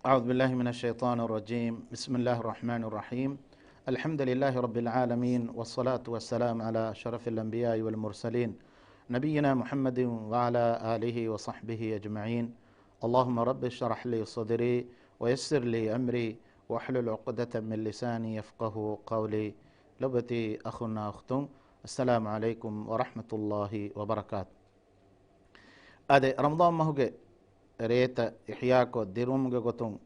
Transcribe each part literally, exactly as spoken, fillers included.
أعوذ بالله من الشيطان الرجيم. بسم الله الرحمن الرحيم. الحمد لله رب العالمين، والصلاة والسلام على أشرف الأنبياء والمرسلين، نبينا محمد وعلى آله وصحبه أجمعين. اللهم رب اشرح لي صدري ويسر لي أمري واحلل عقدة من لساني يفقهوا قولي. ލޮބުވެތި އަޚުންނާ އުޚްތުން، އައްސަލާމު ޢަލައިކުމް ވަރަޙްމަތުﷲި ވަބަރަކާތު. އާދެ، ރަމަޟާން މަހުގެ ރޭތައް އިޙްޔާކޮށް ދިރުވުމުގެ ގޮތުން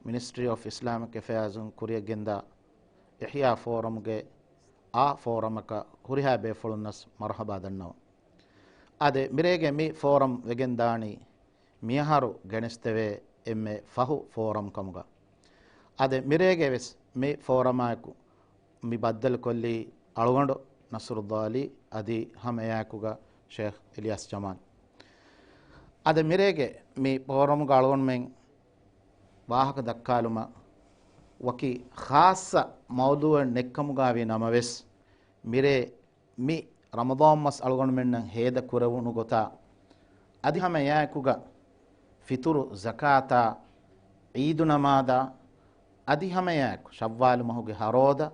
މިނިސްޓްރީ އޮފް އިސްލާމިކް އެފެއާޒުން ކުރިއަށް ގެންދާ އިޙްޔާ ފޯރަމްގެ އާ ފޯރަމަކަށް ހުރިހާ ބޭފުޅުންނަސް މަރުޙަބާ ދަންނަވަން. އާދެ، މިރޭގެ މި ފޯރަމް ވެގެންދާނީ މިއަހަރު ގެނެސްދެވޭ އެންމެ ފަހު ފޯރަމް ކަމުގަ. އާދެ، މިރޭގެ ވެސް މި ފޯރަމާއެކު މި ބައްދަލުކޮށްލީ އަޅުގަނޑު ނަޞްރުއްލާ ޢަލީ އަދި ހަމައެއާއެކުގަ ޝޭޚް އިލްޔާސް ޖަމާލް. އަދި މިރޭގެ މި ފޯރަމްގަ އަޅުގަނޑުމެން ވާހަކަ ދައްކާލުމަށް ވަކި ޚާއްޞަ މައުޟޫޢެއް ނެތްކަމުގައި ނަމަވެސް، މިރޭ މި ރަމަޟާން މަސް އަޅުގަނޑުމެންނަށް ހޭދަ ކުރެވުނު ގޮތާ، އަދި ހަމަ އެއާއެކުގަ ފިތުރު ޒަކާތާ، ޢީދު ނަމާދާ، އަދި ހަމައެއާއެކު ޝައްވާލު މަހުގެ ހަރޯދަ،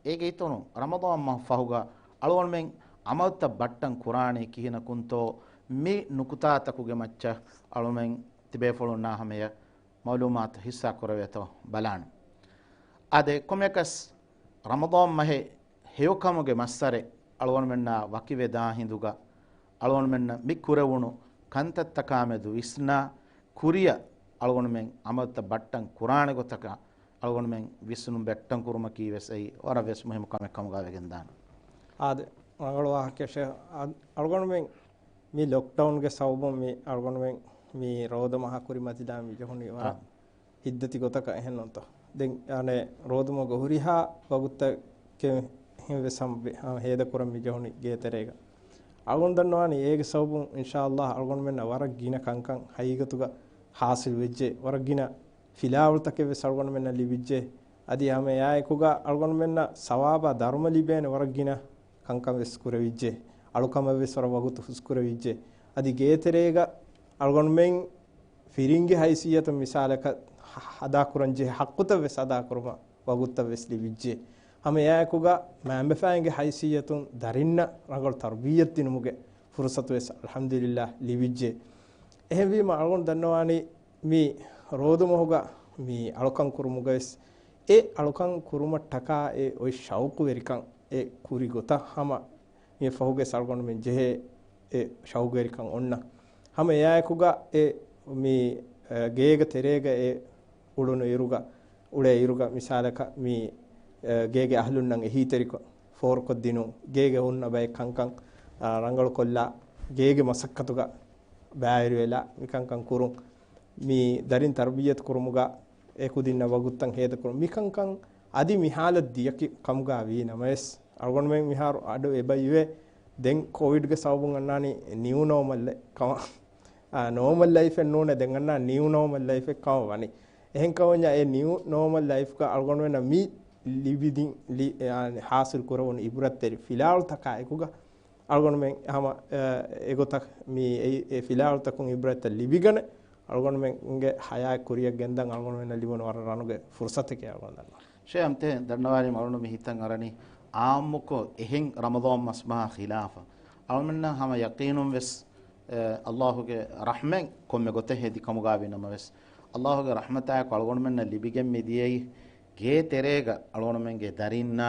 އޭގެ އިތުރުން ރަމަޟާން މަހު ފަހުގަ އަޅުގަނޑުމެން ޢަމަލުތައް ބައްޓަން ކުރާނީ ކިހިނަކުންތޯ، މި ނުކުތާތަކުގެ މައްޗަށް އަޅުމެން ތިބޭފުޅުންނާ ހަމަޔަށް މަޢުލޫމާތު ހިއްސާ ކުރެވޭތޯ ބަލާނެ. އާދެ، ކޮންމެއަކަސް ރަމަޟާން މަހެއް ހެޔޮކަމުގެ މައްސަރެއް އަޅުގަނޑުމެންނާ ވަކިވެދާ ހިނދުގަ، އަޅުގަނޑުމެންނަށް މި ކުރެވުނު ކަންތައްތަކާމެދު ވިސްނާ، ކުރިއަށް އަޅުގަނޑުމެން ޢަމަލުތައް ބައްޓަން ކުރާނެ ގޮތަކަށް އަޅުގަނޑުމެން ވިސްނުން ބައްޓަން ކުރުމަކީ ވެސް އެއީ ވަރަށް ވެސް މުހިއްމު ކަމެއް ކަމުގަ ވެގެންދާނެ. އާދެ، ރަނގަޅު ވާހަކައެއް ޝޭޚް. އަ-، އަޅުގަނޑުމެން މި ލޮކްޑައުންގެ ސަބަބުން މި އަޅުގަނޑުމެން މި ރޯދަ މަހާ ކުރިމަތިލާ މި ޖެހުނީ ވަރަށް އާ. ހިތްދަތި ގޮތަކަށް، އެހެންނޫންތޯ؟ ދެން އަނެއް ރޯދަމަގު ހުރިހާ ވަގުތަކެއް ހެން ވެސް ހަމަ ހޭދަ ކުރަން މި ޖެހުނީ ގޭތެރޭގަ. އަޅުގަނޑު ދަންނަވާނީ އޭގެ ސަބަބުން އިންޝާﷲ އަޅުގަނޑުމެންނަށް ވަރަށް ގިނަ ކަންކަން ހަގީގަތުގަ ހާސިލް ވެއްޖެ، ވަރަށް ގިނަ ފިލާވަޅުތަކެއް ވެސް އަޅުގަނޑުމެންނަށް ލިބިއްޖެ. އަދި ހަމަ އެއާއެކުގަ އަޅުގަނޑުމެންނަށް ސަވާބާ ދަރުމަ ލިބޭނެ ވަރަށް ގިނަ ކަންކަން ވެސް ކުރެވިއްޖެ. އަޅުކަމެއް ވެސް ވަރަށް ވަގުތު ހުސްކުރެވިއްޖެ. އަދި ގޭތެރޭގަ އަޅުގަނޑުމެން ފިރިންގެ ހައިސިއްޔަތުން މިސާލަކަށް ހަ-، އަދާކުރަން ޖެހޭ ޙައްޤުތައް ވެސް އަދާކުރުމަށް ވަގުތުތައް ވެސް ލިބިއްޖެ. ހަމަ އެއާއެކުގަ މައިންބަފައިންގެ ހައިސިއްޔަތުން ދަރިންނަށް ރަނގަޅު ތަރުބިއްޔަތު ދިނުމުގެ ފުރުޞަތު ވެސް އަލްޙަމްދުލިއްލާހް ލިބިއްޖެ. އެހެންވީމަ އަޅުގަނޑު ދަންނަވާނީ މި ރޯދަމަހުގަ މި އަޅުކަން ކުރުމުގަ ވެސް އެ އަޅުކަން ކުރުމަށްޓަކާ އެ އޮތް ޝައުޤުވެރިކަން އެ ކުރި ގޮތަށް ހަމަ މި ފަހުގެ އަޅުގަނޑުމެން ޖެހޭ އެ ޝައުގުވެރިކަން އޮންނަ. ހަމަ އެއާއެކުގަ އެ މި، އަ، ގޭގެ ތެރޭގަ އެ އުޅުނު އިރުގަ، އުޅޭ އިރުގަ މިސާލަކަށް މި، އަ، ގޭގެ އަހްލުންނަށް އެހީތެރިކޮށް ފޯރުކޮށްދިނުން، ގޭގެ ހުންނަ ބައެއް ކަންކަން، އަ، ރަނގަޅުކޮށްލާ، ގޭގެ މަސައްކަތުގަ ބައިވެރިވެލާ މިކަންކަން ކުރުން، މި ދަރިން ތަރުބިއްޔަތު ކުރުމުގަ އެ ކުދިންނަށް ވަގުތުތައް ހޭދަކުރުން، މިކަންކަން އަދި މި ހާލަތް ދިޔަކި ކަމުގަ ވީ ނަމަވެސް، އަޅުގަނޑުމެން މިހާރު އަޑު އެބައިވޭ. ދެން ކޯވިޑްގެ ސަބަބުން އަންނާނީ ނިއު ނޯމަލް ކަމަށް. އާ، ނޯމަލް ލައިފެއް ނޫނޭ، ދެން އަންނާ ނިއު ނޯމަލް ލައިފެއް ކަމަށް ވަނީ. އެހެންކަމަންޏާ އެ ނިއު ނޯމަލް ލައިފްގަ އަޅުގަނޑުމެންނަށް މި ލިބިދިން، ލި-، އާ، ހާސިލް ކުރެވުނު އިބްރަތްތެރި ފިލާވަޅުތަކާ އެކުގަ އަޅުގަނޑުމެން ހަމަ، އަ، އެގޮތަށް މި އެ، އެ ފިލާވަޅުތަކުން އިބްރަތްތައް ލިބިގަނެ، އަޅުގަނޑުމެންގެ ޙަޔާތް ކުރިއަށް ގެންދަން އަޅުގަނޑުމެންނަށް ލިބުނު ވަރަށް ރަނުގެ ފުރުޞަތެކޭ އަޅުގަނޑު ދަންނަވާ. ޝޭޚް އަމްތެ ދަންނަވާލީ އަޅުގަނޑު މި ހިތަށް އަރަނީ އާއްމުކޮށް އެހެން ރަމަޟާން މަސްމަހާ ޚިލާފަށް. އަޅުގަނޑުމެންނަށް ހަމަ ޔަޤީނުން ވެސް، އެ، ﷲ ގެ ރަޙްމަތް ކޮންމެ ގޮތެއް ހެދި ކަމުގައި ވީ ނަމަވެސް، ﷲ ގެ ރަޙްމަތާއެކު އަޅުގަނޑުމެންނަށް ލިބިގެން މި ދިޔައީ ގޭ ތެރޭގަ އަޅުގަނޑުމެންގެ ދަރިންނާ،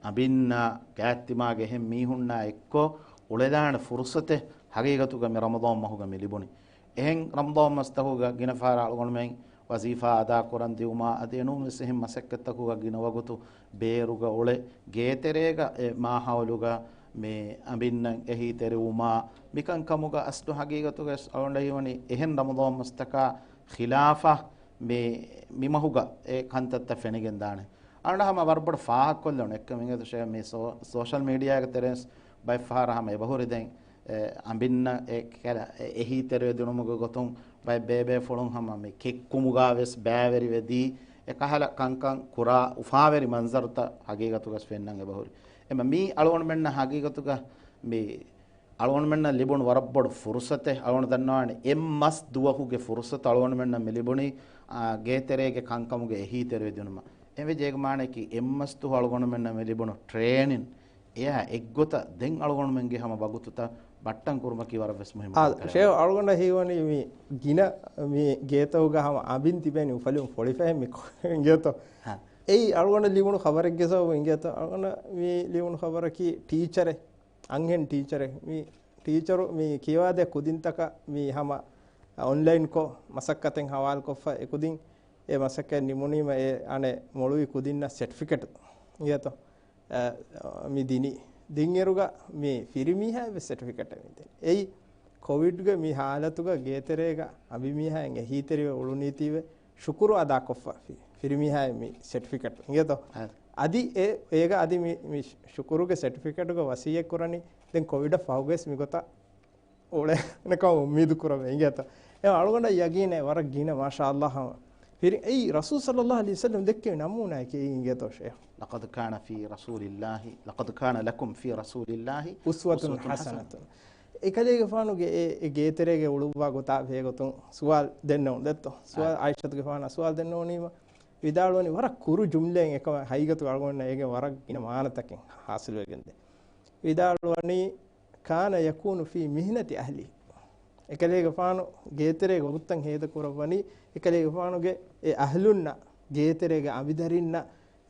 އަނބިންނާ، ގާތްތިމާގެ އެހެން މީހުންނާ އެއްކޮށް އުޅެދާނެ ފުރުޞަތެއް ހަގީގަތުގަ މި ރަމަޟާން މަހުގަ މި ލިބުނީ. އެހެން ރަމަޟާން މަސްތަކުގަ ގިނަ ފަހަރަށް އަޅުގަނޑުމެން ވަޒީފާ އަދާކުރަން ދިއުމާ، އަދި އެނޫންވެސް އެހެން މަސައްކަތްތަކުގަ ގިނަ ވަގުތު ބޭރުގަ އުޅެ، ގޭތެރޭގަ އެ މާހައުލުގަ މި އަނބިންނަށް އެހީތެރިވުމާ، މިކަންކަމުގަ އަސްލު ހަގީގަތުގަ އަޅުގަނޑަށް ހީވަނީ އެހެން ރަމަޟާން މަސްތަކާ ޚިލާފަށް މި، މި މަހުގަ އެ ކަންތައްތައް ފެނިގެންދާނެ. އަޅުގަނޑަށް ހަމަ ވަރަށް ބޮޑު ފާހަގަކޮށްލެވުނު އެއްކަމެއް އެދު ޝޭޚް މި ސޯ-، ސޯޝަލް މީޑިއާގެ ތެރެއިން ބައެއް ފަހަރަށް ހަމަ އެބަހުރި ދެން، އެ، އަނބިންނަށް އެ ކެ-، އެ-، އެހީތެރިވެ ދިނުމުގެ ގޮތުން ބައެއް ބޭބޭފުޅުން ހަމަ މި ކެއްކުމުގަ ވެސް ބައިވެރިވެ ދީ، އެ ކަހަލަ ކަންކަން ކުރާ އުފާވެރި މަންޒަރުތައް ހަގީގަތުގަ ފެންނަން އެބަހުރި. އެމަ މީ އަޅުގަނޑުމެންނަށް ހަގީގަތުގަ މި އަޅުގަނޑުމެންނަށް ލިބުނު ވަރަށް ބޮޑު ފުރުޞަތެއް. އަޅުގަނޑު ދަންނަވާނެ އެއް މަސް ދުވަހުގެ ފުރުޞަތު އަޅުގަނޑުމެންނަށް މި ލިބުނީ އާ، ގޭތެރޭގެ ކަންކަމުގެ އެހީތެރިވެދިނުމަށް. އެވެ ޖޭގެ މާނައަކީ އެއްމަސްތު އަޅުގަނޑުމެންނަށް މި ލިބުނު ޓްރޭނިން އެއާ އެއްގޮތަށް ދެން އަޅުގަނޑުމެންގެ ހަމަ ވަގުތުތައް ބައްޓަން ކުރުމަކީ ވަރަށް ވެސް މުހިއްމު އާ، ކަންކަން. ޝޭހް އަޅުގަނޑަށް ހީވަނީ މި ގިނަ މި ގޭތަކުގަ ހަމަ އަނބިން ތިބޭނީ އުފަލުން ފޮޅިފަހެ މި ކޮ-، އިނގޭތޯ. ހާ. އެއީ އަޅުގަނޑަށް ލިބުނު ޚަބަރެއްގެ ސަބަބުން އިނގޭތޯ. އަޅުގަނޑަށް މި ލިބުނު ޚަބަރަކީ ޓީޗަރެއް، އަންހެން ޓީޗަރެއް. މި ޓީޗަރު މި ކިޔަވާދޭ ކުދިންތަކަށް މި ހަމަ އޮންލައިންކޮށް މަސައްކަތެއް ހަވާލުކޮށްފަ އެ ކުދިން އެ މަސައްކަތް ނިމުނީމަ އެ އަނެއް މޮޅުވި ކުދިންނަށް ސެޓްފިކެޓް އިނގޭތޯ. އަ، މި ދިނީ. ދިންއިރުގަ މި ފިރިމީހާއަށް ވެސް ސެޓްފިކެޓެއް މި ދިނީ. އެއީ ކޮވިޑްގެ މި ހާލަތުގަ ގޭތެރޭގަ އަނބިމީހާއިން އެހީތެރިވެ އުޅުނީތީވެ ޝުކުރު އަދާކޮށްފަ ފި-، ފިރިމީހާއިން މި ސެޓްފިކެޓް އިނގޭތޯ. އަ. އަދި އެ، އޭގަ އަދި މި، މި ޝުކުރުގެ ސެޓްފިކެޓުގަ ވަސިއްޔަތް ކުރަނީ ދެން ކޮވިޑަށް ފަހުގަވެސް މިގޮތަށް އުޅޭނެކަމަށް އުއްމީދު ކުރަމޭ އިނގޭތޯ. އެ އަޅުގަނޑަށް ޔަގީނޭ ވަރަށް ގިނަ މާޝާﷲ ހަމަ. ފިރި-، އެއީ ރަސޫލު ޞައްލަﷲ ޢަލައިހި ވަސައްލަމް ދެއްކެވި ނަމޫނާއަކީ އެއީ އިނގޭތޯ ޝޭޚް. لقد كان في رسول الله، لقد كان لكم في رسول الله أسوة أسوة حسنة. حسنة. އެކަލޭގެފާނުގެ އެ، އެ ގޭތެރޭގެ އުޅުއްވާ ގޮތާ ބެހޭގޮތުން ސުވާލު ދެންނެވުނު ދެއްތޯ. ސުވާލު އާ. ޢާއިޝަތުގެފާނަށް ސުވާލު ދެންނެވުނީމަ ވިދާޅުވަނީ ވަރަށް ކުރު ޖުމްލައިން އެކަމަށް ހަގީގަތުގަ އަޅުގަނޑަށް އޭގެ ވަރަށް ގިނަ މާނަތަކެއް ޙާޞިލުވެގެންދޭ. ވިދާޅުވަނީ كان يكون في مهنة أهله. އެކަލޭގެފާނު ގޭތެރޭގެ ވަގުތުތައް ހޭދަކުރައްވަނީ، އެކަލޭގެފާނުގެ އެ އަހްލުންނަށް، ގޭތެރޭގެ އަނބިދަރިންނަށް،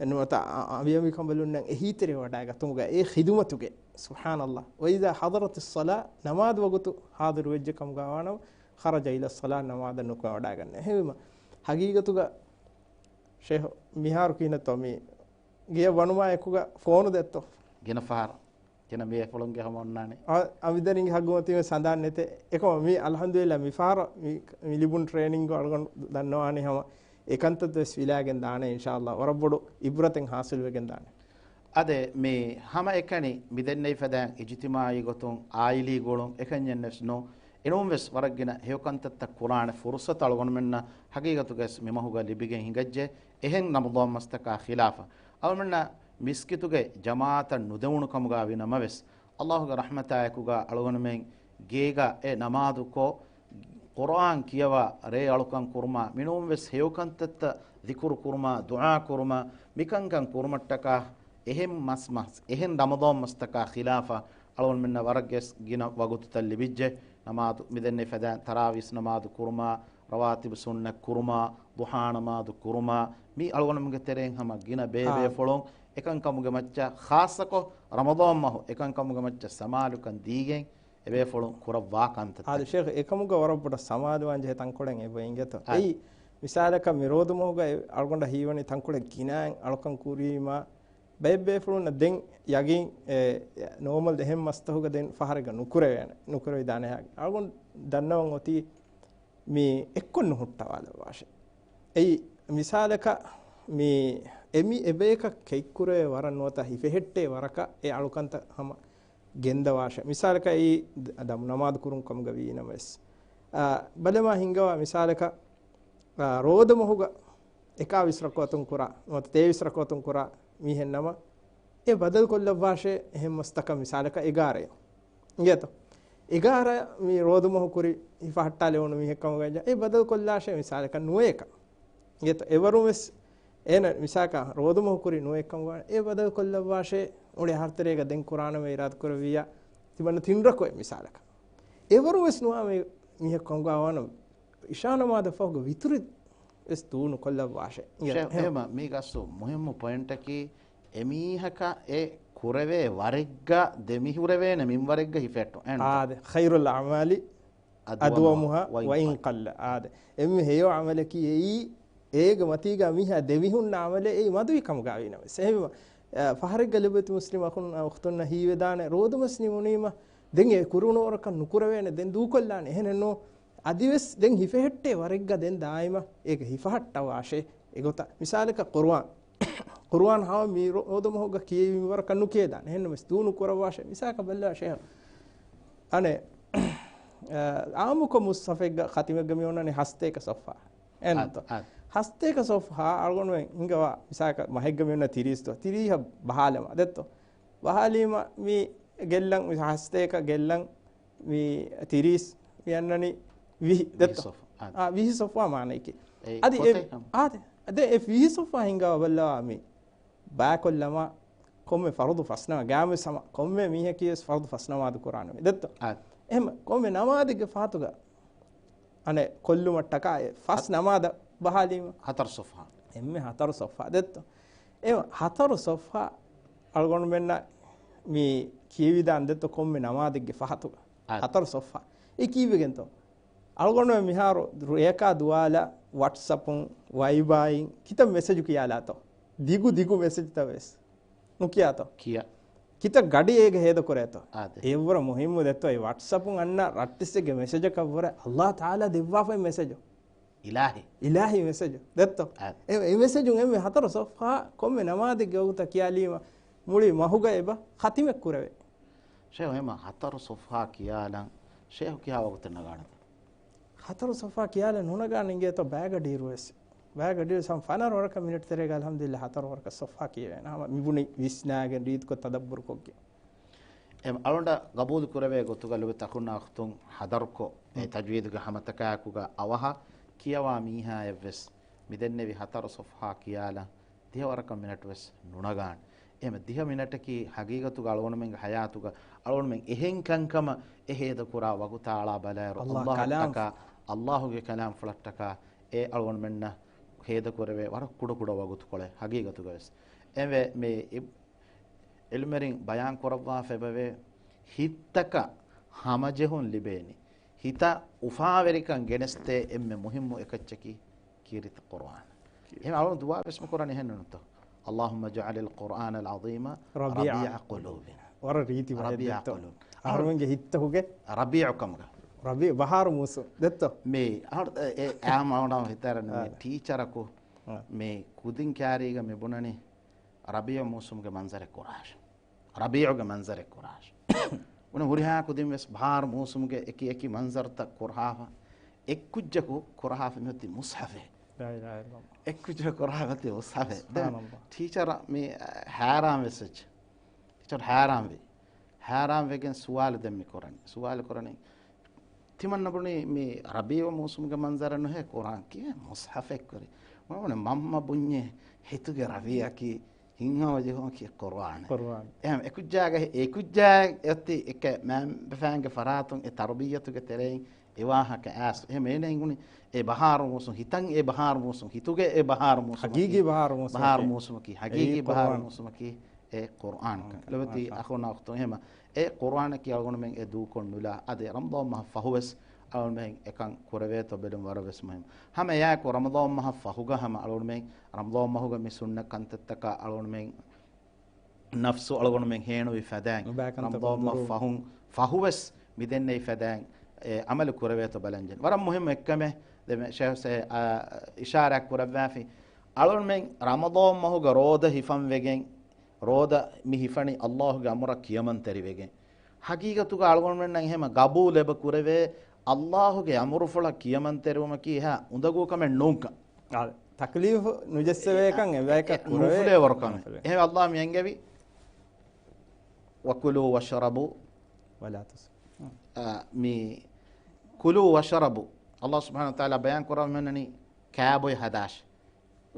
ނުވަތަ އަ-، އަ-، އަނބި ކަނބަލުންނަށް އެހީތެރިވެވަޑައިގަތުމުގަ އެ ޚިދުމަތުގެ. ސުބްޙާނަﷲ. وإذا حضرت الصلاة، ނަމާދު ވަގުތު ޙާޟިރު ވެއްޖެ ކަމުގަ ވާނަމަ، خرج إلى الصلاة، ނަމާދަށް ނުކުމެވަޑައިގަންނަ. އެހެންވީމަ، ހަގީގަތުގަ ޝޭހް މިހާރު ކިހިނެއްތޯ މި ގެޔަށް ވަނުމާ އެކުގަ ފޯނު ދެއްތޯ؟ ގިނަ ފަހަރަށް. ގިނަ މީހެއް ފުޅުންގެ ހަމަ އޮންނާނެ. އަ-، އަނބިދަރިންގެ ހައްގުމަތީ ވެސް ހަނދާން ނެތޭ. އެކަމަ މި އަލްޙަމްދުލިއްލާ މިފަހަރަށް މި، މި ލިބުނު ޓްރޭނިންގު އަޅުގަނޑު ދަންނަވާނީ ހަމަ އެކަންތައް ވެސް ފިލާގެން ދާނެ އިންޝާﷲ. ވަރަށް ބޮޑު އިބްރަތެއް ޙާޞިލުވެގެން ދާނެ. އާދެ، މި ހަމަ އެކަނި މި ދެންނެވި ފަދައިން އިޖުތިމާޢީ ގޮތުން ޢާއިލީ ގުޅުން އެކަންޏެއް ނެސް ނޫ. އެނޫން ވެސް ވަރަށް ގިނަ ހެޔޮ ކަންތައްތައް ކުރާނެ ފުރުޞަތު އަޅުގަނޑުމެންނަށް ހަގީގަތުގައި މި މަހުގަ ލިބިގެން ހިނގައްޖެ. އެހެން ރަމަޟާން މަސްތަކާ ޚިލާފަށް. އަޅުމެންނަށް މިސްކިތުގެ ޖަމާޢަތަށް ނުދެވުނު ކަމުގަ ވި ނަމަވެސް، ﷲގެ ރަޙްމަތާއެކުގަ އަޅުގަނޑުމެން ގޭގަ އެ ނަމާދުކޮށް، ޤުރުއާން ކިޔަވާ، ރޭ އަޅުކަން ކުރުމާ، މިނޫންވެސް ހެޔޮކަންތައްތައް ޛިކުރު ކުރުމާ، ދުޢާ ކުރުމާ، މިކަންކަން ކުރުމަށްޓަކާ އެހެން މަސް މަސް، އެހެން ރަމަޟާން މަސްތަކާ ޚިލާފަށް އަޅުގަނޑުމެންނަށް ވަރަށް ގިނަ ވަގުތުތައް ލިބިއްޖެ. ނަމާދު މިދެންނެވި ފަދައިން ތަރާވީސް ނަމާދު ކުރުމާ، ރަވާތިބު ސުންނަތް ކުރުމާ، ޟުޙާ ނަމާދު ކުރުމާ، މި އަޅުގަނޑުމެންގެ ތެރެއިން ހަމަ ގިނަ ބޭބޭފުޅުން އެކަންކަމުގެ މައްޗަށް ޚާއްޞަކޮށް ރަމަޟާން މަހު އެކަންކަމުގެ މައްޗަށް ސަމާލުކަން ދީގެން އެބޭފުޅުން ކުރައްވާ ކަންތައް. އާދެ ޝޭޚް، އެކަމުގަ ވަރަށް ބޮޑަށް ސަމާލުވާން ޖެހޭ ތަންކޮޅެއް އެބަ އިނގޭތޯ. އާ. އެއީ މިސާލަކަށް މި ރޯދު މަހުގަ އަޅުގަނޑަށް ހީވަނީ ތަންކޮޅެއް ގިނައިން އަޅުކަން ކުރީމާ، ބައެއް ބޭފުޅުންނަށް ދެން ޔަގީން އެ، ނޯމަލް އެހެން މަސްތަހުގަ ދެން ފަހަރެއްގަ ނުކުރެވޭނެ، ނުކުރެވިދާނެ. އަޅުގަނޑު ދަންނަވަން އޮތީ މި އެއްކޮށް ނުހުއްޓަވާލައްވާށޭ. އެއީ މިސާލަކަށް މި އެމި އެބަޔަކަށް ކެތްކުރެވޭ ވަރަށް ނުވަތަ ހިފެހެއްޓޭ ވަރަކަށް އެ އަޅުކަންތައް ހަމަ ގެންދަވާށޭ. މިސާލަކަށް އެއީ ދަ-، ދަމު ނަމާދު ކުރުން ކަމުގަ ވީ ނަމަވެސް، އާ، ބަލަމާ ހިންގަވާ މިސާލަކަށް، އާ، ރޯދަ މަހުގަ އެކާވީސް ރަކުޢަތުން ކުރާ، ނުވަތަ ތޭވީސް ރަކުޢަތުން ކުރާ މީހެއް ނަމަ، އެ ބަދަލު ކޮށްލައްވާށޭ އެހެން މަސްތަކަށް މިސާލަކަށް އެގާރައިން. އިނގޭތޯ؟ އެގާރަ މި ރޯދު މަހު ކުރި ހިފަހައްޓާލެވުނު މީހެއް ކަމުގަ އެ ބަދަލު ކޮށްލާށޭ މިސާލަކަށް ނުވައެކަށް. އިނގޭތޯ؟ އެވަރުން ވެސް އޭނަ މިސާލަކަށް ރޯދު މަހު ކުރި ނުވައެއް ކަމުގަ އެ ބަދަލު ކޮށްލައްވާށޭ އުޅޭ އަހަރުތެރޭގަ ދެން ކުރާނަމޭ އިރާދަ ކުރެއްވިއްޔާ ތިމަންނަ ތިން ރަކުޢަތް މިސާލަކަށް. އެވަރުން ވެސް ނުވާ މި މީހަކު ކަމުގަ ވާނަމަ އިޝާ ނަމާދަށް ފަހުގަ ވިތުރި ވެސް ދޫ ނުކޮށްލައްވާށޭ. ޝޭޚް، އެހެން. އެހެމަ މީގަސް މުހިއްމު ޕޮއިންޓަކީ، އެމީހަކަށް އެ ކުރެވޭ ވަރެއްގަ ދެމިހުރެވޭނެ މިންވަރެއްގަ ހިފެއްޓު. އެހެންތަ؟ އާދެ، خير الأعمال أدومها وإن قل. އާދެ، އެންމެ ހެޔޮ ޢަމަލަކީ އެއީ، އޭގެ މަތީގަ މީހާ ދެމިހުންނަ ޢަމަލެއް އެއީ މަދުވި ކަމުގަ ވީނަމަވެސް. އެހެންވީމަ، އަ، ފަހަރެއްގަ ލޮބުވެތި މުސްލިމް އަޚުން، އުޚްތުންނަށް ހީވެދާނެ، ރޯދަމަސް ނިމުނީމަ، ދެން އެ ކުރުނު ވަރަކަށް ނުކުރެވޭނެ، ދެން ދޫކޮށްލާނެ. އެހެނެއްނު، އަދިވެސް ދެން ހިފެހެއްޓޭ ވަރެއްގަ ދެން ދާއިމަށް އޭގެ ހިފަހައްޓަވާށޭ. އެގޮތަށް މިސާލަކަށް ޤުރުއާން، ޤުރުއާން ހަމަ މި ރޯ-، ރޯދަމަހުގަ ކިޔެވި މިވަރަކަށް ނުކިޔެދާނެ. އެހެންނަމަވެސް ދޫ ނުކުރައްވާށޭ. މިސާލަކަށް ބައްލަވާށޭ. އަނެއް، އާ، އާއްމުކޮށް މުޞްޙަފެއްގަ ޚަތިމެއްގަ މި އޮންނަނީ ހަސަތޭކަ ޞަފްޙާ. އެންތޯ؟ އާދެ، އާދެ. ހަސަތޭކަ ޞަފްޙާ އަޅުގަނޑުމެން ހިނގަވާ މިސާލަކަށް މަހެއްގަ މި އޮންނަ ތިރީސް ދުވަހު، ތިރީހަށް ބަހާލަމާ ދެއްތޯ؟ ބަހާލީމަ މި ގެއްލަން، މި ހަސަތޭކަ ގެއްލަން، މި ތިރީސް މި އަންނަނީ ވިހި ދެއްތޯ؟ ވިހި ޞަފްޙާ. އާ، ވިހި ޞަފްޙާ މާނައަކީ. އަދި އެ، އާދެ، އަދެ އެ ފީހި ސޮފްހާ ހިނގާ ބައްލަވާ މި ބައިކޮށްލަމާ ކޮންމެ ފަރުޟު ފަސް ނަމާ، ގާމެސް ހަމަ ކޮންމެ މީހަކީ ވެސް ފަރުޟު ފަސް ނަމާދު ކުރާނެ މި ދެއްތޯ؟ އާދެ. އެހެން ކޮންމެ ނަމާދެއްގެ ފަހަތުގަ އަނެއް ކޮށްލުމަށްޓަކާ އެ ފަސް ހަ-، ނަމާދަށް ބަހާލީމަ. ހަތަރު ސޮފްހާ. އެންމެ ހަތަރު ސޮފްހާ ދެއްތޯ؟ އެ ހަތަރު ސޮފްހާ އަޅުގަނޑުމެންނަށް މި ކިޔެވިދާން ދެއްތޯ ކޮންމެ ނަމާދެއްގެ ފަހަތުގަ. އާދެ. ހަތަރު ސޮފްހާ. އެ ކީއްވެގެންތޯ؟ އަޅުގަނޑުމެން މިހާރު ރެޔަކާ ދުވާލަށް ވަޓްސަޕުން، ވައިބާއިން ކިތައް މެސެޖު ކިޔާލާތޯ؟ ދިގު ދިގު މެސެޖްތައް ވެސް ނުކިޔާތޯ؟ ކިޔާ. ކިތައް ގަޑި އޭގަ ހޭދަ ކުރޭތޯ؟ އާދެ. އެއްވަރަށް މުހިއްމު ދެއްތޯ އެ ވަޓްސަޕުން އަންނަ ރައްޓެއްސެއްގެ މެސެޖަކަށްވުރެ އައްލާހު ތަޢާލާ ދެއްވާފައި މެސެޖު. އިލާހި. އިލާހި މެސެޖު. ދެއްތޯ؟ އާދެ. އެ، އެ މެސެޖުން އެންމެ ހަތަރު ސޮފްހާ ކޮންމެ ނަމާދެއްގެ ވަގުތަށް ކިޔާލީމަ މުޅި މަހުގަ އެބަ ޚަތިމެއް ކުރެވޭ. ޝޭހު އެމަ ހަތަރު ސޮފްހާ ކިޔާލަން ޝޭހު ކިހާ ވަގުތެއް ނަގާނެތަ؟ ހަތަރު ސޮފްހާ ކިޔާލަން ނުނަގާނެ އިނގޭތޯ ބައިގަޑިއިރު ވެސް. ބައިގަޑިއިރު ސަމް ފަނަރަ ވަރަކަށް މިނެޓް ތެރޭގަ އަލްޙަމްދުލިއްލާ ހަތަރު ވަރަކަށް ސޮފްހާ ކިޔެވޭނެ. ހަމަ މި ބުނި ވިސްނާގެން ރީތިކޮށް ތަދައްބުރުކޮށްގެން. އެ އަޅުގަނޑަށް ގަބޫލު ކުރެވޭ ގޮތުގަ ލޮބުވެތި އަޚުންނާ އުޚްތުން ހަދަރުކޮށް، އެ ތަޖްވީދުގެ ހަމަތަކާއެކުގަ އަވަހަށް ކިޔަވާ މީހާއެއްވެސް މިދެންނެވި ހަތަރު ސޮފްހާ ކިޔާލަން ދިހަ ވަރަކަށް މިނެޓް ވެސް ނުނަގާނެ. އެހެން ދިހަ މިނެޓަކީ ހަގީގަތުގަ އަޅުގަނޑުމެންގެ ހަޔާތުގަ އަޅުގަނޑުމެން އެހެން ކަންކަމަށް އެ ހޭދަކުރާ ވަގުތާ އަޅާ ބަލާއިރު، އައްލާހު ކަލާމް، އައްލާހުގެ ކަލާމްފުޅަށްޓަކާ އެ އަޅުގަނޑުމެންނަށް ހޭދަކުރެވޭ ވަރަށް ކުޑަކުޑަ ވަގުތުކޮޅެއް ހަގީގަތުގަ ވެސް. އެވެ މި އި-، އިލްމެރިން ބަޔާން ކުރައްވާފައިވޭ ހިތްތަކަށް ހަމަޖެހުން ލިބޭނީ. ހިތަށް އުފާވެރިކަން ގެނެސްދޭ އެންމެ މުހިއްމު އެކައްޗަކީ ކީރިތި ޤުރުއާން. ކީރިތި. އެހެން އަޅުގަނޑު ދުޢާ ވެސް މި ކުރަނީ އެހެން ނޫންތޯ؟ اللهم اجعل القرآن العظيم ربيع ربيع قلوبنا. ވަރަށް ރީތި ބަހެއް ރަބީޢަ ދެއްތޯ؟ ޤުލޫބިނާ. އަހަރުމެންގެ ހިތްތަކުގެ ރަބީޢު ކަމުގަ. ރަބީޢު ބަހާރު މޫސުން ދެއްތޯ؟ މި އަހަރު އެ، އެ އާ މައުނާ ހިތަރަ މި އާ. ޓީޗަރަކު އާ. މި ކުދިން ކާރީގަ މި ބުނަނީ ރަބީޢު މޫސުމުގެ މަންޒަރެއް ކުރާށި. ރަބީޢުގެ މަންޒަރެއް ކުރާށި. އުނަ ހުރިހާ ކުދިން ވެސް ބަހާރު މޫސުމުގެ އެކި އެކި މަންޒަރުތައް ކުރަހާފަ، އެއްކުއްޖަކު ކުރަހާފަ މިއޮތީ މުޞްޙަފެއް. ލާ އިލާހަ އިއްލައްލާހް. އެއްކުއްޖަކު ކުރަހާފަ މިއޮތީ މުޞްޙަފެއް. ދެން ސުބްޙާނައްލާހް. ޓީޗަރ މި، އަ، ހައިރާން ވެސް ވެއްޖެ. ޓީޗަރ ހައިރާން ވި. ހައިރާން ވެގެން ސުވާލު ދެން މި ކުރަނީ. ސުވާލު ކުރަނީ، ތިމަންނަ ބުނީ މި ރަބީޢު މޫސުމުގެ މަންޒަރެއް ނުހޭ ކުރާން ކިޔޭ މުޞްޙަފެއް ކުރި. މަންމަ ބުންޏޭ ހިތުގެ ރަބީޢަކީ ހިތްހަމަޖެހުމަކީ ޤުރުއާނެއް. ޤުރުއާން. އެހެން އެކުއްޖާގެ، އެކުއްޖާ އޮތީ އެކެ މައިންބަފައިންގެ ފަރާތުން އެ ތަރުބިއްޔަތުގެ ތެރެއިން އެ ވާހަކަ އައިސް. އެހެން އޭނަ އިނގުނީ އެ ބަހާރު މޫސުން، ހިތަށް އެ ބަހާރު މޫސުން، ހިތުގެ އެ ބަހާރު މޫސުމަކީ. ހަގީގީ ބަހާރު މޫސުމަކީ. ބަހާރު މޫސުމަކީ. ހަގީގީ އެއީ ބަހާރު ޤުރުއާން. މޫސުމަކީ އެ ޤުރުއާން. ޤުރުއާން. ލޮބުވެތި މާޝާ. އަޚުންނާ އުޚްތުން އެހެމަ އެ ޤުރުއާނަކީ އަޅުގަނޑުމެން އެ ދޫކޮށް ނުލާ. އަދި ރަމަޟާން މަހަށް ފަހުވެސް އަޅުގަނޑުމެން އެކަން ކުރެވޭތޯ ބެލުން ވަރަށް ވެސް މުހިންމު. ހަމަ އެއާއެކު ރަމަޟާން މަހަށް ފަހުގަ ހަމަ އަޅުގަނޑުމެން ރަމަޟާން މަހުގަ މި ސުންނަ ކަންތައްތަކާ އަޅުގަނޑުމެން ނަފްސު އަޅުގަނޑުމެން ހޭނުވި ފަދައިން ނުބައި ކަންތައް ރަމަޟާން މަހު ދުރު. ފަހުން ފަހުވެސް މިދެންނެވި ފަދައިން އެ ޢަމަލު ކުރެވޭތޯ ބަލަންޖެހޭ. ވަރަށް މުހިންމު އެއްކަމެއް ދެމެ ޝޭޚް ސޭ، އާ، އިޝާރާތް ކުރައްވާފި. އަޅުގަނޑުމެން ރަމަޟާން މަހުގަ ރޯދަ ހިފަން ވެގެން ރޯދަ މި ހިފަނީ އައްލާހުގެ އަމުރަށް ކިޔަމަންތެރިވެގެން. ހަގީގަތުގަ އަޅުގަނޑުމެންނަށް އެހެމަ ގަބޫލެބަ ކުރެވޭ، އައްލާހުގެ އަމުރުފުޅަށް ކިޔަމަންތެރިވުމަކީ އެހާ އުނދަގޫ ކަމެއް ނޫންކަން. އާ، ތަކްލީފު ނުޖެއްސެވޭކަން އެ، އެބަޔަކަށް އެ، ކުރެވޭ. ނުފުލޭވަރު ކަމެއް. ނުފުލޭ. އެހެން އައްލާހު މި އެންގެވި، "وكلوا واشربوا ولا تسرفوا." އާ، މި "كلوا واشربوا." އައްލާހު ސުބްޙާނަހޫ ވަތަޢާލާ ބަޔާން ކުރައްވަމެންނަނީ ކާބޮއެ ހަދާށި.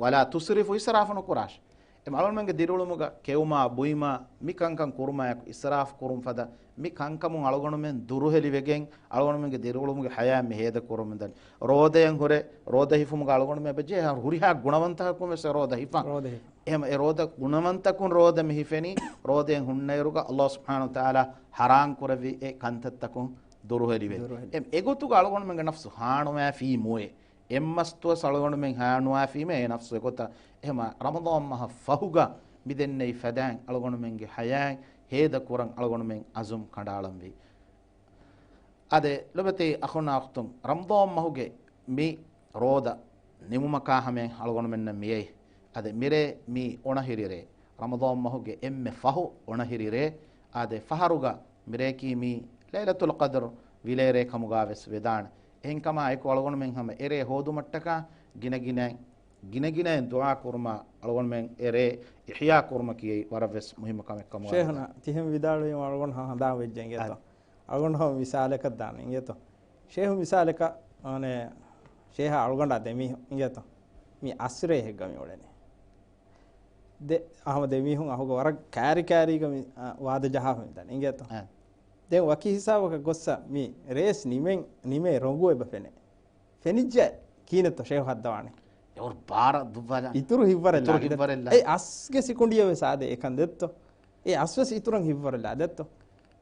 "ولا تسرفوا." އިސްރާފު ނުކުރާށި. އެ އަޅުގަނޑުމެންގެ ދިރިއުޅުމުގަ ކެއުމާ، ބުއިމާ، މި ކަންކަން ކުރުމާއެކު އިސްރާފު ކުރުން ފަދަ މި ކަންކަމުން އަޅުގަނޑުމެން ދުރުހެލިވެގެން، އަޅުގަނޑުމެންގެ ދިރިއުޅުމުގެ ހަޔާތް މި ހޭދަ ކުރަމުންދަނީ. ރޯދައެއް ހުރެ، ރޯދަ ހިފުމުގަ އަޅުގަނޑުމެން އެބަޖެހޭ ހުރިހާ ގުނަވަންތަކަކުން ވެސް ރޯދަ ހިފަން. ރޯދަ ހިފަން. އެހެމަ އެ ރޯދަ ގުނަވަންތަކުން ރޯދަ މި ހިފެނީ، ރޯދައެއް ހުންނައިރުގަ އައްލާހު ސުބްޙާނަހޫ ވަތަޢާލާ ޙަރާމް ކުރެއްވި އެ ކަންތައްތަކުން ދުރުހެލިވެ. ދުރުހެލި. އެ، އެގޮތުގަ އަޅުގަނޑުމެންގެ ނަފްސު ހާނުވާފީމުއޭ. އެއްމަސްތުވަސް އަޅުގަނޑުމެން ހާނުވާފީމޭ އެ ނަފްސު އެގޮތަށް. އެހެމަ ރަމަޟާން މަހަށް ފަހުގަ މިދެންނެވި ފަދައިން އަޅުގަނޑުމެންގެ ހަޔާތް ހޭދަ ކުރަން އަޅުގަނޑުމެން އަޒުމް ކަނޑައަޅަންވީ. އާދެ، ލޮބުވެތި އަޚުންނާ އުޚްތުން، ރަމަޟާން މަހުގެ މި ރޯދަ ނިމުމަކާ ހަމަޔަށް އަޅުގަނޑުމެންނަށް މިއައީ. އާދެ، މިރޭ މީ އޮނަހިރި ރޭ. ރަމަޟާން މަހުގެ އެންމެ ފަހު އޮނަހިރި ރޭ. އާދެ، ފަހަރުގަ މިރެއަކީ މީ ލައިލަތުލް ޤަދްރު ވިލޭރޭ ކަމުގަ ވެސް ވެދާނެ. އެހެންކަމާ އެކު އަޅުގަނޑުމެން ހަމަ އެރޭ ހޯދުމަށްޓަކާ ގިނަގިނައިން، ގިނަގިނައިން ދުޢާ ކުރުމަށް އަޅުގަނޑުމެން އެރޭ އިޙްޔާ ކުރުމަކީ ވަރަށް ވެސް މުހިއްމު ކަމެއް ކަމުގަ ޝޭޚުނާ، ވެދާނެ. ތިހެން ވިދާޅުވީމަ އަޅުގަނޑު ހަ-، ހަނދާން ވެއްޖެ އިނގޭތޯ. އަ. އަޅުގަނޑު ހަމަ މިސާލަކަށް ދާނެ އިނގޭތޯ. ޝޭޚު މިސާލަކަށް، އަނެ، ޝޭހާ އަޅުގަނޑާ ދެމީހުން އިނގޭތޯ؟ މި އަސްރޭ ހެއްގަ މި އުޅެނީ. ދެ، އަހަމަ ދެމީހުން އަހުގަ ވަރަށް ކާރި ކާރީގަ މި، އާ، ވާދަ ޖަހާފަ މިދާނެ އިނގޭތޯ؟ އާ. ދެން ވަކި ހިސާބަކަށް ގޮއްސަ މި ރޭސް ނިމެން، ނިމޭ ރޮނގު އެބަ ފެނޭ. ފެނިއްޖެ ކީނެތޯ ޝޭހު ހައްދަވާނެ؟ އެ އޮރު ބާރަ ދުއްވާލާ. އިތުރު ހިއްވަރެއް އިތުރު ލާ. ހިއްވަރެއް ލާ. އެ އަސްގެ ސިކުނޑިޔަ ވެސް އާދެ އެކަން ދެއްތޯ؟ އެ އަސް ވެސް އިތުރަށް ހިއްވަރެއް ލާ ދެއްތޯ؟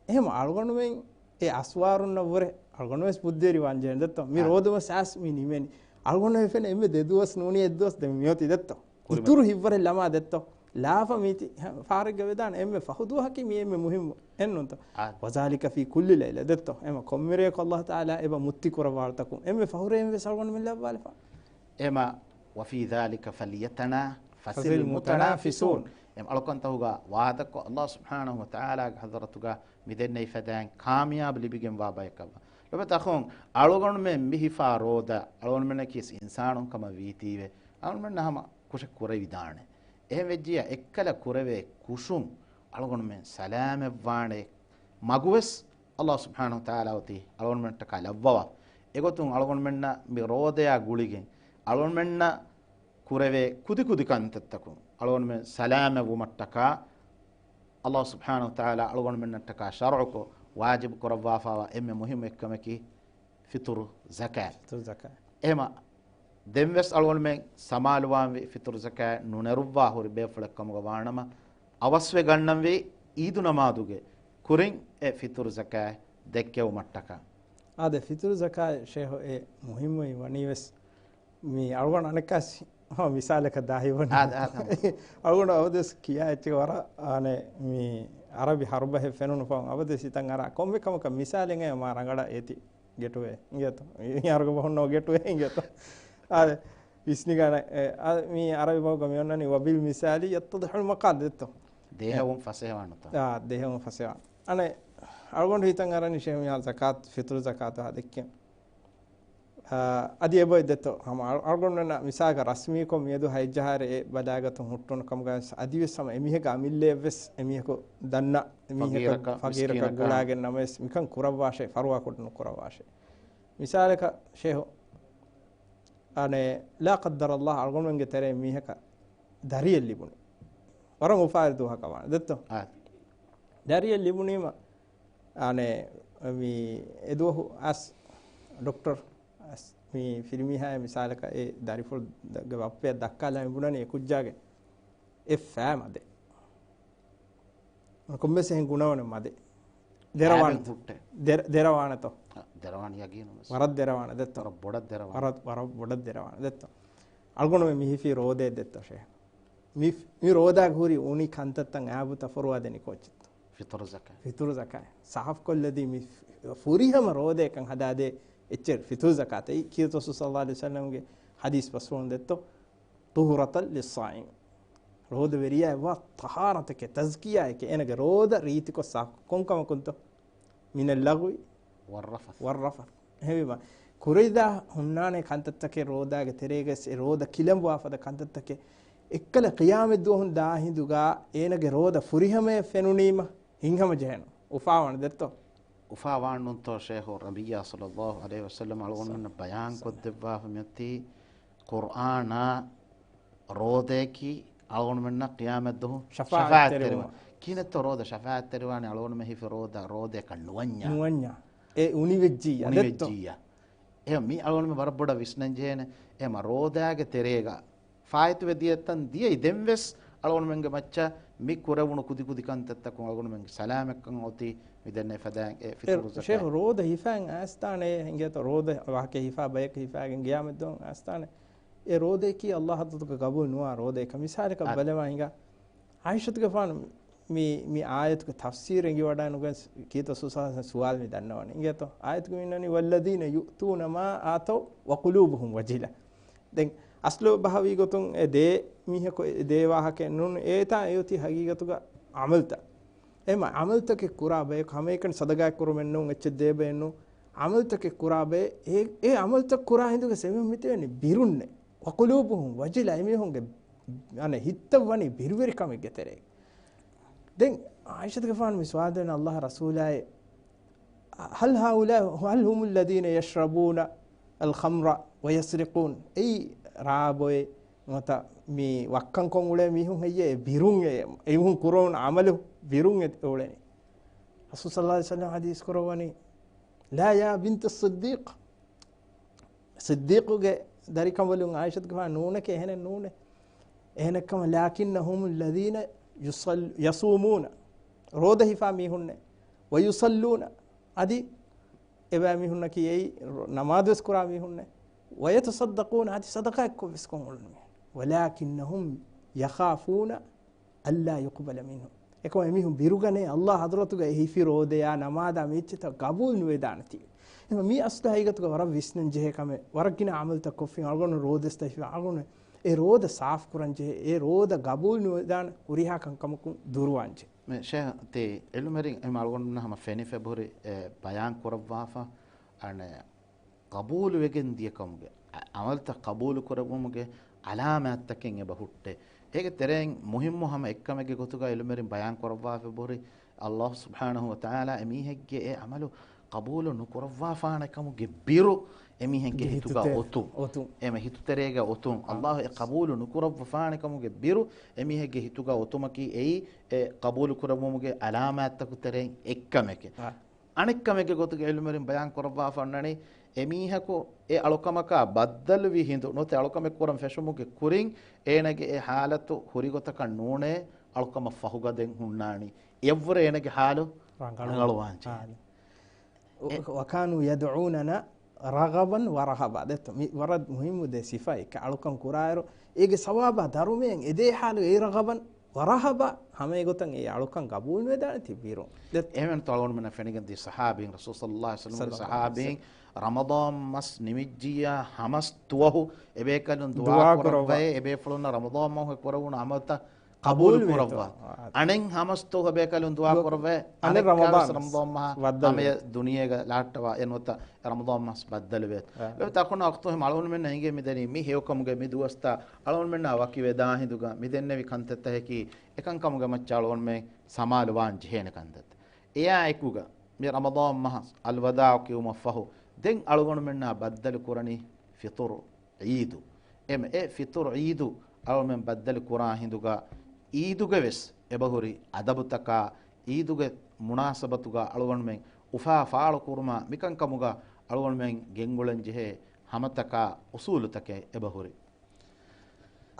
އެހެމަ އަޅުގަނޑުމެން އެ އަސްވާރުންނަށް ވުރެ އަޅުގަނޑު ވެސް ބުއްދޭރި ވާންޖެހެން ދެއްތޯ؟ މި އާ. ރޯދަ ވެސް އަސް މި ނިމެނީ. އަޅުގަނޑު ހެފެނެ އެންމެ ދެ ދުވަސް ނޫނީ އެއް ދުވަސް ދެން މިއޮތީ ދެއްތޯ؟ ކުރިމަ. އިތުރު ހިއްވަރެއް ލަމާ ދެއްތޯ؟ ލާފަ މީތި ފާރެއްގަ ވެދާނެ އެންމެ ފަހު ދުވަހަކީ މި އެންމެ މުހިއްމު އެއްނުންތޯ؟ އާ. وذلك في كل ليلة ދެއްތޯ؟ އެމަ ކޮންމެރޭކު ﷲ ތަޢާލާ އެބަ މުއްތި ކުރައްވާޅުތަކުން އެންމެ ފަހުރޭން ވެސް އަޅުގަނޑުމެން ލައްވާލެފަ. އެމަ وفي ذلك فليتنافس المتنافسون. އެމަ އަޅުކަންތަހުގަ ވާދަކޮށް ﷲ ސުބްޙާނަހު ވަތަޢާލާގެ ޙަޟްރަތުގަ މި ދެންނެވި ފަދައިން ކާމިޔާބު ލިބިގެންވާ ބަޔަކަށްވާ. ލޮބުވެތި އަޚުން، އަޅުގަނޑުމެން މި ހިފާ ރޯދަ، އަޅުގަނޑުމެންނަކީ އިންސާނުން ކަމަށް ވީތީވެ، އަޅުގަނޑުމެންނަށް ހަމަ ކުށެއް ކުރެވިދާނެ. އެހެން ވެއްޖިއްޔާ އެއްކަލަ ކުރެވޭ ކުށުން އަޅުގަނޑުމެން ސަލާމަތްވާނެ މަގުވެސް ﷲ ސުބްޙާނަހު ވަތަޢާލާ އޮތީ އަޅުގަނޑުމެންނަށްޓަކާ ލައްވަވާ. އެގޮތުން އަޅުގަނޑުމެންނަށް މި ރޯދަޔާ ގުޅިގެން އަޅުގަނޑުމެންނަށް ކުރެވޭ ކުދިކުދި ކަންތައްތަކުން އަޅުގަނޑުމެން ސަލާމަތްވުމަށްޓަކާ ﷲ ސުބްޙާނަހު ވަތަޢާލާ އަޅުގަނޑުމެންނަށްޓަކާ ޝަރުޢުކޮށް ވާޖިބު ކުރައްވާފައިވާ އެންމެ މުހިއްމު އެއްކަމަކީ ފިތުރު ޒަކާތް. ފިތުރު ޒަކާތް. އެހެމަ ދެންވެސް އަޅުގަނޑުމެން ސަމާލުވާންވީ ފިތުރު ޒަކާތް ނުނެރުއްވާ ހުރި ބޭފުޅެއް ކަމުގަ ވާނަމަ، އަވަސްވެ ގަންނަންވީ އީދު ނަމާދުގެ ކުރިން އެ ފިތުރު ޒަކާތް ދެއްކެވުމަށްޓަކާ. އާދެ، ފިތުރު ޒަކާތް ޝޭހު އެ މުހިއްމުވީ ވަނީވެސް މި އަޅުގަނޑު އަނެއްކާސް ހަމަ މިސާލަކަށް ދާހިވަނީ. އާދެ، އާދެ، ހަމަ. އަޅުގަނޑު އަބަދުވެސް ކިޔާ އެއްޗެއް ވަރަށް އާނެ މި އަރަބި ހަރުބަހެއް ފެނުނު ފަހުން އަބަދުވެސް ހިތަށް އަރާ ކޮންމެ ކަމަކަށް މިސާލެއް މާ ރަނގަޅަށް އޭތި ގެޓުވޭ އިނގޭތޯ؟ މިހާރުގެ ބަހުންނޯ ގެޓުވޭ އިނގޭތޯ؟ އާ، ވިސްނިގަން، އެ، އާ، މި އަރަބި ބަހުގަ މި އޮންނަނީ ވަބިލް މިސާލި ޔައްތަޟިޙުލް މަޤާލް ދެއްތޯ؟ ދޭހަވުން ފަސޭހަވާނެތޯ؟ އާ، ދޭހަވުން ފަސޭހަވާނެ. އަނެއް، އަޅުގަނޑު ހިތަށް އަރަނީ ޝޭހު މިހާރު ޒަކާތު، ފިތުރު ޒަކާތު ހާ ދެއްކެން. އާ، އަދި އެބައޮތް ދެއްތޯ؟ ހަމަ އަޅު-، އަޅުގަނޑުމެންނަށް މިސާލަކަށް ރަސްމީކޮށް މިއަދު ހައެއްޖަހާއިރު އެ ބަލާގަތުން ހުއްޓުނު ކަމުގަ ވެސް އަދިވެސް ހަމަ އެމީހަކަށް އަމިއްލައަށްވެސް އެމީހަކު ދަންނަ އެމީހަކަށް ފަގީރަކަށް، ފަގީރަކަށް މިސްކީނަކަށް ގުޅާގެން ނަމަވެސް މިކަން ކުރައްވާށޭ، ފަރުވާކޮށް ނުކުރައްވާށޭ. މިސާލަކަށް ޝޭހު، އަނެއް، ލާ ޤައްދަރަﷲ އަޅުގަނޑުމެންގެ ތެރެއިން މީހަކަށް ދަރިއެއް ލިބުނީ. ވަރަށް އުފާވެރި ދުވަހަކަށް ވާނެ ދެއްތޯ؟ އާ. ދަރިއެއް ލިބުނީމަ، އަނެއް، މި އެދުވަހު އަސް ޑޮކްޓަރ އަސް މި ފިރިމީހާއެއް މިސާލަކަށް އެ ދަރިފުޅުގެ ބައްޕަޔަށް ދައްކާލަން ބުނަނީ އެ ކުއްޖާގެ އެއް ފައި މަދެއް. ކޮންމެސް އެހެން ގުނަވަނެއް މަދެއް. ދެރަވާނެތޯ؟ ހުއްޓެ. ދެރ-، ދެރަވާނެތޯ؟ އަ، ދެރަވާނެ ޔަގީނުން ވެސް. ވަރަށް ދެރަވާނެ ދެއްތޯ؟ ވަރަށް ބޮޑަށް ދެރަވާނެ. ވަރަށް، ވަރަށް ބޮޑަށް ދެރަވާނެ ދެއްތޯ؟ އަޅުގަނޑު މި ހިފީ ރޯދައެއް ދެއްތޯ ޝޭހް؟ މި، މި ރޯދާގަ ހުރި އުނި ކަންތައްތައް އާބު ތަފަރުވާ ދެނީ ކޯއްޗެއްތޯ؟ ފިތުރު ޒަކާތް. ފިތުރު ޒަކާތް. ސާފުކޮށްލަދީ މި ފުރިހަމަ ރޯދައަކަށް ހަދާދޭ އެއްޗެއް ފިތުރު ޒަކާތެއް. ކީރިތި ރަސޫލު ޞައްލަﷲު ޢަލައިހި ވަސައްލަމްގެ ޙަދީޘް ބަސްފުޅުން ދެއްތޯ؟ ޠުހުރަތަން ލިއްޞާއިމް. ރޯދަވެރިޔާއަށް ވާ ޠަހާރަތެކޭ، ތަޒްކިޔާއެކޭ، އޭނަގެ ރޯދަ ރީތިކޮށް ސާފު. ކޮންކަމަކުންތޯ؟ މިނައްލަޣުވި ވައްރަފަޘް. ވައްރަފަޘް. އެހެންވީމަ، ކުރެވިދާ ހުންނާނެ ކަންތައްތަކެއް ރޯދާގެ ތެރޭގަސް އެ ރޯދަ ކިލަނބުވާފަދަ ކަންތައްތަކެއް، އެއްކަލަ ޤިޔާމަތްދުވަހުން ދާ ހިނދުގާ އޭނަގެ ރޯދަ ފުރިހަމަޔަށް ފެނުނީމަ، ހިތްހަމަޖެހޭނު. އުފާވާނެ ދެއްތޯ؟ އުފާވާނުންތޯ ޝޭހު؟ ނަބިއްޔާ ޞައްލަﷲު ޢަލައިހި ވަސައްލަމަ އަޅުގަނޑުމެންނަށް ބަޔާން ކޮށްދެއްވާފަ މިއޮތީ ޤުރްއާނާ ރޯދައަކީ އަޅުގަނޑުމެންނަށް ޤިޔާމަތްދުވަހު ޝަފާޢަތް ޝަފާޢަތް ތެރިވުމަށް. ތެރިވުމަށް. ކިހިނެއްތޯ ރޯދަ ޝަފާޢަތް ތެރިވާނެ އަޅުގަނޑުމެން ހިފި ރޯދަ ރޯދައަކަށް ނުވަންޏާ. ނުވަންޏާ. އެ އުނިވެއްޖިއްޔާ ދެއްތޯ؟ އުނިވެއްޖިއްޔާ. އެ މީ އަޅުގަނޑުމެން ވަރަށް ބޮޑަށް ވިސްނަން ޖެހޭނެ. އެ މަ ރޯދާގެ ތެރޭގަ ފާއިތުވެ ދިޔަތަން ދިޔައީ ދެންވެސް އަޅުގަނޑުމެންގެ މައްޗަށް މި ކުރެވުނު ކުދިކުދި ކަންތައްތަކުން އަޅުގަނޑުމެންގެ ސަލާމަތްކަން އޮތީ މި ދެންނެވި ފަދައިން އެ ފިތުރު ޝޭޚް، ޒަކާތް. ޝޭޚް، ރޯދަ ހިފާން އައިސްދާނެ އިނގޭތޯ؟ ރޯދަ ވާހަކަ ހިފާ ބަޔަކަށް ހިފާގެން ގިޔާމަތްދުވަހު އައިސްދާނެ. އެ ރޯދައަކީ ﷲ ޙަޟްރަތުގަ ގަބޫލު ނުވާ ރޯދައެއް. މިސާލަކަށް އާ. ބަލަމާ ހިނގާ. ޢާއިޝަތުގެފާނު މި، މި އާޔަތުގެ ތަފްސީރު އެނގިވަޑައިނުގެން ކީރިތި ރަސޫލު ޞައްލަﷲު ޢަލައިހި ވަސައްލަމަ ސުވާލު މި ދަންނަވަނީ. އިނގޭތޯ؟ އާޔަތުގަ މި އޮންނަނީ، "والذين يؤتون ما آتوا وقلوبهم وجلة." ދެން އަސްލު ބަހަވީ ގޮތުން އެ ދޭ މީހަކު އެ ދޭ ވާހަކައެއް ނޫން، އެތާ އެއޮތީ ހަގީގަތުގަ ޢަމަލުތައް. އެމަ ޢަމަލުތަކެއް ކުރާ ބަޔަކު ހަމައެކަނި ޞަދަޤާތް ކުރުމެއް ނޫން، އެއްޗެއް ދޭ ބައެއް ނޫން. ޢަމަލުތަކެއް ކުރާ ބައެއް، އެ، އެ ޢަމަލުތައް ކުރާ ހިނދުގަ އެމީހުން މިތިބެނީ ބިރުންނޭ. وقلوبهم وجلة، އެމީހުންގެ އަނެއް ހިތްތައް ވަނީ ބިރުވެރިކަމެއްގެ ތެރޭގަ. ދެން ޢާއިޝަތުގެފާނު މި ސުވާލު ދެން ﷲ ރަސޫލާއޭ، هل هؤلاء، هل هم الذين يشربون، الخمر ويسرقون. އެއީ ރާ ބޮއެ ނުވަތަ މި ވައްކަންކޮށް އުޅޭ މީހުން ހެއްޔޭ؟ ބިރުން އެ، އެ މީހުން ކުރަން އަމަލު ބިރުން އެ އުޅެނީ. ރަސޫލު ޞައްލަﷲ ޢަލައިހި ވަސައްލަމަ ޙަދީޘް ކުރައްވަނީ، لا يا بنت الصديق، ޞިއްދީޤުގެ ދަރިކަނބަލުން ޢާއިޝަތުގެފާނު ނޫނެކޭ، އެހެނެއް ނޫނޭ. އެހެނެއްކަމަށް، لكنهم الذين يصل-، يصومون، ރޯދަ ހިފާ މީހުންނޭ، ويصلون، އަދި އެބައިމީހުންނަކީ އެއީ ރޯ-، ނަމާދުވެސް ކުރާ މީހުންނޭ، ويتصدقون، އަދި ޞަދަޤާތްކޮށްވެސް ކޮށް އުޅުނު މީހުން. ولكنهم يخافون ألا يقبل منهم. އެކަމަށް އެމީހުން ބިރުގަނޭ، ﷲ ޙަޟްރަތުގަ އެ ހިފި ރޯދަޔާ ނަމާދާ މި އެއްޗިތައް ގަބޫލު ނުވެދާނެތީ. އެހެން މި އަސްލު ހަގީގަތުގަ ވަރަށް ވިސްނަން ޖެހޭ ކަމެއް. ވަރަށް ގިނަ ޢަމަލުތައް ކޮށްފިން އަޅުގަނޑު ރޯދަ ސްތަށިފި އަޅުގަނޑު އެ ރޯދަ ސާފު ކުރަން ޖެހޭ، އެ ރޯދަ ގަބޫލު ނުވެދާނެ ހުރިހާ ކަންކަމަކުން ދުރުވާން ޖެހޭ. މި ޝޭޚް ތި ޢިލްމުވެރިން އެހެން އަޅުގަނޑުމެންނަށް ހަމަ ފެނިފަ އެބަހުރި، އެ، ބަޔާން ކުރައްވާފަ، އަނެއް ޤަބޫލުވެގެން ދިޔަކަމުގެ، އަ-، ޢަމަލުތައް ޤަބޫލު ކުރެއްވުމުގެ ޢަލާމާތްތަކެއް އެބަ ހުއްޓޭ. އޭގެ ތެރެއިން މުހިއްމު ހަމަ އެއްކަމެއްގެ ގޮތުގަ ޢިލްމުވެރިން ބަޔާން ކުރައްވާފަ އެބަހުރި، ﷲ ސުބްޙާނަހޫ ވަތަޢާލާ އެމީހެއްގެ އެ ޢަމަލު ޤަބޫލު ނުކުރައްވާފާނެ ކަމުގެ ބިރު އެމީހެއްގެ ގެ ހިތުގަ ހިތުތެ-، އޮތުން. އޮތުން. އެމެ ހިތުތެރޭގަ އޮތުން. އާ. ﷲ އެ ޤަބޫލު ނުކުރައްވާފާނެ ކަމުގެ ބިރު އެމީހެއްގެ ހިތުގަ އޮތުމަކީ އެއީ އެ ޤަބޫލު ކުރެއްވުމުގެ ޢަލާމާތްތަކު ތެރެއިން އެއްކަމެކެ. އާ. އަނެއްކަމެއްގެ ގޮތުގަ ޢިލްމުވެރިން ބަޔާން ކުރައްވާފަ އޮންނަނީ، އެމީހަކު އެ އަޅުކަމަކާ ބައްދަލުވި ހިނދު ނުވަތަ އަޅުކަމެއް ކުރަން ފެށުމުގެ ކުރިން އޭނަގެ އެ ޙާލަތު ހުރިގޮތަކަށް ނޫނޭ، އަޅުކަމަށް ފަހުގަދައިން ހުންނާނީ. އެއަށްވުރެ އޭނަގެ ޙާލު ރަނގަޅު. ރަނގަޅުވާން ޖެހޭ. އާނ. އެ-، وكانوا يدعوننا رغبا ورهبا. ދެއްތޯ؟ މި ވަރަށް މުހިއްމު ދެ ސިފައެއް. އަޅުކަން ކުރާއިރު، އޭގެ ސަވާބާ ދަރުމައެއް އެދޭ ޙާލު އެ ރަޣަބަން ވަރަހަބާ ހަމަ އެގޮތަށް އެ އަޅުކަން ގަބޫލުވެދާނެތީ ބިރުން. ދެ-، އެހެން ތަޅުން މިނަ ފެނިގެން ދި ޞަޙާބީން ރަސޫލު ޞައްލައްލާހު ޢަލައިހި ވަސައްލަމްގެ ޞައްލައްލާހު ޢަލައިހި ވަސައްލަމް. ޞަޙާބީން ރަމަޟާން މަސް ނިމިއްޖިއްޔާ ހަމަސް ދުވަހު އެބޭކަލުން ދުޢާ ދުޢާ ކުރައްވައޭ، ކުރައްވަ. އެބޭފުޅުންނަށް ރަމަޟާން މަހު ކުރެވުނު ޢަމަލުތައް ޤަބޫލު ކުރައްވާ. އާ. އަނެއް ހަމަސް ދުވަހު އެބޭކަލުން ދުޢާ ދުޢާ. ކުރައްވައޭ، އަނެއް އަނެއް ރަމަޟާން ކަލަސް ރަމަޟާން މަހަށް ބައްދަލުވޭ. ހަމަޔަށް ދުނިޔޭގަ ލާއްޓަވާ އެން ނުވަތަ ރަމަޟާން މަސް ބައްދަލުވޭ. އާ. އެ ތަކުން ވަޤްތު ހިމަ އަޅުގަނޑުމެންނަށް އެނގޭ މިދެނީ މި ހެޔޮކަމުގެ މި ދުވަސްތައް އަޅުގަނޑުމެންނާ ވަކިވެދާ ހިނދުގަ މި ދެންނެވި ކަންތައްތައް އެކީ އެކަންކަމުގެ މައްޗަށް އަޅުގަނޑުމެން ސަމާލުވާން ޖެހޭނެ ކަންތައްތައް. އެއާ އެކުގަ މި ރަމަޟާން މަހަށް އަލްވަދާޢު ކިޔުމަށްފަހު ދެން އަޅުގަނޑުމެންނާ ބައްދަލު ކުރަނީ ފިޠުރު ޢީދު. އެމެ އެ ފިޠުރު ޢީދު އަޅުމެން ބައްދަލު ކުރާ ހިނދުގަ ޢީދުގެ ވެސް އެބަހުރި އަދަބުތަކާ ޢީދުގެ މުނާސަބަތުގަ އަޅުގަނޑުމެން އުފާ ފާޅު ކުރުމާ މިކަންކަމުގަ އަޅުގަނޑުމެން ގެންގުޅެން ޖެހޭ ހަމަތަކާ އުޞޫލުތަކެއް އެބަހުރި.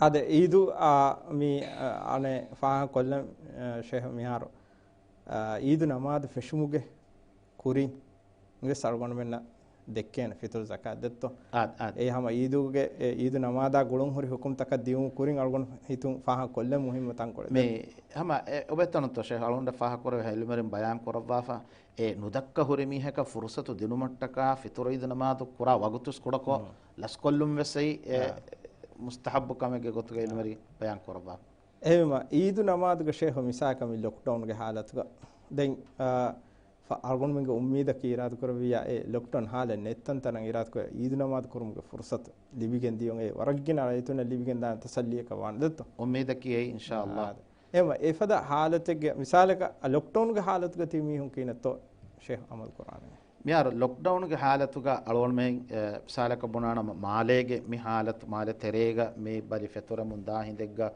އާދެ، ޢީދު، އާ، މި، އާ، އަނެއް ފާހަގަ ކޮށްލަން، އާ، ޝޭހް މިހާރު، އާ، ޢީދު ނަމާދު ފެށުމުގެ ކުރިން ވެސް އަޅުގަނޑުމެންނަށް ދެއްކޭނެ ފިޠުރު ޒަކާތް ދެއްތޯ؟ އާދެ، އާދެ. އެ ހަމަ ޢީދުގެ، އެ ޢީދު ނަމާދާ ގުޅުން ހުރި ޙުކުމްތަކަށް ދިއުން ކުރިން އަޅުގަނޑު ހިތުން ފާހަގަ ކޮށްލަން މުހިއްމު ތަންކޮޅެއް މި ދެއްތޯ؟ ހަމަ އެ އޮބެތަނުތޯ ޝޭހް އަޅުގަނޑަށް ފާހަގަ ކުރެވޭ ޢިލްމުވެރިން ބަޔާން ކުރައްވާފަ، އެ ނުދައްކަ ހުރި މީހަކަށް ފުރުޞަތު ދިނުމަށްޓަކާ ފިޠުރު ޢީދު ނަމާދު ކުރާ ވަގުތުސް ކުޑަކޮށް މު. ލަސްކޮށްލުން ވެސް އެއީ، އެ، އާ. މުސްތަޙައްބު ކަމެއްގެ ގޮތުގައި އާ. ޢިލްމުވެރިން ބަޔާން ކުރައްވާ. އެހެންވީމަ، ޢީދު ނަމާދުގެ ޝޭހު މިސާކަށް މި ލޮކްޑައުންގެ ޙާލަތުގަ ދެން، އާ، ފަ-، އަޅުގަނޑުމެންގެ އުއްމީދަކީ އިރާދަކުރެއްވިއްޔާ އެ ލޮކްޑައުން ޙާލަތް ނެތް ތަންތަނަށް އިރާދަކުރެ ޢީދު ނަމާދު ކުރުމުގެ ފުރުޞަތު ލިބިގެން ދިޔުން އެ ވަރަށް ގިނަ ރައްޔިތުންނަށް ލިބިގެން ދާނެ ތަސައްލީއަކަށް ވާނެ ދެއްތޯ؟ އުއްމީދަކީ އެއީ އިންޝާﷲ. އާ، އާދެ. އެހެންވީމަ، އެފަދަ ޙާލަތެއްގެ މިސާލަކަށް އަ، ލޮކްޑައުންގެ ޙާލަތުގަ ތިބި މީހުން ކިހިނެއްތޯ ޝޭހް ޢަމަލު ކުރާނެ؟ މިހާރު ލޮކްޑައުންގެ ޙާލަތުގަ އަޅުގަނޑުމެން، އެ، މިސާލަކަށް ބުނާނަމަ މާލޭގެ މި ޙާލަތު، މާލެ ތެރޭގަ މި ބަލި ފެތުރެމުން ދާ ހިނދެއްގަ،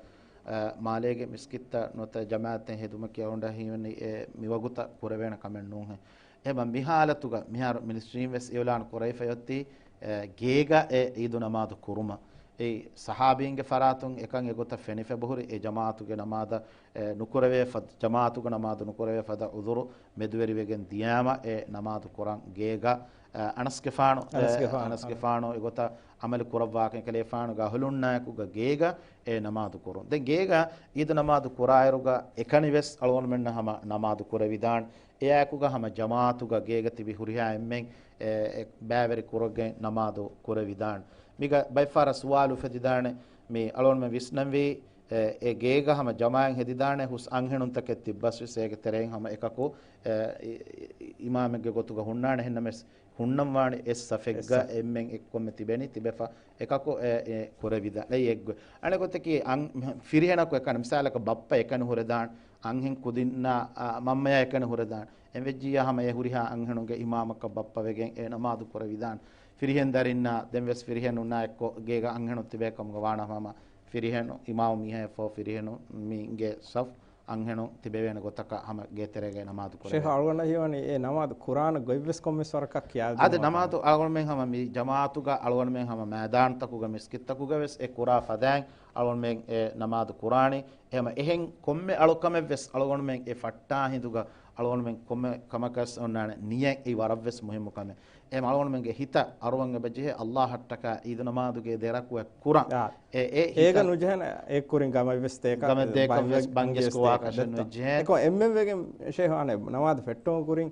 އެ، މާލޭގެ މިސްކިތްތައް ނުވަތަ ޖަމާޢަތެއް ހެދުމަކީ އަޅުގަނޑަށް ހީވަނީ އެ މިވަގުތަށް ކުރެވޭނެ ކަމެއް ނޫންހޭ. އެހެންވީމަ މި ޙާލަތުގަ މިހާރު މިނިސްޓްރީން ވެސް އިޢުލާނު ކުރެވިފައި އޮތީ، އެ، ގޭގަ އެ ޢީދު ނަމާދު ކުރުމަށް. އެއީ ޞަޙާބީންގެ ފަރާތުން އެކަން އެގޮތަށް ފެނިފަ އެބަހުރި އެ ޖަމާޢަތުގެ ނަމާދަށް، އެ، ނުކުރެވޭ ފަ-، ޖަމާޢަތުގެ ނަމާދު ނުކުރެވޭ ފަދަ ޢުޛުރު މެދުވެރިވެގެން ދިޔާމަ އެ ނަމާދު ކުރަން ގޭގަ، އެ، އަނަސްގެފާނު، އެ، އަނަސްގެފާނު، އަނަސްގެފާނު އެގޮތަށް ޢަމަލު ކުރައްވާކަން ކަލޭފާނުގެ އަހުލުންނާއެކުގަ ގޭގަ އެ ނަމާދު ކުރުން. ދެން ގޭގަ ޢީދު ނަމާދު ކުރާއިރުގަ އެކަނިވެސް އަޅުގަނޑުމެންނަށް ހަމަ ނަމާދު ކުރެވިދާނެ. އެއާއެކުގަ ހަމަ ޖަމާޢަތުގަ ގޭގަ ތިބި ހުރިހާ އެންމެން އެ، އެ، ބައިވެރި ކުރެވިގެން ނަމާދު ކުރެވިދާނެ. މީގަ ބައެއްފަހަރަށް ސުވާލު އުފެދިދާނެ، މި އަޅުގަނޑުމެން ވިސްނަންވީ، އެ، އެ ގޭގަ ހަމަ ޖަމާޢަތް ހެދިދާނެ ހުސް އަންހެނުންތަކެއް ތިއްބަސްވެސް އޭގެ ތެރެއިން ހަމަ އެކަކު، އެ، އި-، އި-، އިމާމެއްގެ ގޮތުގަ ހުންނާނެ. އެހެންނަމަވެސް ހުންނަންވާނެ އެއް ސަފެއްގަ އެއް ސަފް. އެންމެން އެއްކޮށްމެ ތިބެނީ ތިބެފަ އެކަކު އެ، އެ ކުރެވިދާނެ. އެއީ އެއްގޮތް. އަނެއް ގޮތަކީ އަން-، ފިރިހެނަކު އެކަނި، މިސާލަކަށް ބައްޕަ އެކަނި ހުރެދާނެ، އަންހެން ކުދިންނާ، އާ، މަންމަޔާ އެކަނި ހުރެދާނެ. އެހެންވެއްޖިއްޔާ ހަމަ އެ ހުރިހާ އަންހެނުންގެ އިމާމަކަށް ބައްޕަވެގެން އެ ނަމާދު ކުރެވިދާނެ. ފިރިހެން ދަރިންނާ ދެން ވެސް ފިރިހެނުންނާ އެއްކޮށް ގޭގަ އަންހެނުން ތިބޭ ކަމުގަ ވާނަމަ، ހަމަ ފިރިހެނު އިމާމު މީހާ އެއްފަހު ފިރިހެނުން މީގެ ސަފް އަންހެނުން ތިބެވޭނެ ގޮތަކަށް ހަމަ ގޭތެރޭގައި ނަމާދު ކުރޭ. ޝޭޚް، އަޅުގަނޑަށް ހީވަނީ އެ ނަމާދު ކުރާނެ ގޮތްވެސް ކޮންމެސް ވަރަކަށް ކިޔާދިނުމަށް. އަދި ނަމާދު އަޅުގަނޑުމެން ހަމަ މި ޖަމާއަތުގަ އަޅުގަނޑުމެން ހަމަ މައިދާނުތަކުގަ މިސްކިތްތަކުގަ ވެސް އެ ކުރާ ފަދައިން އަޅުގަނޑުމެން އެ ނަމާދު ކުރާނީ. އެހެމަ އެހެން ކޮންމެ އަޅުކަމެއް ވެސް އަޅުގަނޑުމެން އެ ފައްޓާ ހިނދުގަ އަޅުގަނޑުމެން ކޮންމެ ކަމަކަސް އޮންނާނެ ނިޔަތް އެއީ ވަރަށް ވެސް މުހިއްމު ކަމެއް. އެހެމަ އަޅުގަނޑުމެންގެ ހިތަށް އަރުވަން އެބަޖެހޭ އައްލާހަށްޓަކާ އީދު ނަމާދުގެ ދެރަކުވެ ކުރަން. އާ. އެ، އެ ހިތަށް ނުޖެހޭނެ އެ ކުރިން ގަމަށް ވެސް ދޭކަށް ގަމެއް ދޭކަށް ވެސް ބަންގެސް ކުވާކަށެއް ނުޖެހޭ. އެކޮ އެންމެން ވެގެން ޝޭހު އަނެ ނަމާދު ފެއްޓުމު ކުރިން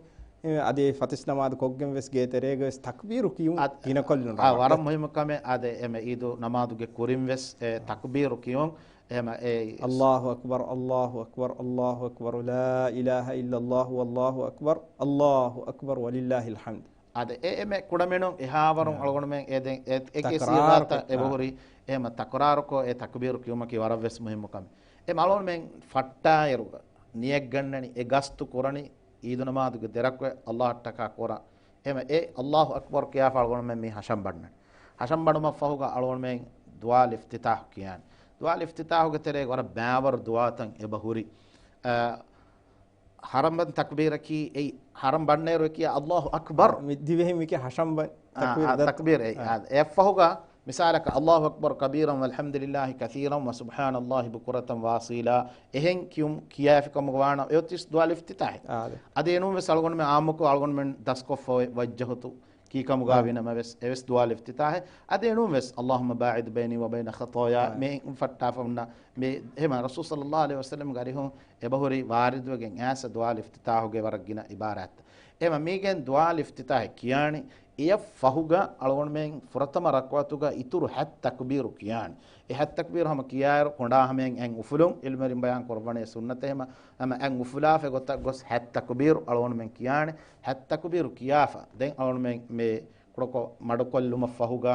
އަދި ފަތިސް ނަމާދު ކޮށްގެން ވެސް ގޭތެރޭގަ ވެސް ތަކްބީރު ކިޔުން އަ، ގިނަކޮށްލުން އާ، ވަރަށް މުހިއްމު ކަމެއް. އާދެ، އެމެ އީދު ނަމާދުގެ ކުރިން ވެސް އެ ތަކްބީރު ކިޔުން. އެހެމަ އެ އައްލާހު އަކްބަރު، އައްލާހު އަކްބަރު، އައްލާހު އަކްބަރު، ލާ އިލާހަ އިއްލައްލާހު، ވައްލާހު އަކްބަރު، އައްލާހު އަކްބަރު، ވަލިއްލާހިލް ޙަމްދު. އާދެ، އެ އެމެ ކުޑަމިނުން އެހާވަރުން އަޅުގަނޑުމެން އެ ދެން އެ، އެކި ސީރާތަށް އެބަހުރި. އެހެމަ ތަކުރާރުކޮށް އެ ތަކުބީރު ކިޔުމަކީ ވަރަށް ވެސް މުހިއްމު ކަމެއް. އެ އަޅުގަނޑުމެން ފައްޓާއިރުގަ ނިޔަތްގަންނަނީ އެ ގަސްތު ކުރަނީ އީދު ނަމާދުގެ ދެރަކުވެ އައްލާހަށްޓަކާ ކުރަން. އެހެމަ އެ އައްލާހު އަކްބަރު ކިޔާފަ އަޅުގަނޑުމެން މި ހަށަން ބަންނަނީ. ހަށަން ބަނުމަށްފަހުގަ އަޅުގަނޑުމެން ދުޢާ ލިފްތިތާޙު ކިޔާނެ. ދުޢާ ލިފްތިތާޙުގެ ތެރޭގަ ވަރަށް ބައިވަރު ދުޢާތައް އެބަހުރި. އަ، ހަށަންބަން ތަކްބީރަކީ އެއީ، ހަށަން ބަންނައިރު އެ ކިޔާ އައްލާހު އަކްބަރު. މި ދިވެހިން މި ކިޔާ ހަށަންބަން އާ، ތަކްބީރު އާ، ދައްކަ. ތަކްބީރު އެއީ. އާ. އާ، އެއަށްފަހުގަ މިސާލަކަށް، އައްލާހު އަކްބަރު ކަބީރަން ވަލްޙަމްދުލިއްލާހި ކަޘީރަން ވަސުބްޙާނައްލާހި ބުކުރަތަން ވައަޞީލާ އެހެން ކިޔުން ކިޔާފި ކަމުގަ ވާނަމަ އެއޮތީސް ދުޢާ ލިފްތިތާޙެއް. އާ، އާދެ. އަދި އެނޫން ވެސް އަޅުގަނޑުމެން ޢާއްމުކޮށް އަޅުގަނޑުމެން ދަސްކޮށްފަ ވައްޖަހުތު ކީ ކަމުގަ އާ. ވީނަމަ ވެސް އެވެސް ދުޢާ ލިފްތިތާޙެއް. އަދި އެނޫން ވެސް، އައްލާހުއްމަ ބާޢިދް ބައިނީ ވަބައިނަ ޚަޠާޔާ އާ. މި ފައްޓާފަ ހުންނަ މި އެހެމަ ރަސޫލު ޞައްލައްލާހު ޢަލައިހި ވަސައްލަމްގެ އަރިހުން އެބަހުރި ވާރިދުވެގެން އައިސް ދުޢާ ލިފްތިތާޙުގެ ވަރަށް ގިނަ ޢިބާރާތްތައް. އެހެމަ މީގެން ދުޢާ ލިފްތިތާޙެއް ކިޔާނީ، އެއަށް ފަހުގަ އަޅުގަނޑުމެން ފުރަތަމަ ރަކުޢަތުގަ އިތުރު ހަތް ތަކްބީރު ކިޔާނީ. އެ ހަތް ތަކްބީރު ހަމަ ކިޔާއިރު ކޮނޑާ ހަމައިން އަތް އުފުލުން، ޢިލްމުވެރިން ބަޔާން ކުރައްވަނީ ސުންނަތެއް. ހަމަ، ހަމަ އަތް އުފުލާފަ ގޮތަށް ގޮސް ހަތް ތަކްބީރު އަޅުގަނޑުމެން ކިޔާނީ. ހަތް ތަކްބީރު ކިޔާފަ ދެން އަޅުގަނޑުމެން މި ކުޑަކޮށް މަޑުކޮށްލުމަށް ފަހުގަ،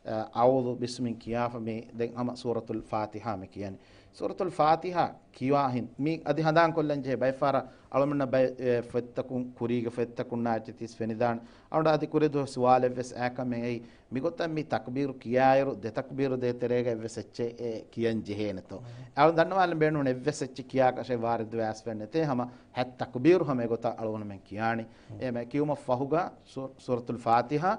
އަ، އަޢޫޛު ބިސްމިން ކިޔާފަ މި ދެން ހަމަ ސޫރަތުލް ފާތިޙާ މި ކިޔަނީ. ސޫރަތުލް ފާތިޙާ ކިޔާ ހިނދު މި އަދި ހަނދާން ކޮށްލަން ޖެހޭ ބައެއް ފަހަރަށް އަޅުގަނޑުމެންނަށް ބައެއް، އެ، ފޮތްތަކުން ކުރީގެ ފޮތްތަކުންނާ އެއްޗެއް ތިއްސަ ފެނިދާނެ. އަޅުގަނޑު އަދި ކުރިދުވަހު ސުވާލެއް ވެސް އައިކަމެއް އެއީ. މިގޮތަށް މި ތަކްބީރު ކިޔާއިރު ދެ ތަކްބީރު ދޭތެރޭގަ އެއްވެސް އެއްޗެއް އެ ކިޔަން ޖެހޭނެތޯ. އަޅުގަނޑު ދަންނަވާލަން ބޭނުން އެއްވެސް އެއްޗެއް ކިޔާކަށެއް ވާރިދުވެ އައިސްފަ ނެތޭ. ހަމަ ހަތް ތަކްބީރު ހަމަ އެގޮތަށް އަޅުގަނޑުމެން ކިޔާނީ. އެ މެ ކިޔުމަށް ފަހުގަ ސޫ-، ސޫރަތުލް ފާތިޙާ،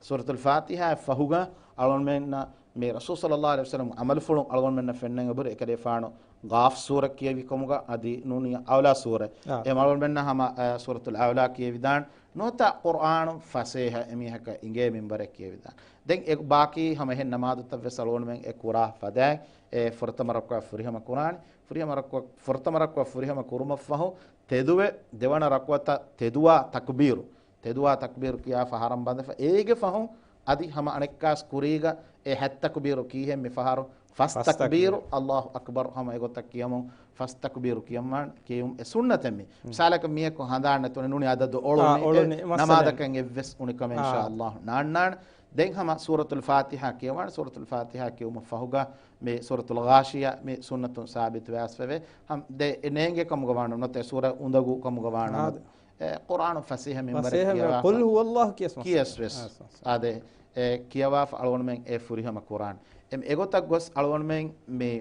ސޫރަތުލް ފާތިޙާއަށް ފަހުގަ އަޅުގަނޑުމެންނަށް މި ރަސޫލު ޞައްލައްލާހު ޢަލައިހި ވަސައްލަމް ޢަމަލުފުޅުން އަޅުގަނޑުމެންނަށް ފެންނަން އެބުރި އެކަލޭފާނު ގާފް ސޫރަ ކިޔެވި ކަމުގަ އަދި ނޫނީ އަޢުލާ ސޫރަ. އާ. އެ އަޅުގަނޑުމެންނަށް ހަމަ، އަ، ސޫރަތުލް އަޢުލާ ކިޔެވިދާނެ. ނުވަތަ ޤުރްއާނު ފަސޭހަ އެމީހަކަށް އިނގޭ މިންބަރެއް ކިޔެވިދާނެ. ދެން އެ ބާކީ ހަމަ އެހެން ނަމާދުތައް ވެސް އަޅުގަނޑުމެން އެ ކުރާ ފަދައިން އެ ފުރަތަމަ ރަކުޢަތް ފުރިހަމަ ކުރާނީ. ފުރިހަމަ ރަކުޢަތް، ފުރަތަމަ ރަކުޢަތް ފުރިހަމަ ކުރުމަށްފަހު ތެދުވެ ދެވަނަ ރަކުޢަތަށް ތެދުވާ ތަކްބީރު ތެދުވާ ތަކްބީރު ކިޔާފަ ހަށަން ބަނދެފަ. އޭގެ ފަހުން އަދި ހަމަ އަނެއްކާސް ކުރީގަ އެ ހަތް ތަކްބީރު ކީހެން މި ފަހަރު ފަސް ފަސް ތަކްބީރު. ތަކްބީރު އައްލާހު އަކްބަރު ހަމަ އެގޮތަށް ކިޔަމުން ފަސް ތަކްބީރު ކިޔަމާން ކިޔުން އެ ސުންނަތެއް މި. މި. މިސާލަކަށް މީހަކު ހަނދާން ނެތުނެ ނޫނީ އަދަދު އޮޅުނީ، އާ، އޮޅުނީ. އެ މައްސަލައެއް. ނަމާދަކަށް އެއްވެސް އުނިކަމެއް އާ. އިންޝާ އައްލާހު ނާންނާނެ. ދެން ހަމަ ސޫރަތުލް ފާތިޙާ ކިޔަވާނެ. ސޫރަތުލް ފާތިޙާ ކިޔުމަށް ފަހުގަ މި ސޫރަތުލް ޣާޝިޔާ މި ސުންނަތުން ސާބިތު ވެ އައިސްފަވޭ. ހަމް ދެ އެ ނޭނގޭ ކަމުގަ ވާނަމަ ނުވަތަ ސޫރަ އުނދަގޫ ކަމުގަ ވާނަމަ. އާދެ. އެ، ޤުރްއާނު ފަސޭހަ މިންވަރެއް ފަސޭހަ ކިޔަވާފަ. ޤުލް ހުވައްލާހު ކިޔަސް މަސް. ކިޔަސް ވެސް. އާ، ސޯ، ސޯ. އާދެ، އެ، ކިޔަވާފަ އަޅުގަނޑުމެން އެ ފުރިހަމަ ކުރާން. އެ، އެގޮތަށް ގޮސް އަޅުގަނޑުމެން މި،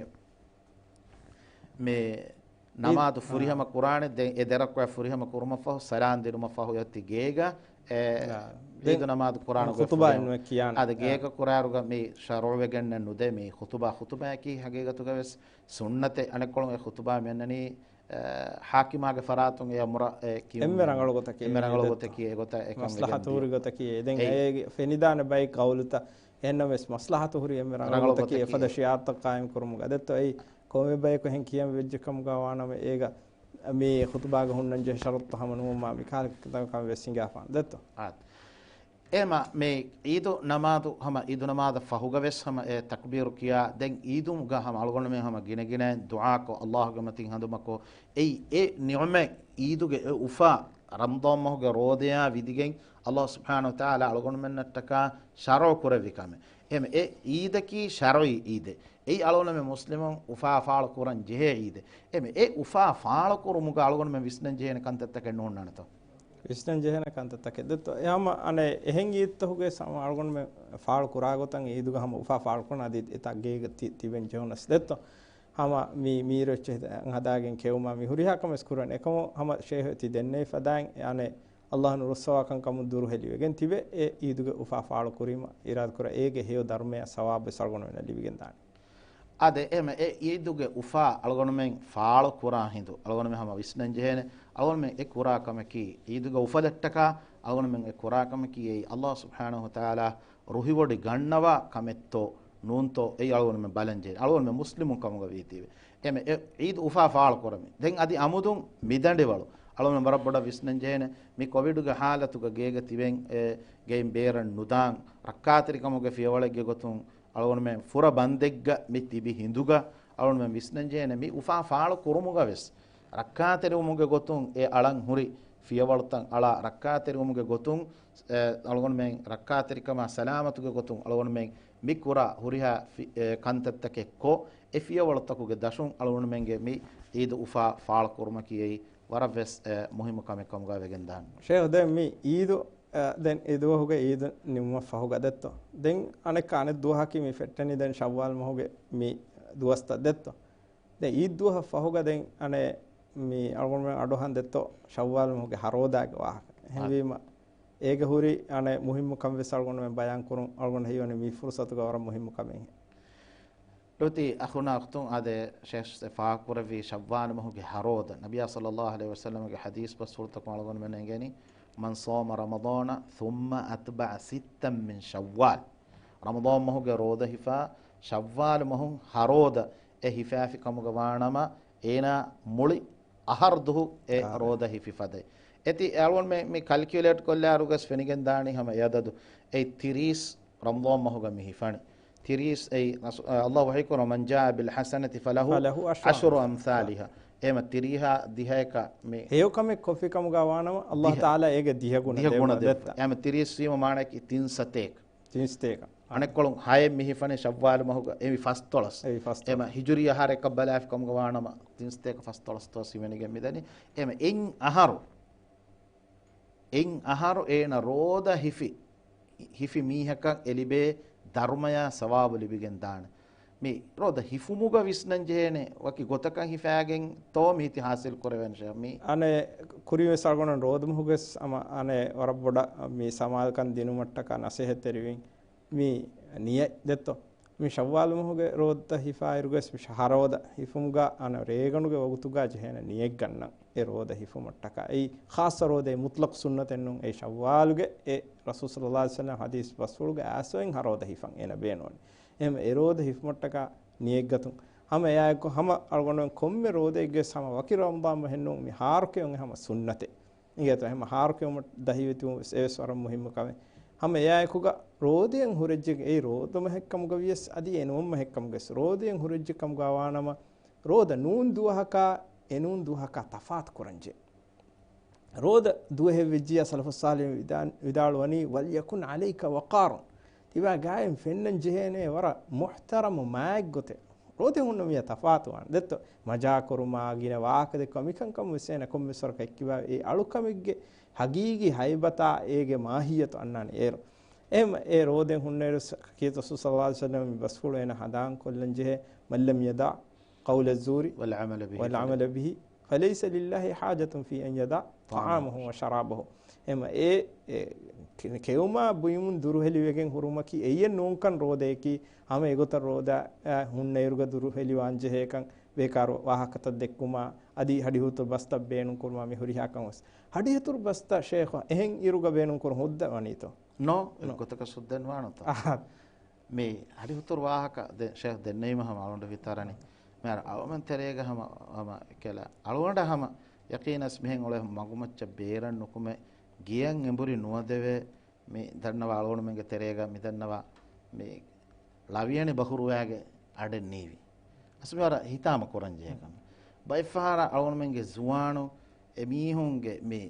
މި ނަމާދު އާ. ފުރިހަމަ ކުރާނެ. ދެން އެ ދެރަކުވެ ފުރިހަމަ ކުރުމަށް ފަހު، ސަލާން ދިނުމަށް ފަހު އޮތީ ގޭގަ، އެ، އާ. އީދު ދެން ނަމާދު ކުރާނު ގޮތް ޚުތުބާ ފުރިހަމަ. އެންމެ ކިޔާނެ. އާދެ، އާ. ގޭގަ ކުރާއިރުގަ މި ޝަރުޢުވެގެންނެއް ނުދޭ. މި ޚުތުބާ، ޚުތުބާއަކީ ހަގީގަތުގަ ވެސް ސުންނަތެއް. އަނެއްކޮޅުން އެ ޚުތުބާ މިއަންނަނީ އެ، ޙާކިމާގެ ފަރާތުން އެ އަމުރަށް އެ ކިޔުން އެންމެ ރަނގަޅު ގޮތަކީ އެންމެ ރަނގަޅު ގޮތަކީ އެ ގޮތަށް އެކަން މަސްލަޙަތު ހުރި ގޮތަކީ. ދެން އެއީ. އޭގެ ފެނިދާނެ ބައެއް ޤައުލުތައް އެހެންނަމަވެސް މަސްލަޙަތު ހުރި އެންމެ ރަނގަޅު ރަނގަޅު ގޮތަކީ ގޮތަކީ. އެފަދަ ޝިޢާރުތައް ޤާއިމް ކުރުމުގަ. ދެއްތޯ އެއީ ކޮންމެ ބަޔަކު އެހެން ކިޔަން ވެއްޖެ ކަމުގަ ވާނަމަ އޭގަ މި ޚުތުބާގަ ހުންނަން ޖެހޭ ޝަރުޠު ހަމަ ނުވުމާ މި ކަހަލަ ކަމެއް ވެސް ހިނގާފާނެ. ދެއްތޯ؟ އާ. އެހެމަ މި އީދު ނަމާދު ހަމަ އީދު ނަމާދަށް ފަހުގަ ވެސް ހަމަ އެ ތަކްބީރު ކިޔާ، ދެން އީދުގަ ހަމަ އަޅުގަނޑުމެން ހަމަ ގިނަ ގިނައިން ދުޢާކޮށް، އައްލާހުގެ މަތިން ހަނދުމަކޮށް، އެއީ އެ ނިޢުމަތް އީދުގެ އެ އުފާ ރަމަޟާން މަހުގެ ރޯދަޔާ ވިދިގެން އައްލާހު ސުބްޙާނަހު ވަތަޢާލާ އަޅުގަނޑުމެންނަށްޓަކާ ޝަރުޢު ކުރެއްވި ކަމެއް. އެހެމަ އެ އީދަކީ ޝަރުޢީ އީދެއް. އެއީ އަޅުގަނޑުމެން މުސްލިމުން އުފާ ފާޅު ކުރަން ޖެހޭ އީދެއް. އެހެމަ އެ އުފާ ފާޅު ކުރުމުގަ އަޅުގަނޑުމެން ވިސްނަން ޖެހޭނެ ކަންތައްތަކެއް ނޯންނާނެތޯ؟ ވިސްނަން ޖެހޭނެ ކަންތައްތަކެއް ދެއްތޯ. އެ ހަމަ އަނެއް އެހެން އީދުތަކުގެ ސަމަ އަޅުގަނޑުމެން ފާޅު ކުރާ ގޮތަށް އީދުގަ ހަމަ އުފާ ފާޅު ކުރަން އަދި އެތާ ގޭގަ ތި-، ތިބެން ޖެހުނަސް ދެއްތޯ. ހަމަ މި މީރު އެއްޗެއް ހަދާގެން ކެއުމާ މި ހުރިހާ ކަމެއް ކުރަން އެކަމު ހަމަ ޝޭހު ތި ދެންނެވި ފަދައިން އެ އަނެއް އައްލާހު ނުރުއްސަވާކަން ކަމުން ދުރުހެލިވެގެން ތިބެ އެ އީދުގެ އުފާ ފާޅު ކުރީމަ އިރާދަކުރާ އޭގެ ހެޔޮ ދަރުމަޔާ ސަވާބު ވެސް އަޅުގަނޑުމެންނަށް ލިބިގެން ދާނެ. އާދެ، އެހެމެ އެ އީދުގެ އުފާ އަޅުގަނޑުމެން ފާޅު ކުރާ ހިނދު އަޅުގަނޑުމެން ހަމަ ވިސްނަން ޖެހޭނެ. އަޅުގަނޑުމެން އެ ކުރާ ކަމަކީ އީދުގެ އުފަލަށްޓަކާ އަޅުގަނޑުމެން އެ ކުރާ ކަމަކީ އެއީ އައްލާހު ސުބްޙާނަހު ވަތަޢާލާ ރުހިވޮޑި ގަންނަވާ ކަމެއްތޯ ނޫންތޯ އެއީ އަޅުގަނޑުމެން ބަލަން ޖެހޭނެ. އަޅުގަނޑުމެން މުސްލިމުން ކަމުގަ ވީތީވެ. އެމެ އެ އީދު އުފާ ފާޅު ކުރަމި. ދެން އަދި އަމުދުން މިދަނޑިވަޅު. އަޅުގަނޑު ވަރަށް ބޮޑަށް ވިސްނަން ޖެހޭނެ. މި ކޮވިޑުގެ ހާލަތުގަ ގޭގަ ތިބެން އެ ގެއިން ބޭރަށް ނުދާން ރައްކާތެރިކަމުގެ ފިޔަވަޅެއްގެ ގޮތުން އަޅުގަނޑުމެން ފުރަ ބަންދެއްގަ މި ތިބި ހިނދުގަ އަޅުގަނޑުމެން ވިސްނަން ޖެހޭނެ މި އުފާ ފާޅު ކުރުމުގަ ވެސް ރައްކާތެރިވުމުގެ ގޮތުން އެ އަޅަން ހުރި ފިޔަވަޅުތައް އަޅާ ރައްކާތެރިވުމުގެ ގޮތުން، އެ، އަޅުގަނޑުމެން ރައްކާތެރިކަމާ ސަލާމަތުގެ ގޮތުން އަޅުގަނޑުމެން މި ކުރާ ހުރިހާ ފި-، އެ، ކަންތައްތަކެއް ކޮށް، އެ ފިޔަވަޅުތަކުގެ ދަށުން އަޅުގަނޑުމެންގެ މި އީދު އުފާ ފާޅު ކުރުމަކީ އެއީ ވަރަށް ވެސް، އެ، މުހިއްމު ކަމެއް ކަމުގަ ވެގެން ދާން. ޝޭހް، ދެން މި އީދު، އެ، ދެން އެ ދުވަހުގެ އީދު ނިމުމަށް ފަހުގަ ދެއްތޯ. ދެން އަނެއްކާ އަނެއް ދުވަހަކީ މި ފެއްޓެނީ ދެން ޝައްވާލް މަހުގެ މި ދުވަސްތައް ދެއްތޯ. ދެން އީދު ދުވަހަށް ފަހުގަ ދެން އަނެއް މި އަޅުގަނޑުމެން އަޑުއަހަން ދެއްތޯ ޝައްވާލް މަހުގެ ހަރޯދާގެ ވާހަކަ. އެހެންވީމަ އޭގެ ހުރި އަނެއް މުހިއްމު ކަމެއް ވެސް އަޅުގަނޑުމެން ބަޔާން ކުރުން އަޅުގަނޑަށް ހީވަނީ މި ފުރުސަތުގަ ވަރަށް މުހިއްމު ކަމެއް. ލޮތީ އަޚުނާ އުޚްތުން އާދެ، ޝޭޚް ފާހަގަކުރެއްވި ޝައްވާލް މަހުގެ ހަރޯދަ، ނަބިއްޔާ ޞައްލައްލާހު ޢަލައިހި ވަސައްލަމަގެ ޙަދީޘް ބަސްފުޅުތަކުން އަޅުގަނޑުމެން އެނގެނީ، "من صام رمضان ثم أتبع ستا من شوال." ރަމަޟާން މަހުގެ ރޯދަ ހިފާ، ޝައްވާލް މަހުން ހަރޯދަ އެ ހިފާފި ކަމުގަ ވާނަމަ، އޭނާ މުޅި އަހަރު ދުހު އެ އާ. ރޯދަ ހިފި ފަދައިން. އެތި އަޅުގަނޑުމެން މި ކަލްކިއުލޭޓް ކޮށްލާއިރުވެސް ފެނިގެން ދާނީ ހަމަ އެ އަދަދު. އެއީ ތިރީސް ރަމަޟާން މަހުގަ މި ހިފަނީ. ތިރީސް އެއީ ރަސޫ-، އަ، ﷲ ވަޙީކުރައްވާ، "من جاء بالحسنة فله فله عشر عشر أمثالها." އެހެމަ ތިރީހާ ދިހައަކަށް މި ހެޔޮ ކަމެއް ކޮށްފި ކަމުގަ ވާނަމަ، ﷲ ދިހަ. ތަޢާލާ އޭގެ ދިހަ ގުނަ ދިހަ ގުނަ ދެއްވާ ދެއްވާ. ދެއްތަ. އެހެމަ ތިރީސް ވީމަ މާނައަކީ ތިން ސަތޭކަ. ތިން ސަތޭކަ. އަނެއްކޮޅުން ހައެއް މި ހިފަނީ ޝައްވާލް މަހުގަ އެވި ފަސްދޮޅަސް. އެވި ފަސްދޮޅަސް. އެހެމަ ހިޖުރީ އަހަރަކަށް ބަލާފި ކަމުގަ ވާނަމަ، ތިން ސަތޭކަ ފަސްދޮޅަސް ދުވަސް ހިމެނިގެން މިދަނީ. އެހެމަ އެއް އަހަރު އެއް އަހަރު އޭނަ ރޯދަ ހިފި، ހިފި މީހަކަށް އެ ލިބޭ ދަރުމަޔާ ސަވާބު ލިބިގެން ދާނެ. މި ރޯދަ ހިފުމުގަ ވިސްނަން ޖެހޭނެ ވަކި ގޮތަކަށް ހިފާގެން ތޯ މި ހިތި ހާސިލް ކުރެވެން ޝޭޚް މި. އަނެއް ކުރިން ވެސް އަޅުގަނޑު ރޯދަ މަހުގެސް އަމަ އަނެއް ވަރަށް ބޮޑަށް މި ސަމާލުކަން ދިނުމަށްޓަކާ ނަސޭހަތްތެރިވިން. މި ނިޔަތް ދެއްތޯ. މި ޝައްވާލު މަހުގެ ރޯދަ ހިފާއިރުގަސް މި ހަރޯދަ ހިފުމުގަ އަނަ ރޭގަނޑުގެ ވަގުތުގަ ޖެހޭނެ ނިޔަތް ގަންނަން އެ ރޯދަ ހިފުމަށްޓަކާ. އެއީ ޚާއްޞަ ރޯދައެއް މުޠްލަޤު ސުންނަތެއްނޫން. އެ ޝައްވާލުގެ އެ ރަސޫލު ޞައްލައްލާހު ޢަލައިހި ވަސައްލަމަ ޙަދީޘް ބަސްފުޅުގެ އާސޯއިން ހަރޯދަ ހިފަން އޭނަ ބޭނުން. އެހެން އެ ރޯދަ ހިފުމަށްޓަކާ ނިޔަތްގަތުން. ހަމަ އެއާއެކު ހަމަ އަޅުގަނޑުމެން ކޮންމެ ރޯދައެއްގެ ހަމަ ވަކި ރަމަޟާން މަހެއްނޫން މި ހާރުކެއުން ހަމަ ސުންނަތެއް. އިނގޭތޯ އެހެން ހާރުކެއުމަށް ދަހިވެތިވުން ވެސް އެވެސް ވަރަށް މުހިއްމު ކަމެއް. ހަމަ އެއާއެކުގަ ރޯދައިން ހުރެއްޖެ، އެއީ ރޯދަ މަހެއްކަމުގަ ވިޔަސް އަދި އެނޫން މަހެއްކަމުގަސް ރޯދައިން ހުރެއްޖެ ކަމުގަ ވާނަމަ، ރޯދަ ނޫން ދުވަހަކާ އެނޫން ދުވަހަކާ ތަފާތު ކުރަންޖެ. ރޯދަ ދުވަހެއް ވެއްޖިޔާ ސަލަފު ޞާލިޙު ވިދާ-، ވިދާޅުވަނީ، "وليكن عليك وقار." ތިބާ ގާތް ފެންނަން ޖެހޭނެ ވަރަށް މުޙްތަރަމު މާތް ގޮތެއް. ރޯދަ ހުންނަ މީހާ ތަފާތުވާނެ. ދެއްތޯ، މަޖާކުރުމާ، ގިނަ ވާހަކަ ދެއްކުމާ، މިކަންކަމުން ވެސް އޭނަ ކޮންމެސް ވަރަކަށް އެއްކިބާ އެ އަޅުކަމެއްގެ ހަގީގީ ހައިބަތާ އޭގެ މާހިއްޔަތު އަންނާނެ އޭރު. އެހެން އެ ރޯދައިން ހުންނައިރު ކީރިތި ރަސޫލު ޞައްލައްލާހު ޢަލައިހި ވަސައްލަމަ މި ބަސްފުޅު އޭނަ ހަނދާން ކޮށްލަން ޖެހޭ، "من لم يدع قول الزور والعمل به، والعمل به، فليس لله حاجة في أن يدع طعامه وشرابه." އެހެން އެ، އެ، ކެ-، ކެއުމާ ބުއިމުން ދުރުހެލިވެގެން ހުރުމަކީ އެއްޔެއް ނޫންކަން ރޯދައަކީ، ހަމަ އެގޮތަށް ރޯދަ، އަ، ހުންނައިރުގަ ދުރުހެލިވާން ޖެހޭކަން ބޭކާރު ވާހަކަތައް ދެއްކުމާ، އަދި ހަޑިހުތުރު ބަސްތައް ބޭނުން ކުރުމާ މި ހުރިހާ ކަން ވެސް. ހަޑިހުތުރު ބަސްތައް ޝޭޚް އެހެން އިރުގަ ބޭނުން ކުރުން ހުއްދަ ވަނީތޯ؟ ނޯ، ނޯ. އެއްގޮތަކަށް ސުއްދަން ވާނުތޯ؟ އަހަ. މި ހަޑިހުތުރު ވާހަކަ ދެ-، ޝޭޚް ދެންނެވީމަ ހަމަ އަޅުގަނޑު ވިތާރަނީ. މިހާރު އަޅުގަނޑުމެން ތެރޭގަ ހަމަ، ހަމަ ކެލަ. އަޅުގަނޑަށް ހަމަ ޔަޤީނަސް މިހެން އުޅޭ މަގުމައްޗަށް ބޭރަށް ނުކުމެ ގެޔަށް އެނބުރި ނުވަދެވޭ. މި ދަންނަވާ އަޅުގަނޑުމެންގެ ތެރޭގަ މި ދަންނަވާ މި ޅަވިޔަނި ބަހުރުވާގެ އަޑެއް ނީވި. އަސް މި ވަރަށް ހިތާމަ ކުރަން ޖެހޭ ކަމެއް. ބައެއްފަހަރަށް އަޅުގަނޑުމެންގެ ޒުވާނު އެމީހުންގެ މި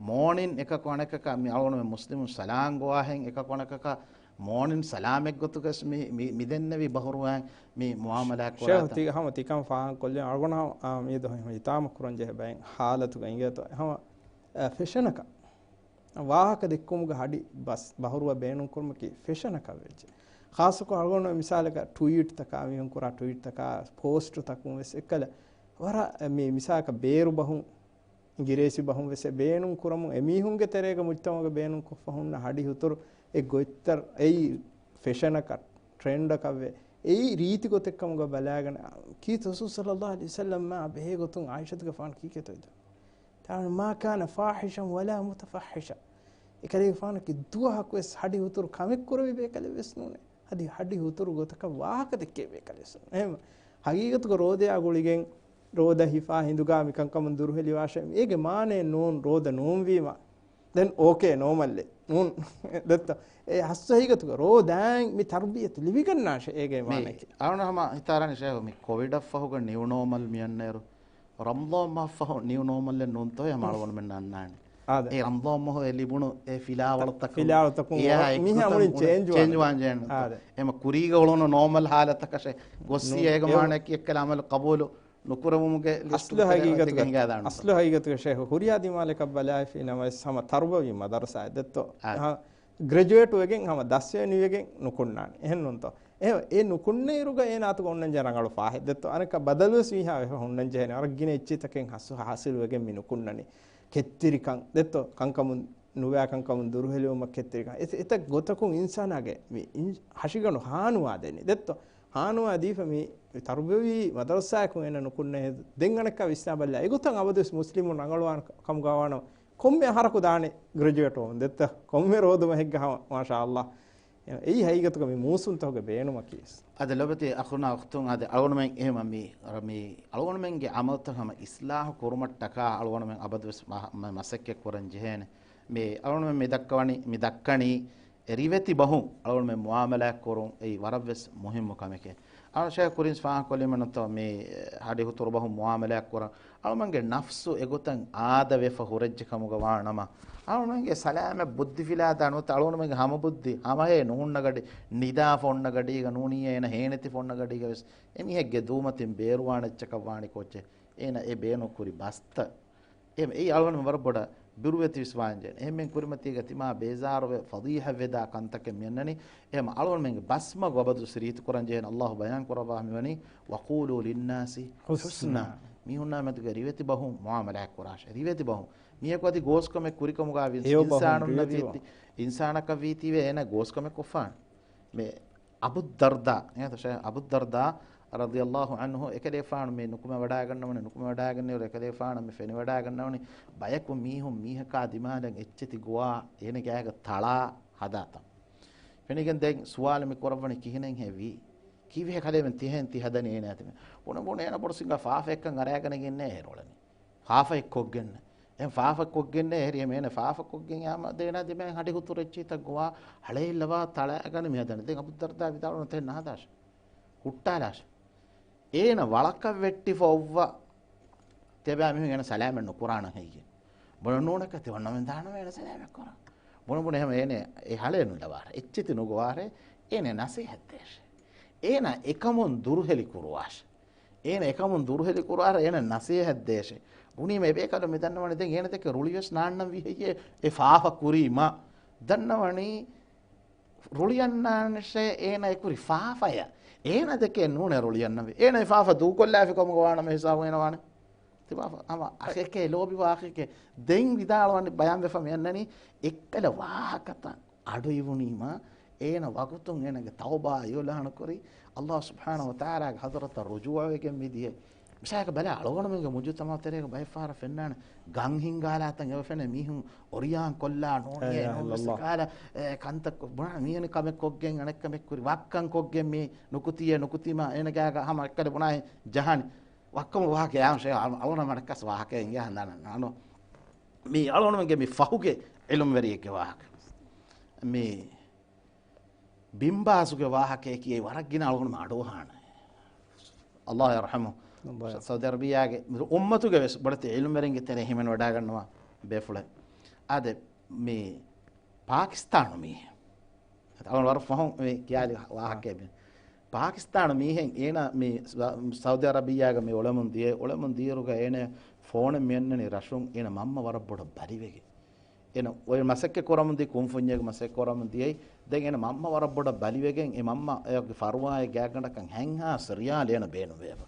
މޯނިން އެކަކު އަނެކަކަށް މި އަޅުގަނޑުމެން މުސްލިމުން ސަލާން ގޮވާހެން އެކަކު އަނެކަކަށް މޯނިން ސަލާމެއްގޮތުގަސް މި، މި، މިދެންނެވި ބަހުރުވާން މި މުއާމަލާ ޝޭޚް ކުރާތާ. ތީގަ ހަމަ ތިކަން ފާހަގަކޮށްލި އަޅުގަނޑު ހަމަ، އާ، މިއަދު ހިތާމަ ކުރަން ޖެހޭ ބައެއް ހާލަތުގަ އިނގޭތޯ ހަމަ، އަ، ފެޝަނަކަށް. ވާހަކަ ދެއްކުމުގަ ހަޑި ބަސް ބަހުރުވަ ބޭނުންކުރުމަކީ ފެޝަނަކަށް ވެއްޖެ. ޚާއްޞަކޮށް އަޅުގަނޑު މިސާލަކަށް ޓުވީޓްތަކާ، މީހުން ކުރާ ޓުވީޓްތަކާ، ޕޯސްޓުތަކުން ވެސް އެއްކަލަ ވަރަށް މި މިސާލަކަށް ބޭރު ބަހުން، އިނގިރޭސި ބަހުން ވެސް އެ ބޭނުން ކުރަމުން އެމީހުންގެ ތެރޭގަ މުޖްތަމަޢުގަ ބޭނުން ކޮށްފަ ހުންނަ ހަޑި ހުތުރު އެ ގޮތްތައް އެއީ ފެޝަނަކަށް، ޓްރެންޑަކަށް ވެ. އެއީ ރީތި ގޮތެއް ކަމުގަ ބަލާގަނެ. ކީ ރަސޫލު ޞައްލައްލާހު ޢަލައިހި ވަސައްލަމާ ބެހޭ ގޮތުން ޢާއިޝަތުގެފާނު ކީކޭތޯ ދޯ؟ ތާނު، "ما كان فاحشا ولا متفحشا." އެކަލޭގެފާނަކީ ދުވަހަކު ވެސް ހަޑި ހުތުރު ކަމެއް ކުރެވި ބޭކަލެއް ވެސް ނޫނޭ. އަދި ހަޑި ހުތުރު ގޮތަކަށް ވާހަކަ ދެއްކޭ ބޭކަލެއް ވެސް ނޫނޭ. އެހެން ހަގީގަތުގަ ރޯދަޔާ ގުޅިގެން، ރޯދަ ހިފާ ހިނދުގާ މިކަންކަމުން ދުރުހެލިވާށޭ، އޭގެ މާނައެއް ނޫން ރޯދަ ނޫންވީމަ. ދެން އޯކޭ، ނޯމަލްއެއް ނޫން. ދެއްތޯ؟ އެ ހައްސަ ހަގީގަތުގަ ރޯދައިން މި ތަރުބިޔަތު ލިބިގަންނާށޭ އޭގެ މީ މާނައަކީ. އަޅުން ހަމަ ހިތާރާނީ ޝޭހު، މި ކޮވިޑަށްފަހުގަ ނިއު ނޯމަލް މިއަންނައިރު، ރަމްޟާން މަހަށްފަހު ނިއު ނޯމަލްއެއް ނޫންތޯ ހަމަ އަޅުގަނޑުމެން އަންނާނީ. އާދެ. އެ ރަމްޟާން މަހު އެ ލިބުނު އެ ފިލާވަޅުތަކުން ފިލާވަޅުތަކުން އެއާ މިހާ އެއްގޮތަށް މުޅިން ޗޭންޖް ވާން. ޗޭންޖް ވާން ޖެހޭނެ. އާދެ. އެމަ ކުރީގަ އުޅުނު ނޯމަލް ހާލަތަކަށެ ގޮއްސި ނޫން. އޭގެ އެވަ- މާނައަކީ އެއްކަލަ އަމަލު ޤަބޫލު ނުކުރެވުމުގެ އަސްލު ލިސްޓުގެ ތެރޭ ހަގީގަތުގަ، ހިނގާދާނެ. އަސްލު ހަގީގަތުގަ ޝޭހު ހުރިހާ ދިމާލަކަށް ބަލާފި ނަމަވެސް ހަމަ ތަރުބަވީ މަދަރުސާއެއް ދެއްތޯ. އާ. ހަ، ގްރެޖުއޭޓް ވެގެން ހަމަ ދަސްވެ ނިވެގެން ނުކުންނާނެ. އެހެން ނޫންތޯ. އެ، އެ ނުކުންނައިރުގަ އޭނާތުގަ އޮންނަންޖެހޭ ރަނގަޅު ފާހެއް ދެއްތޯ. އަނެއްކާ ބަދަލުވެސް މީހާ ވެފަ ހުންނަންޖެހޭނެ. ވަރަށް ގިނަ އެއްޗިތަކެއް ހަސް-، ހާސިލުވެގެން މި ނުކުންނަނީ. ކެތްތެރިކަން ދެއްތޯ. ކަންކަމުން ނުވާ ކަންކަމުން ދުރުހެލިވުމަށް ކެތްތެރިކަން. އެ-، އެތައް ގޮތަކުން އިންސާނާގެ މި އިން-، ހަށިގަނޑު ހާނުވާ ދެނީ. ދެއްތޯ. ހާނުވާ ދީފަ މި ތަރުބަވީ މަދަރުސާއަކުން އޭނަ ނުކުންނަ ހެދު. ދެން އަނެއްކާ ވިސްނާބަލާ. އެގޮތަށް އަބަދުވެސް މުސްލިމުން ރަނގަޅުވާން ކަމުގަ ވާނަމަ ކޮންމެ އަހަރަކު ދާނެ ގްރެޖުއޭޓް ވަމުން ދެއްތަ؟ ކޮންމެ ރޯދުމަހެއްގަ ހަމަ، މާޝާ ﷲ. އެއީ ހަގީގަތުގަ މި މޫސުންތަކުގެ ބޭނުމަކީ. އަދި ލޮބެތި އަޚުނާ އުޚްތުން، އަދި އަޅުގަނޑުމެން އެހެމަ މި، މި އަޅުގަނޑުމެންގެ އަމަލުތައް ހަމަ އިސްލާހު ކުރުމަށްޓަކާ އަޅުގަނޑުމެން އަބަދުވެސް މަ-، މަ-، މަސައްކަތް ކުރަން ޖެހޭނެ. މި އަޅުގަނޑުމެން މި ދައްކަވަނީ، މި ދައްކަނީ އެ ރިވެތި ބަހުން އަޅުގަނޑުމެން މުއާމަލާތް ކުރުން އެއީ ވަރަށްވެސް މުހިއްމު ކަމެކޭ. އަޅު ޝޭޚް ކުރިން ފާހަގަކޮށްލީމަ ނުތޯ މި ހަޑި ހުތުރު ބަހުން މުއާމަލާތް ކުރަން. އަޅުމަންގެ ނަފްސު އެގޮތަށް އާދަވެފަ ހުރެއްޖެ ކަމުގަ ވާނަމަ، އަޅުމަންގެ ސަލާމަތް ބުއްދި ފިލާދާ ނުވަތަ އަޅުމަންގެ ހަމަ ބުއްދި ހަމަހޭ ނުހުންނަ ގަޑި، ނިދާފަ އޮންނަ ގަޑީގަ ނޫނީ އޭނަ ހޭނެތިފަ އޮންނަ ގަޑީގަ ވެސް އެމީހެއްގެ ދޫމަތިން ބޭރުވާނެ އެއްޗަކަށް ވާނީ ކޯއްޗެއް؟ އޭނަ އެ ބޭނުން ކުރި ބަސްތައް. އެ، އެއީ އަޅުގަނޑުމެން ވަރަށް ބޮޑަށް ބިރުވެތިވެސް ވާންޖެހޭނެ. އެހެންމެން ކުރިމަތީގަ ތިމާ ބޭޒާރުވެ ފަޟީޙަތްވެދާ ކަންތަކެއް މިއަންނަނީ. އެހެމަ އަޅުގަނޑުމެންގެ ބަސްމަގު އަބަދުވެސް ރީތިކުރަން ޖެހޭނެ. ﷲ ބަޔާން ކުރައްވާ މިވަނީ، "وَقُولُوا لِلنَّاسِ حُسْنًا." ޙުސްނާ. މީހުންނާ މެދުގަ ރިވެތި ބަހުން މުއާމަލާތް ކުރާށޭ. ރިވެތި ބަހުން. މީހަކު އަދި ގޯސްކަމެއް ކުރިކަމުގަ ވިޔަސް ހެޔޮ ބަހުން އިންސާނުންނަށް ރިވެތި ވީތީ، ބަހުން. އިންސާނަކަށް ވީތީވެ އޭނަ ގޯސްކަމެއް ކޮށްފާނެ. މި އަބުއްދަރްދާ، އެހެންތަ ޝޭޚް އަބުއްދަރްދާ ރަޟިޔަﷲ ޢަންހު އެކަލޭފާނު މި ނުކުމެވަޑައިގަންނަވަނީ، ނުކުމެވަޑައިގަންނަވަނީ، ބަޔަކު މީހުން މީހަކާ ދިމާލަށް އެއްޗެތި ގޮވާ ހަދާތަން. ފެނިގެން ދެން ސުވާލު މި ކުރައްވަނީ ކިހިނެއްހޭ ވީ؟ ކީއްވެހޭ ކަލޭމެން ތިހެން ތި ހަދަނީ އޭނާ ތިމެން؟ ބުނެ ބުނެ އޭނަ ބޮޑު ސިނގާ ފާފައެއްކަން އަރާގަނެގެންނޭ އޭރު އުޅެނީ. ފާފައެއް ކޮށްގެން. އެހެން ފާފަ ކޮށްގެންނޭ އެހެރި އެމޭނެ ފާފަ ކޮށްގެން ޔާމަ ދޭނާ ދިމާއިން ހަޑި ހުތުރު އެއްޗިތައް ގޮވާ ހަޅޭއްލަވާ ތަޅައިގަނެ މި ހަދަނީ. ދެން އަބުއްދަރްދާ ވިދާޅުވަނީ ތެ ނާދާށޭ. ހުއްޓާލާށޭ. އޭނަ ވަޅަކަށް ވެއްޓިފަ އޮއްވަ ތިޔަބައިމީހުން އޭނަ ސަލާމަތް ނުކުރާނަން ހެއްޔޭ؟ ބޮޑަށް ނޫނަކަ ތި ވަންނަމެން ދާނަމޭ އޭނަ ސަލާމަތް ކުރާ. ބުނެ ބުނެ އެހެމަ އޭނަ އެ ހަޅޭ ނުލަވާށޭ. އެއްޗިތި ނުގޮވާށޭ. އޭނަ ނަސޭހަތް ދޭށޭ. އޭނަ އެކަމުން ދުރުހެލި ކުރުވާށޭ. އޭނަ އެކަމުން ދުރުހެލި ކުރާއިރު އޭނަ ނަސޭހަތް ދޭށޭ. ބުނީމަ އެބޭކަލުން މި ދަންނަވަނީ ދެން އޭނަ ދެކެ ރުޅިވެސް ނާންނަން ވީ ހެއްޔޭ އެ ފާފަ ކުރީމަ. ދަންނަވަނީ ރުޅިއަންނާނެށޭ އޭނަ އެކުރި ފާފަޔަށް. އޭނަ ދެކެ ނޫނޭ ރުޅިއަންނަން ވީ. އޭނަ އެ ފާފަ ދޫކޮށްލާފި ކަމުގަ ވާނަމަ ހިސާބު އޭނަ ވާނެ. ތިބާފަ ހަމަ އަޚެކޭ ލޯބިވާ އަޚެކޭ. ދެން ވިދާޅުވަނީ ބަޔާންވެފަ މިއަންނަނީ އެއްކަލަ ވާހަކަތައް އަޑުއިވުނީމަ، އޭނަ ވަގުތުން އޭނަގެ ތައުބާ އިޢުލާނުކުރި، ﷲ ސުބްޙާނަހޫ ވަތަޢާލާގެ ޙަޟްރަތަށް ރުޖޫޢަވެގެން މިދިޔަ. މިސާލަކަށް ބަލާ، އަޅުގަނޑުމެންގެ މުޖުތަމަޢު ތެރޭގަ ބައެއްފަހަރަށް ފެންނާނެ ގަން ހިންގާލާތަން އެބަ ފެނޭ މީހުން އޮރިޔާން ކޮށްލާ ނޫނީ އެ ނޫންވެސް ކާލަ، އެ، ކަންތައް ކޮށް، ބުނާ މީހެން ކަމެއް ކޮށްގެން އަނެއްކަމެއް ކުރި، ވައްކަން ކޮށްގެން މީ ނުކުތީއޭ ނުކުތީމާ އޭނަގާގަ ހަމަ އެއްކަލެ ބުނާ ޖަހާނެ. ވައްކަމު ވާހަކަ ޔާމް ޝޭ އަޅު-، އަޅުގަނޑު މަޑަކަސް ވާހަކަ އިނގޭ ހަނދާނަށް ނާނު. މީ އަޅުގަނޑުމެންގެ މި ފަހުގެ ޢިލްމުވެރިއެއްގެ ވާހަކަ. މި ބިން ބާޒުގެ ވާހަކައަކީ ވަރަށް ގިނަ އަޅުގަނޑުމެން އަޑުއަހާނެ. ﷲ ޔަރްޙަމު. ﷲ ޔަރްޙަމު. ސައުދި އަރަބިއްޔާގެ އުއްމަތުގެ ވެސް ބޮޑެތި ޢިލްމުވެރިންގެ ތެރެއިން ހިމެނިވަޑައިގަންނަވާ ބޭފުޅެއް. އާދެ، މި ޕާކިސްތާނު މީހެއް. އަޅުގަނޑު ވަރަށް ފަހުން މި ކިޔާލި ވާހަކައެއް މި. ޕާކިސްތާނު މީހެއް އޭނަ މި ސަ-، ސައުދި އަރަބިއްޔާގަ މި އުޅެމުން ދިޔަ، އުޅެމުން ދިޔައިރުގަ އޭނަ ފޯނެއް މިއަންނަނީ ރަށުން އޭނަ މަންމަ ވަރަށް ބޮޑަށް ބަލިވެގެން. އޭނަ އޮތް މަސައްކަތް ކުރަމުން ދިޔަ، ކުންފުންޏެއްގެ މަސައްކަތް ކުރަމުން ދިޔައީ. ދެން އޭނަ މަންމަ ވަރަށް ބޮޑަށް ބަލިވެގެން، އެ މަންމަ އޭގެ ފަރުވާއެއް ގާތްގަނޑަކަށް ހަތްހާސް ރިޔާލް އޭނަ ބޭނުންވެއެވެ.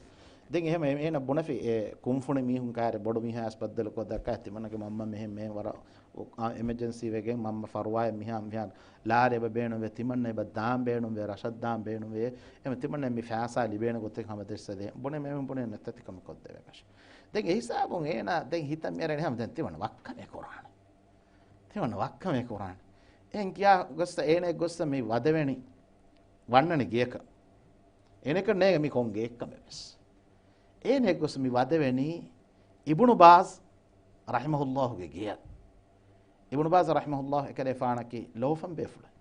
ދެން އެހެން އޭނަ ބުނެފި، އެ ކުންފުނި މީހުން ކާރި ބޮޑު މީހާ އަސް ބައްދަލުކޮށް ދައްކާ، ތިމަންނަގެ މަންމަ މެހެން މޭ ވަރަށް އާ، އެމަޖެންސީ ވެގެން މަންމަ ފަރުވާއެއް މިހާ މިހާ ލާރި އެބަ ބޭނުންވޭ، ތިމަންނަ އެބަ ދާން ބޭނުންވޭ، ރަށަށް ދާން ބޭނުންވޭ. އެމަ ތިމަންނަ މި ފައިސާ ލިބޭނެ ގޮތެއް ހަމަ ދެއްސަދޭ. ބުނެ މެމެން ބުނެ ނެތަތިކަމެއް ކޮށްދެވޭކަށް. ދެން އެ ހިސާބުން އޭނާ ދެން ހިތަށް މިއަރަނީ ހަމަ ދެން ތިމަންނަ ވައްކަމެއް ކުރާނެ. ތިމަންނަ ވައްކަމެއް ކުރާނެ. އެހެން ކިޔާ ގޮއްސަ އޭނަ ގޮއްސަ މި ވަދެވެނީ ވަންނަނީ ގެޔަކަށް. އޭނަކަށް ނޭގެ މި ކޮން ގެއެއްކަމެއް ވެސް. އޭނަ ގޮސް މި ވަދެވެނީ އިބުނު ބާޒް ރަޙިމަހުﷲގެ ގެޔަށް. އިބުނު ބާޒް ރަޙިމަހުﷲ އެކަލޭފާނަކީ ލޯފަން ބޭފުޅެއް.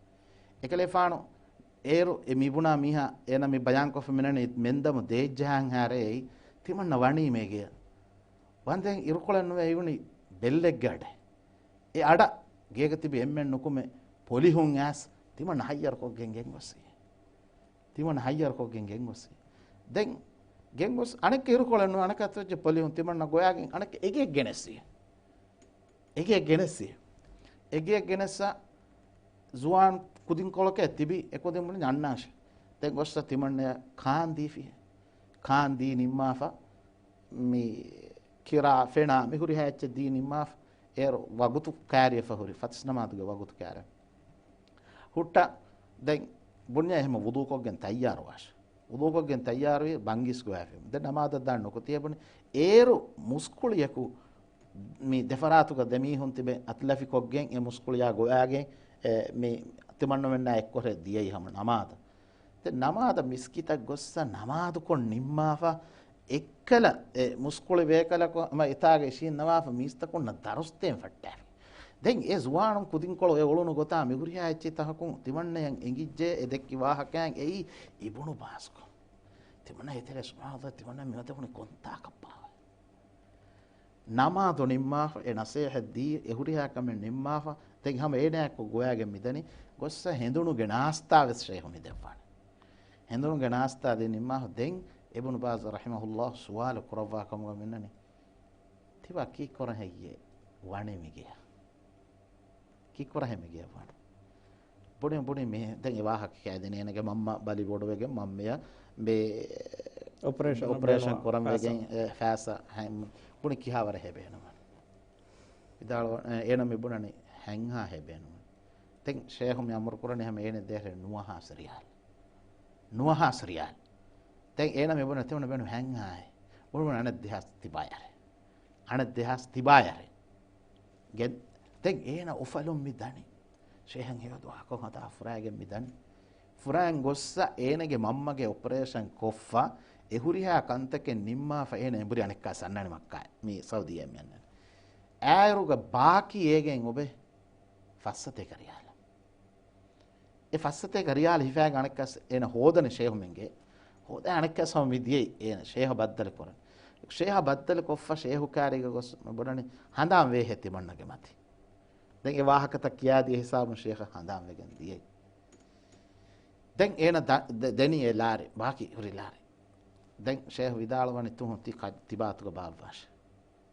އެކަލޭފާނު އޭރު އެ މިބުނާ މީހާ އޭނަ މި ބަޔާންކޮށްފަ މިނަނީ މެންދަމު ދޭއްޖަހާން ހާރޭ ތިމަންނަ ވަނީ މޭގެ. ވަންދެން އިރުކޮޅެއް ނުވެ އިވުނީ ބެއްލެއްގެ އަޑެއް. އެ އަޑަށް ގޭގަ ތިބި އެންމެން ނުކުމެ ޕޮލިހުން އައިސް ތިމަންނަ ހައްޔަރުކޮށްގެން ގެންގޮސްސި. ތިމަން ހައްޔަރުކޮށްގެން ގެންގޮސްސި. ދެން ގެންގޮސް އަނެއްކަ އިރުކޮޅެއް ނުވެ އަނެއްކަ އަތުވެއްޖެ ޕޮލިހުން ތިމަންނަ ގޮޔާގެން އަނެއްކަ އެގެއެއް ގެނެއްސި. އެގެއެއް ގެނެއްސި. އެގެއެއް ގެނެއްސަ ޒުވާން ކުދިންކޮޅަކަށް ތިބި އެކުދިން ބުނި އަންނާށެ. ދެން ގޮއްސަ ތިމަންނަޔަށް ކާން ދީފި. ކާން ދީ ނިންމާފަ މި ކިރާ ފެނާ މި ހުރިހާ އެއްޗެއް ދީ ނިންމާފަ އޭރު ވަގުތު ކާރިއަފަ ހުރި ފަތިސް ނަމާދުގެ ވަގުތު ކާރި. ހުއްޓަ ދެން ބުންޏާ އެހެމަ ވުޟޫކޮށްގެން ތައްޔާރުވާށެ. ވުޟޫކޮށްގެން ތައްޔާރުވި ބަންގިސް ގޮވާފި. ދެން ނަމާދަށް ދާން ނުކުތިއޭ ބުނި. އޭރު މުސްކުޅިޔަކު މި ދެފަރާތުގަ ދެމީހުން ތިބެ އަތުލަފިކޮށްގެން އެ މުސްކުޅިޔާ ގޮވާގެން އެ މި ތިމަންނަމެންނާ އެއްކޮށް ދިޔައީ ހަމަ ނަމާދަށް. ދެން ނަމާދަށް މިސްކިތަށް ގޮއްސަ ނަމާދުކޮށް ނިންމާފަ އެއްކަލަ އެ މުސްކުޅި ބޭކަލަކު ހަމަ އެތާގަ އިށީންނަވާފަ މީސްތަކުންނަށް ދަރުސްދޭން ފައްޓާފި. ދެން އެ ޒުވާނުން ކުދިންކޮޅު އެ އުޅުނު ގޮތާ މިހުރިހާ އެއްޗެއް ތަހަކުން ތިމަންނަޔަށް އެނގިއްޖެ އެ ދެއްކި ވާހަކައިން އެއީ އިބުނު ބާޒްކޮށް. ތިމަންނަ ހިތެރޭ ސުބްޙާނަﷲ ތިމަންނަ މިއަދަ ބުނި ކޮންތާކަށްބާވަ. ނަމާދު ނިންމާފަ، އެ ނަސޭހަތް ދީ، އެ ހުރިހާ ކަމެއް ނިންމާފަ، ދެން ހަމަ އޭނާއަކު ގޮވާގެން މިދަނީ، ގޮއްސަ ހެނދުނުގެ ނާސްތާ ވެސް ޝޭހު މި ދެއްވާނެ. ހެނދުނުގެ ނާސްތާ ދީ ނިންމާފަ، ދެން އިބުނު ބާޒް ރަޙިމަހުﷲ ސުވާލު ކުރައްވާ ކަމުގަ މިންނަނީ، ތިބާ ކީއްކުރަން ހެއްޔޭ ވަނީ މިގެޔަށް؟ ކީއްކުރަން ހެއްޔޭ މިގެޔަށް ވަނީ؟ ބުނި، ބުނި މި ދެން އެ ވާހަކަ ކައިދެނީ އޭނަގެ މަންމަ ބަލި ބޮޑުވެގެން މަންމަޔަށް މި އޮޕަރޭޝަން އޮޕަރޭޝަން ބޭނުންވާ ކުރަން ފައިސާ. ވެގެން އެ ފައިސާ ހަ-، ބުނި ކިހާވަރެއް ހޭ ބޭނުންވަނީ؟ ވިދާޅު-، އޭނަ މި ބުނަނީ ހަތްހާސް ހޭ ބޭނުންވަނީ. ދެން ޝޭހު މި އަމުރު ކުރަނީ ހަމަ އޭނަ ދޭށޭ ނުވަހާސް ރިޔާލް. ނުވަހާސް ރިޔާލް. ދެން އޭނަ މި ބުނަނީ ތިމަންނަ ބޭނުން ހަތްހާސް. ބުނު އަނެއް ދެހާސް ތިބާޔަރެ. އަނެއް ދެހާސް ތިބާޔަރެ. ގެ-، ދެން އޭނަ އުފަލުން މި ދަނީ. ޝޭހަށް ހެޔޮ ދުޢާކޮށް ހަދާ ފުރާގެން މި ދަނީ. ފުރާން ގޮއްސަ އޭނަގެ މަންމަގެ އޮޕަރޭޝަން ކޮށްފަ، އެ ހުރިހާ ކަންތަކެއް ނިންމާފަ އޭނަ އެނބުރި އަނެއްކާ ސަންނަނި މައްކާ މި ސައުދީއަށް މި އަންނަނީ. އާއިރުގަ ބާކީ އޭގެން އޮބެ ފައްސަތޭކަ ރިޔާލަ. އެ ފައްސަތޭކަ ރިޔާލް ހިފާގެން އަނެއްކާސް އޭނަ ހޯދަނީ ޝޭހުމެންގެ. ހޯދާ އަނެއްކާސް ހަމަ މި ދިޔައީ އޭނަ ޝޭހަ ބައްދަލު ކުރަން. ޝޭހަ ބައްދަލު ކޮށްފަ ޝޭހު ކާރީގަ ގޮސް ބުނަނީ ހަނދާން ވޭހޭ ތިމަންނަގެ މަތި. ދެން އެ ވާހަކަތައް ކިޔާދިޔަ ހިސާބުން ޝޭހަ ހަނދާން ވެގެން ދިޔައީ. ދެން އޭނަ ދަ-، ދެ-، ދެނީ އެ ލާރި، ބާކީ ހުރި ލާރި. ދެން ޝޭހު ވިދާޅުވަނީ ތުހުން ތި ކަ-، ތިބާތުގަ ބާއްވާށޭ.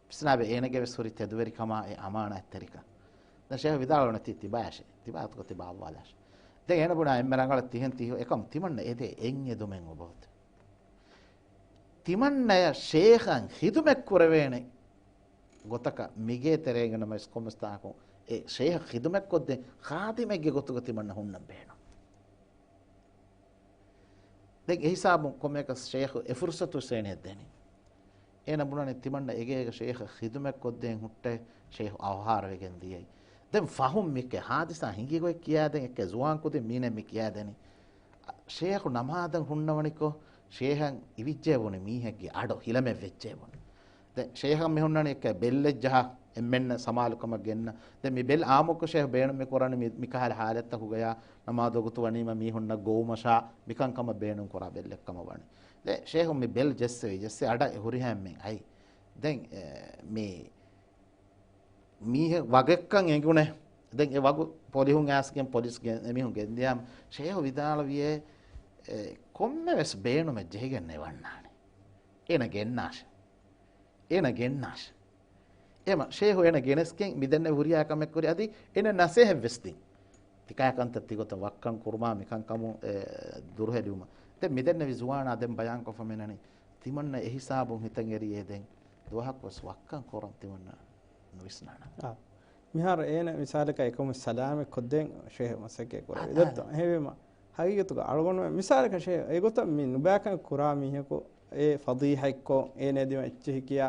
ވިސްނާބެ އޭނަގެ ވެސް ހުރި ތެދުވެރިކަމާ އެ އަމާނާތްތެރިކަން. ދެން ޝޭހު ވިދާޅުވަނީ ތި ތިބާޔަށޭ، ތިބާތުގަ ތި ބާއްވާލާށޭ. ދެން އޭނަ ބުނާ އެންމެ ރަނގަޅަށް ތިހެން ތިހު އެކަމް ތިމަންނަ އެދޭ އެއް އެދުމެއް އޮބޯތެ. ތިމަންނަޔަށް ޝޭހަށް ޚިދުމަތް ކުރެވޭނެ ގޮތަކަށް މިގޭ ތެރޭގަ ނަމަވެސް ކޮންމެސް ތާކު އެ ޝޭހަށް ޚިދުމަތްކޮށްދޭ ޚާދިމެއްގެ ގޮތުގަ ތިމަންނަ ހުންނަން ބޭނުން. ދެން އެހިސާބުން ކޮންމެއަކަސް ޝޭހު އެ ފުރުސަތު ސޭނެއަށް ދެނީ. އޭނަ ބުނަނީ ތިމަންނަ އެގޭގަ ޝޭހަށް ޚިދުމަތްކޮށްދޭން ހުއްޓޭ ޝޭހު އަވަހާރަވެގެން ދިޔައީ. ދެން ފަހުން މިކެ ހާދިސާ ހިނގި ގޮތް ކިޔާދޭން އެކެ ޒުވާން ކުދިން މީނެ މި ކިޔާދެނީ. ޝޭހު ނަމާދަށް ހުންނަވަނިކޮށް ޝޭހަށް އިވިއްޖެ ބުނި މީހެއްގެ އަޑު ހިލަމެއް ވެއްޖެ ބުނި. ދެން ޝޭހަށް މި ހުންނަނީ އެކެ ބެއްލެއް ޖަހާ އެންމެންނަށް ސަމާލުކަމަށް ގެންނަ. ދެން މި ބެލް އާއްމުކޮށް ޝޭހު ބޭނުން މި ކުރަނީ މި، މިކަހަލަ ހާލަތްތަކުގަޔާ ނަމާދު ވަގުތު ވަނީމަ މީހުންނަށް ގޮވުމަށާ މިކަންކަމަށް ބޭނުން ކުރާ ބެއްލެއްކަމަށް ވަނީ. ދެން ޝޭހު މި ބެލް ޖެއްސެވި، ޖެއްސެ އަޑަށް އެ ހުރިހާ އެންމެން އައި. ދެން، އެ، މި މީހެއް ވަގެއްކަން އެނގުނެ. ދެން އެ ވަގު ޕޮލިހުން އައިސްގެން ޕޮލިސް ގެ-، އެމީހުން ގެންދިޔާމަ ޝޭހު ވިދާޅުވިއޭ، އެ، ކޮންމެވެސް ބޭނުމެއް ޖެހިގެން ނެވަންނާނެ. އޭނަ ގެންނާށެ. އޭނަ ގެންނާށެ. އެމަ ޝޭހު އޭނަ ގެނެސްގެން މިދެންނެވި ހުރިހާ ކަމެއް ކުރި އަދި އޭނަ ނަސޭހަތް ވެސް ދިން. ތިކާ ކަންތައް ތިގޮތަށް ވައްކަން ކުރުމާ މިކަންކަމުން އެ، ދުރުހެލިވުމަށް. ދެން މިދެންނެވި ޒުވާނާ ދެން ބަޔާންކޮށްފަ މިނަނީ. ތިމަންނަ އެހިސާބުން ހިތަށް އެރިއޭ ދެން ދުވަހަކުވެސް ވައްކަން ކުރަން ތިމަންނަ ނުވިސްނާނަން. އާ. މިހާރު އޭނަ މިސާލަކަށް އެކަމު ސަލާމަތް ކޮށްދޭން ޝޭހް މަސައްކަތް ކުރެވި. އާ، ދެއްތޯ؟ އާ. ހެވީމަ. ހަގީގަތުގަ އަޅުގަނޑު މިސާލަކަށް ޝޭހް އެގޮތަށް މި ނުބައިކަން ކުރާ މީހަކު އެ ފަޟީޙަތްކޮށް އޭނަ ދިމަ އެއްޗެހި ކިޔާ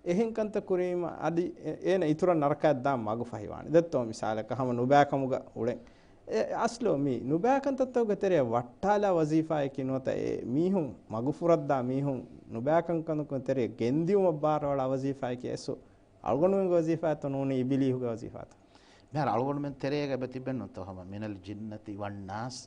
އެހެން ކަންތައް ކުރީމަ އަދި އެ-، އޭނަ އިތުރަށް ނަރަކައަށް ދާން މަގު ފަހިވާނެ. ދެއްތޯ މިސާލަކަށް ހަމަ ނުބައިކަމުގަ އުޅެން. އެ އަސްލު މި ނުބައިކަންތައްތަކުގެ ތެރެއަށް ވައްޓާލާ ވަޒީފާއަކީ ނުވަތަ އެ މީހުން މަގުފުރައްދާ މީހުން ނުބައިކަންކަންކުން ތެރެއަށް ގެންދިއުމަށް ބާރަވާ ވަޒީފާއަކީ އެސު އަޅުގަނޑުމެންގެ ވަޒީފާތޯ ނޫނީ އިބިލީހުގެ ވަޒީފާތޯ؟ މިހާރު އަޅުގަނޑުމެން ތެރޭގަ އެބަ ތިބެންނުތޯ ހަމަ މިނަލް ޖިންނަތި ވަންނާސް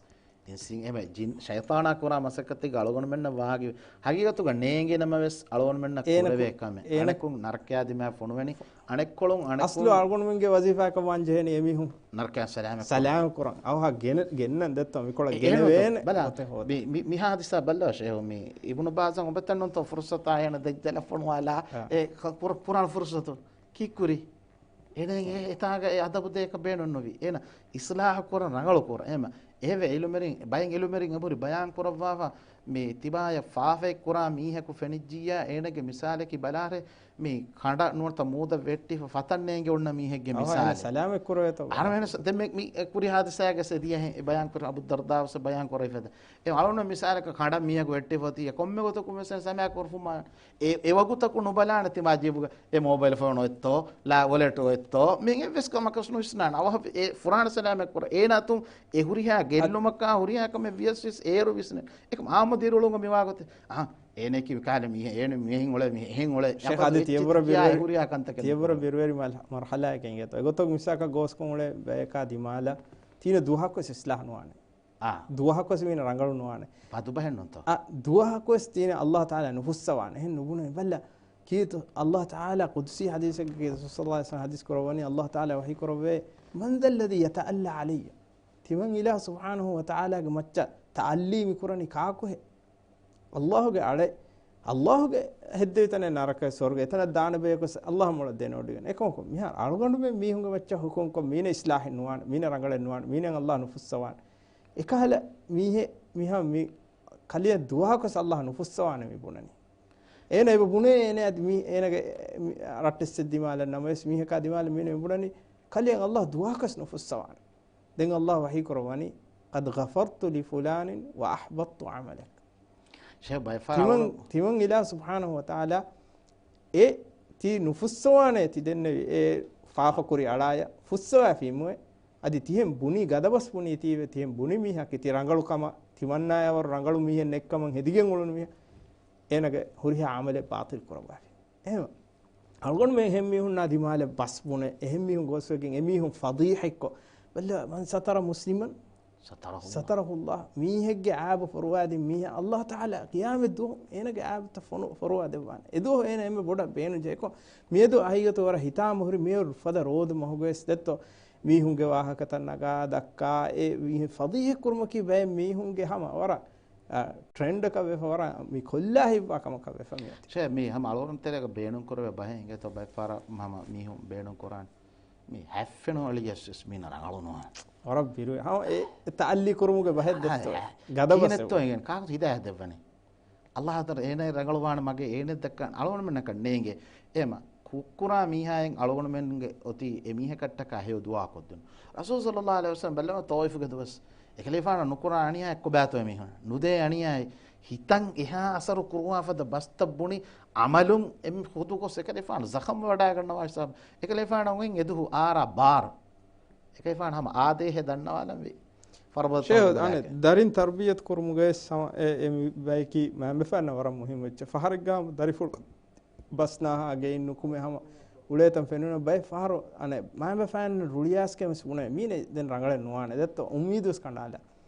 އިންސީން އެމެ ޖިން ޝައިޠާނާ ކުރާ މަސައްކަތެއްގަ އަޅުގަނޑުމެންނަށް ވާގި ހަގީގަތުގަ ނޭނގި ނަމަވެސް އަޅުގަނޑުމެންނަށް އޭނަކު-، ކުރެވޭ ކަމެއް. އޭނަ-، އަނެކުން ނަރަކަޔާ ދިމާ ފޮނުވެނީ. އަނެއްކޮޅުން އަނެކުން އަސްލު އަޅުގަނޑުމެންގެ ވަޒީފާއަކަށް ވާން ޖެހޭނީ އެމީހުން ނަރަކަޔާ ސަލާމަތް ކުރުން. ސަލާމަތް ކުރަން. އަވަހަށް ގެނެ-، ގެންނަން ދެއްތޯ މިކޮޅަށް އެ-، އެހެން ގެނެވޭނެ ބަލާ، ގޮތެއް ހޯދަން. މި، މި، މި ހާދިސާ ބައްލަވާ ޝޭހު މި އިބްނު ބާޒަށް އޮބެތަންނުންތޯ ފުރުސަތާ އޭނަ ދައްޖަލަށް ފޮނުވާލާ އާ. އެ ކަ-، ކުރ-، ކުރާން ފުރުސަތު ކީއްކުރީ؟ އޭނަ އެ-، އެތާގަ އެ އަދަބު ދޭކަށް ބޭނުންނުވި. އޭނަ އިސްލާހު ކުރަން ރަނގަޅު ކުރަން. އެހެމަ އެހެވެ އިލުމެރިން، ބައެއް އިލުމެރިން އެބުރި ބަޔާން ކުރައްވާފަ، މި ތިބާޔަށް ފާފައެއް ކުރާ މީހަކު ފެނިއްޖިއްޔާ، އޭނަގެ މިސާލަކީ ބަލާރޭ، މި ކަނޑަ ނުވަތަ މޫދަށް ވެއްޓިފަ ފަތަށް ނޭނގެ އޮންނަ މީހެއްގެ އަވަހަށް މިސާލެއް. ސަލާމަތް ކުރެވޭތޯ؟ އަހަރެމެން ދެން މި، މި ކުރި ހާދިސާގަ ސެދިޔަހެން އެ ބަޔާން ކުރި އަބު ދަރްދާ ވެސް ބަޔާން ކުރެވިފަދަ. އެ އަޅުން މިސާލަކަށް ކަނޑަ މީހަކު ވެއްޓިފަ އޮތީ ކޮންމެ ގޮތަކުން ވެސް ސަމާ ކުރުފުމާ އެ، އެ ވަގުތަކު ނުބަލާނެ ތިމާ ޖީބުގަ އެ މޯބައިލް ފޯނު އޮތްތޯ، ލާ ވޮލެޓް އޮތްތޯ، މި އެއްވެސް ކަމަކަސް ނުވިސްނާނެ. އަވަހަށް އެ ފުރާނަ ސަލާމަތް ކުރ. އޭނާ އަތުން އެ ހުރިހާ ގެއްލުމަކާ ހުރިހާ ކަމެއް ވިޔަސް ވިޔަސް އޭރު ވިސްނެ. އެކަމް އާއްމު ދިރިއުޅުން މިވާ ގޮތެއް. އަހަ، އޭނައަކީ މިކާލެ މީހެއް، އޭނަ މިހެން އުޅޭ، މިހެން އުޅޭ. ޝޭޚް އަދި ތިޔަބަރަށް އެއްޗެއް ކިޔާ ބިރުވެރި-، ހުރިހާ ކަންތަކެއް ތިޔަބަރަށް ނުކުރޭ. ބިރުވެރި މަރ-، މަރުހަލާއެއް އެނގޭތޯ. އެގޮތަށް މިސާކަށް ގޯސްކޮށް އުޅޭ ބަޔަކާ ދިމާލަށް ތީނަ ދުވަހަކުވެސް އިސްލާހު ނުވާނެ. އާ. ދުވަހަކުވެސް މީނަ ރަނގަޅު ނުވާނެ. ބަދުބަހެއް ނޫންތޯ؟ އާ، ދުވަހަކުވެސް ތީނަ އައްލާހު ތަޢާލާ ނުފުއްސަވާނެ. އެހެން ނުބުނެ. ބައްލަ ކީތު އައްލާހު ތަޢާލާ ޤުދުސީ ޙަދީޘެއްގަ ރަސޫލު ޞައްލައްލާހު ޢަލައިހި ވަސައްލަމަ ޙަދީޘް ކުރައްވަނީ، އައްލާހު ތަޢާލާ ވަޙީ ކުރައްވޭ، "من ذا الذي يتألى علي؟" ތިމަން އިލާހު ސުބްޙާނަހޫ ވަތަޢާލާގެ މައްޗަށް ތަޢައްލީ މި ކުރަނީ ކާކުހޭ؟ އައްލާހުގެ އަޅެ، އައްލާހުގެ ހެއްދެވި ތަނެއް ނަރަކައެއް ސުވަރުގެ އެތަނަށް ދާނެ ބަޔަކުވެސް އައްލާހަށް މޮޅަށް ދޭނެ އޮޑިގެން. އެކަމަކު މިހާރު އަޅުގަނޑުމެން މީހުންގެ މައްޗަށް ހުކުމްކޮށް މީނަ އިސްލާހެއް ނުވާނެ، މީނަ ރަނގަޅެއް ނުވާނެ، މީނަ އައްލާހު ނުފުއްސަވާނެ. އެކަހަލަ މީހެއް މިހާ މި ކަލެއަށް ދުވަހަކުވެސް އައްލާހު ނުފުއްސަވާނެ މި ބުނަނީ. އޭނަ އެބަ ބުނޭ އޭނަ އަދި މީ އޭނަގެ މި ރައްޓެއްސެއް ދިމާލަށް ނަމަވެސް މީހަކާ ދިމާލަށް މީނަ މި ބުނަނީ ކަލެއަށް އައްލާހު ދުވަހަކުވެސް ނުފުއްސަވާނެ. ދެން އައްލާހު ވަޙީ ކުރައްވަނީ، "قد غفرت لفلان وأحبطت عملك." ޝޭޚް ބައެއް ފަހަރަށް ތިމަން، އަޅު- ތިމަން އިލާހު ސުބްޙާނަހޫ ވަތަޢާލާ އެ ތި ނުފުއްސަވާނެ ތި ދެންނެވި އެ ފާފަ ކުރި އަޅާޔަށް ފުއްސަވާފީމުވެ. އަދި ތިހެން ބުނީ ގަދަބަސް ބުނީ ތީވެ ތިހެން ބުނި މީހަކީ ތި ރަނގަޅު ކަމަށް ތިމަންނާޔާވަރު ރަނގަޅު މީހެއް ނެއްކަމަށް ހެދިގެން އުޅުނު މީހަކީ އޭނަގެ ހުރިހާ އަމަލެއް ބާޠިލް ކުރައްވާފި. އެހެން އަޅުގަނޑުމެން އެހެން މީހުންނާ ދިމާލަށް ބަސް ބުނެ، އެހެން މީހުން ގޯސްވެގެން އެމީހުން ފަޟީޙަތްކޮށް، ބައްލަ، "من ستر مسلما ستره الله." ސަތަރަހު ﷲ. މީހެއްގެ އައިބު ފޮރުވާދިން މީހާ އައްލާހު ތަޢާލާ ޤިޔާމަތް ދުވަހު އޭނަގެ އައިބުތައް ފޮނު-، ފޮރުވާ ދެއްވާނެ. އެދުވަހު އޭނަ އެންމެ ބޮޑަށް ބޭނުންޖެހޭކޮށް، މިއަދު އަހިގަތު ވަރަށް ހިތާމަ ހުރި މިއޮރު ފަދަ ރޯދު މަހުގަވެސް ދެއްތޯ، މީހުންގެ ވާހަކަތައް ނަގާ ދައްކާ، އެ މީހެއް ފަޟީޙަތް ކުރުމަކީ ބައެއް މީހުންގެ ހަމަ ވަރަށް އަ، ޓްރެންޑަކަށް ވެފަ ވަރަށް މި ކޮށްލާ ހިތްވާ ކަމަކަށް ވެފަ މިއޮތީ. ޝޭ، މީ ހަމަ އަޅުގަނޑު ތެރޭގަ ބޭނުން ކުރެވޭ ބަހެއް އިނގޭތޯ ބައެއް ފަހަރަށް ހަމަ މީހުން ބޭނުން ކުރާނެ. މީ ހަތް ފެނު އަޅިޔަސް ވެސް މީނަ ރަނގަޅު ނުވާނެ. ވަރަށް ބިރުވެ. ހަމަ އެ، އެ ތައައްލީ ކުރުމުގެ ބަހެއް ދެއްތޯ. އާ، ގަދަ ބަސް ކިހިނެއްތޯ އެވެ. އިނގޭނެ؟ ކާކު ހިދާޔަތް ދެއްވަނީ؟ އައްލާހު ތަޢާލާ އޭނަ ރަނގަޅުވާނެ މަގެއް އޭނަ ދައްކާ އަޅުގަނޑުމެންނަކަށް ނޭނގޭ. އެމަ ކުށްކުރާ މީހާއިން އަޅުގަނޑުމެންގެ އޮތީ އެމީހަކަށްޓަކާ ހެޔޮ ދުޢާ ކޮށްދުން. ރަސޫލު ޞައްލައްލާހު ޢަލައިހި ވަސައްލަމަ ބައްލަވަ ޠާއިފުގެ ދުވަސް އެކަލޭފާނަށް ނުކުރާ އަނިޔާ އެއްކޮބާތޯ އެމީހުން. ނުދޭ އަނިޔާއެއް. ހިތަށް އެހާ އަސަރު ކުރުވާ ފަދަ ބަސްތައް ބުނި ޢަމަލުން އެމީ ޚުދު ގޮސް އެކަލޭފާނު ޒަޚަމް ވަޑައިގަންނަވާ ހިސާބު. އެކަލޭފާނަށް އޮތް އެދުހު އާރާ ބާރު. އެކަލޭފާނު ހަމަ އާދޭހޭ ދަންނަވާލަންވީ. ފަރުބަދަ ޝޭހު، ތަވައްލު އަނެއް ބަލާގެން. ދަރިން ތަރްބިޔަތު ކުރުމުގައި ސަމަ-، އެ، އެ މި ބަޔަކީ މައިންބަފައިންނަށް ވަރަށް މުހިއްމު އެއްޗެއް. ފަހަރެއްގަ ދަރިފުޅު ބަސް ނާހާ ގެއިން ނުކުމެ ހަމަ އުޅޭތަން ފެނުނަ ބައެއް ފަހަރު އަނެއް މައިންބަފައިން ރުޅިއައިސްގެން ވެސް ބުނޭ މީނެ ދެން ރަނގަޅެއް ނުވާނެ. ދެއްތޯ އުއްމީދު ވެސް ކަނޑާލާ.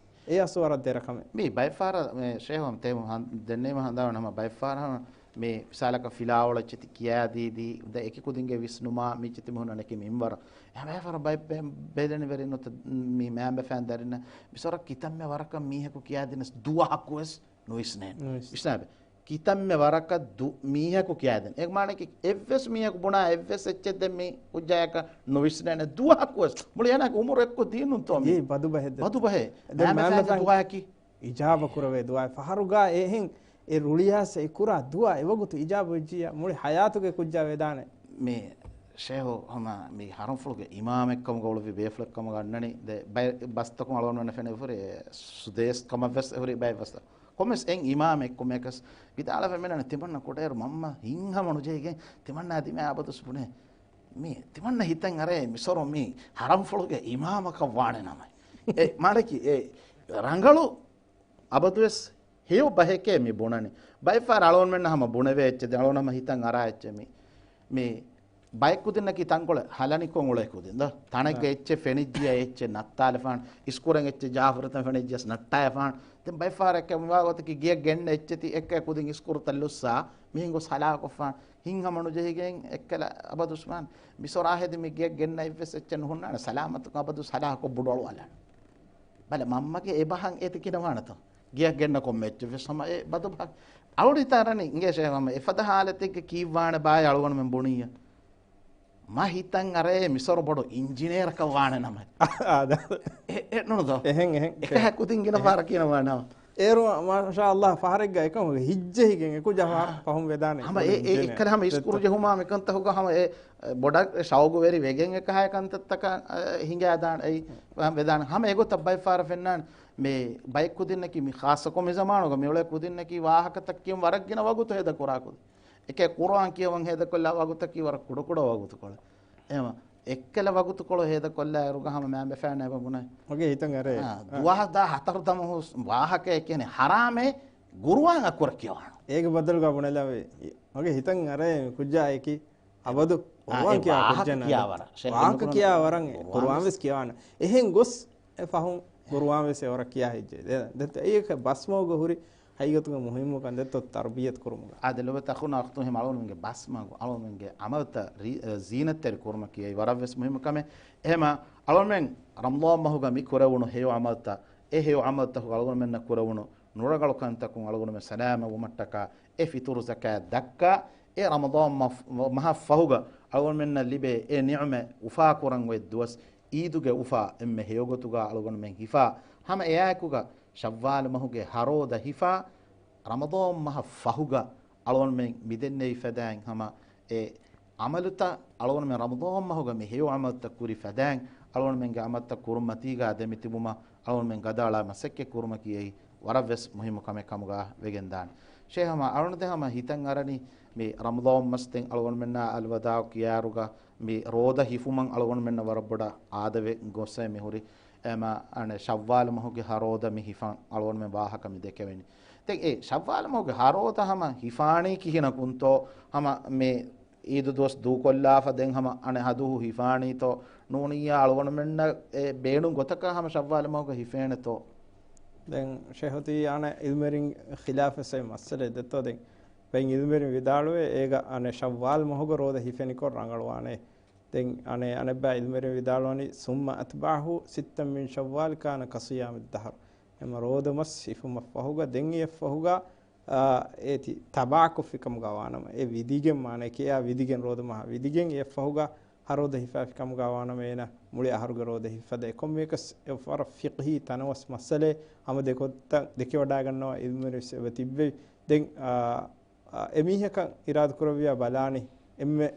އެ އަސްލު ވަރަށް ދެރަ ކަމެއް. މީ ބައެއް ފަހަރަށް މޭ ޝޭހު ހަމަ ތޭމު ހަން-، ދެންނެވި ހަނދާން ހަމަ ބައެއް ފަހަރަށް ހަމަ މި މިސާލަކަށް ފިލާވަޅު އެއްޗެތި ކިޔާދީދީ، ދެ އެކި ކުދިންގެ ވިސްނުމާ މި އެއްޗެތި މީހުންނަށް ނެކި މިންވަރަށް. އެހާ ބައެއް ފަހަރަށް ބައެއް ބެ-، ބެލެނިވެރިން ނުތަ މި މައިންބަފައިން ދަރިންނަށް މިސޮރަށް ކިތަންމެ ވަރަކަށް މީހަކު ކިޔާދިނަސް ދުވަހަކުވެސް ނުވިސްނޭނެ. ނުވިސް. ވިސްނާބެ. ކިތަންމެ ވަރަކަށް ދު މީހަކު ކިޔާދެން. އެ މާނައަކީ އެއްވެސް މީހަކު ބުނާ އެއްވެސް އެއްޗެއް ދެން މި ކުއްޖާޔަކަށް ނުވިސްނޭނެ ދުވަހަކުވެސް. މުޅި އޭނާގެ އުމުރު އެއްކޮށް ދީނުންތޯ މީ؟ އޭ ބަދު ބަހެއް ދެއްތޯ؟ ބަދު ބަހެއް. ދެން މާމަފާން މާމަފާން ދުވަހަކީ އިޖާބަ ކުރެވޭ ދުވާ ފަހަރުގާ އެހެން އެ ރުޅިއައިސް އެ ކުރާ ދުވާ އެވަގުތު އިޖާބަ ވެއްޖިއްޔާ މުޅި ހަޔާތުގެ ކުއްޖާ ވެދާނެ. މި ޝޭހު ހަމަ މި ހަރަމްފުޅުގެ އިމާމެއްކަމުގަ އުޅުއްވި ބޭފުޅެއްކަމުގަ އަންނަނީ. ދެ ބައެއް ބަސްތަކުން އަޅުގަނޑުމެންނަށް ފެނިފުރި ސުދޭސް ކަމަށްވެސް އެހުރި ބައެއް ބަސްތައް. ކޮންމެސް އެއް އިމާމެއް ކޮންމެއަކަސް ވިދާޅުވެ މިނަން ތިމަންނަ ކުޑައިރު މަންމަ ހިތްހަމަ ނުޖެހިގެން ތިމަންނާ ދިމާ އަބަދުސް ބުނޭ. މި ތިމަންނަ ހިތަށް އަރޭ މިސޮރު މި ހަރަމްފުޅުގެ އިމާމަކަށް ވާނެ ނަމަ. އެ މާނައަކީ އެ ރަނގަޅު އަބަދުވެސް ހެޔޮ ބަހެކޭ މި ބުނަނީ. ބައެއްފަހަރަށް އަޅުގަނޑުމެންނަށް ހަމަ ބުނެވޭ އެއްޗެއް، ދެން އަޅުގަނޑު ހަމަ ހިތަށް އަރާ އެއްޗެއް މި. މި ބައެއް ކުދިންނަކީ ތަންކޮޅެއް ހަލަނިކޮށް އުޅޭ ކުދިން ދޯ. ތަނެއްގަ އާ. އެއްޗެއް ފެނިއްޖިއްޔާ އެއްޗެއް ނައްތާލެފާން، އިސްކުރެން އެއްޗެއް ޖާފަރުތަން ފެނިއްޖިއްޔާ ނައްޓާލެފާން. ދެން ބައެއްފަހަރަށް އެކަމުވާ ގޮތަކީ ގެއަށް ގެންނަ އެއްޗެތި އެއްކަ ކުދިން އިސްކުރުތައް ލުއްސާ މިހެން ގޮސް ހަލާކޮށްފާން. ހިތްހަމަ ނުޖެހިގެން އެއްކަލަ އަބަދުސް ވާން. މިސޮރާ ހެދި މި ގެއަށް ގެންނަ އެއްވެސް އެއްޗެއް ނުހުންނާނެ ސަލާމަތުކޮށް އަބަދުސް ހަލާކޮށް ބުޑުއަޅުއަލާނެ. ބަލަ މަންމަގެ އެބަހަން އޭތި ކިނަވާނެތޯ؟ ގެއަށް ގެންނަ ކޮންމެ އެއްޗެއް ވެސް ހަމަ އެ ބަދު ބަހަ. އަޅުގަނޑު ހިތަށް އަރަނީ އިނގޭ ޝޭހު ހަމަ އެފަދަ ހާލަތެއްގެ ކީއްވާނެ ބާއޭ އަޅުގަނޑުމެން ބުނިއްޔާ. މަ ހިތަށް އަރޭ މިސޮރު ބޮޑު އިންޖިނޭރަކަށް ވާނެ ނަމަ. އާ، ދާ. އެ، އެ ނޫންތޯ؟ އެހެން، އެހެން. އެކަހަ ކުދިން ގިނަ އެހެން. ފަހަރަށް ކިޔަން ވާނެ ނަމަ. އޭރު މާ-، މާޝާ އައްލާ ފަހަރެއްގަ އެކަމުގެ ހިއްޖެހިގެން އެކުއްޖާ ފަހަރު ހާ. ފަހުން ވެދާނެ. ހަމަ އެ، އެ، އިންޖިނޭ. އެއްކަލަ ހަމަ އިސްކުރު ދެއްތަ؟ ޖެހުމާ މިކަންތަކުގަ ހަމަ އެ، އެ، ބޮޑަށް ޝައުގުވެރި ވެގެން އެކަހަ ކަންތައްތަކަށް، އެ، ހިނގާދާނެ. އެއީ ވެދާނެ. ހަމަ އެގޮތަށް ބައެއް ފަހަރަށް ފެންނާނެ. މި ބައެއް ކުދިންނަކީ މި ޚާއްޞަކޮށް މި ޒަމާނުގަ މި އުޅޭ ކުދިންނަކީ ވާހަކަތައް ކިޔަން ވަރަށް ގިނަ ވަގުތު ހޭދަ ކުރާ ކުދިން. އެކޭ ޤުރުއާން ކިޔަވަން ހޭދަކޮށްލާ ވަގުތަކީ ވަރަށް ކުޑަކުޑަ ވަގުތުކޮޅެއް. އެހެމަ އެއްކަލަ ވަގުތުކޮޅު ހޭދަކޮށްލާ އިރުގަ ހަމަ މައިންބަފައިންނަށް އެބަ ބުނައި. މަގޭ ހިތަށް އަރޭ. އާ، އާ. ދުވަހަށް ދާ ހަތަރު ދަމަހުސް ވާހަކައެއް ކިޔަނީ ހަރާމޭ ޤުރުއާން އަކުރަށް ކިޔަވާނަ. އޭގެ ބަދަލުގަ ބުނެލަވޭ. މަގޭ ހިތަށް އަރޭ ކުއްޖާއެކި އަބަދު އާ، ޤުރުއާން އެ ކިޔާ ވާހަކަ ކުއްޖެއް ނާ. ކިޔާ ވަރަށް. ޝޭޚް ވާހަކަ އިބްނު ކިޔާ ވަރަށް ޤުރުއާން ޤުރުއާން ވެސް ވެސް ކިޔާނަ. އެހެން ގޮސް އެ ފަހުން ޤުރުއާން ވެސް އެ ވަރަށް ކިޔާ ހިއްޖެ. ދެ-، ދެ-، އެއީ ބަސްމަގުގަ ހުރި ހަގީގަތުގެ މުހިއްމުކަން ދެއްތޯ ތަރުބިޔަތު ކުރުމުގަ. އާދެ، ލޮބުވެތި އަޚުންނާ އުޚްތުން، އަޅުގަނޑުމެންގެ ބަސްމަގު، އަޅުގަނޑުމެންގެ ޢަމަލުތައް ރީ-، އެ، ޒީނަތްތެރި ކުރުމަކީ އެއީ ވަރަށް ވެސް މުހިއްމު ކަމެއް. އެހެމަ އަޅުގަނޑުމެން ރަމަޟާން މަހުގަ މި ކުރެވުނު ހެޔޮ ޢަމަލުތައް، އެ ހެޔޮ ޢަމަލުތަކުގަ އަޅުގަނޑުމެންނަށް ކުރެވުނު ނުރަނގަޅު ކަންތަކުން އަޅުގަނޑުމެން ސަލާމަތް ވުމަށްޓަކާ، އެ ފިޠުރު ޒަކާތް ދައްކާ، އެ ރަމަޟާން މަ-، މަހަށް ފަހުގަ އަޅުގަނޑުމެންނަށް ލިބޭ އެ ނިޢުމަތް އުފާކުރަން އޮތް ދުވަސް، ޢީދުގެ އުފާ އެންމެ ހެޔޮގޮތުގަ އަޅުގަނޑުމެން ހިފާ، ހަމަ އެއާއެކުގަ ޝައްވާލު މަހުގެ ހަރޯދަ ހިފާ، ރަމަޟާން މަހަށް ފަހުގަ އަޅުގަނޑުމެން މިދެންނެވި ފަދައިން ހަމަ އެ ޢަމަލުތައް އަޅުގަނޑުމެން ރަމަޟާން މަހުގަ މި ހެޔޮ ޢަމަލުތައް ކުރި ފަދައިން އަޅުގަނޑުމެންގެ ޢަމަލުތައް ކުރުން މަތީގަ ދެމިތިބުމަށް އަޅުގަނޑުމެން ގަދައަޅާ މަސައްކަތް ކުރުމަކީ އެއީ ވަރަށް ވެސް މުހިއްމު ކަމެއް ކަމުގަ ވެގެންދާނެ. ޝޭޚް ހަމަ އަޅުގަނޑު ދެން ހަމަ ހިތަށް އަރަނީ މި ރަމަޟާން މަސް ދެން އަޅުގަނޑުމެންނާ އަލްވަދާޢު ކިޔާއިރުގަ މި ރޯދަ ހިފުމަށް އަޅުގަނޑުމެންނަށް ވަރަށް ބޮޑަށް އާދަވެ ގޮސް މި ހުރި. އެމަ އަނެއް ޝައްވާލު މަހުގެ ހަރޯދަ މި ހިފަން އަޅުގަނޑުމެން ވާހަކަ މި ދެކެވެނީ. ދެން އެ ޝައްވާލު މަހުގެ ހަރޯދަ ހަމަ ހިފާނީ ކިހިނަކުންތޯ؟ ހަމަ މި ޢީދު ދުވަސް ދޫކޮށްލާފަ ދެން ހަމަ އަނެއް ހަދުހު ހިފާނީތޯ؟ ނޫނިއްޔާ އަޅުގަނޑުމެންނަށް އެ ބޭނުން ގޮތަކަށް ހަމަ ޝައްވާލު މަހުގަ ހިފޭނެތޯ؟ ދެން ޝޭޚު ތީ އަނެއް ޢިލްމުވެރިން ޚިލާފްވެސް އޮތް މައްސަލައެއް ދެއްތޯ؟ ދެން ބައެއް ޢިލްމުވެރިން ވިދާޅުވޭ އޭގަ އަނެއް ޝައްވާލު މަހުގަ ރޯދަ ހިފެނިކޮށް ރަނގަޅުވާނެ. ދެން އަނެއް، އަނެއްބައި ޢިލްމުވެރިން ވިދާޅުވަނީ، ثم أتبعه ستا من شوال كان كصيام الدهر. އެމަ ރޯދަ މަސް ހިފުމަށް ފަހުގަ، ދެން އެއަށްފަހުގަ، އާ، އޭތި ތަބާކޮށްފި ކަމުގަ ވާނަމަ، އެ ވިދިގެން މާނައަކީ، އެއާ ވިދިގެން ރޯދަ މަހާ ވިދިގެން އެއަށްފަހުގަ ހަރޯދަ ހިފާފި ކަމުގަ ވާނަމަ، އޭނަ މުޅި އަހަރުގެ ރޯދަ ހިފަދޭ. ކޮންމެއަކަސް އެ ވަރަށް ފިޤްހީ ތަނަވަސް މައްސަލައެއް. ހަމަ ދެ ގޮތަށް ދެކެވަޑާގަންނަވާ ޢިލްމުވެރިން ވެސް އެބަ ތިއްބެވި. ދެން، އާ، އާ، އެމީހަކަށް އިރާދަކުރެއްވިޔާ ބަލާނީ، އެންމެ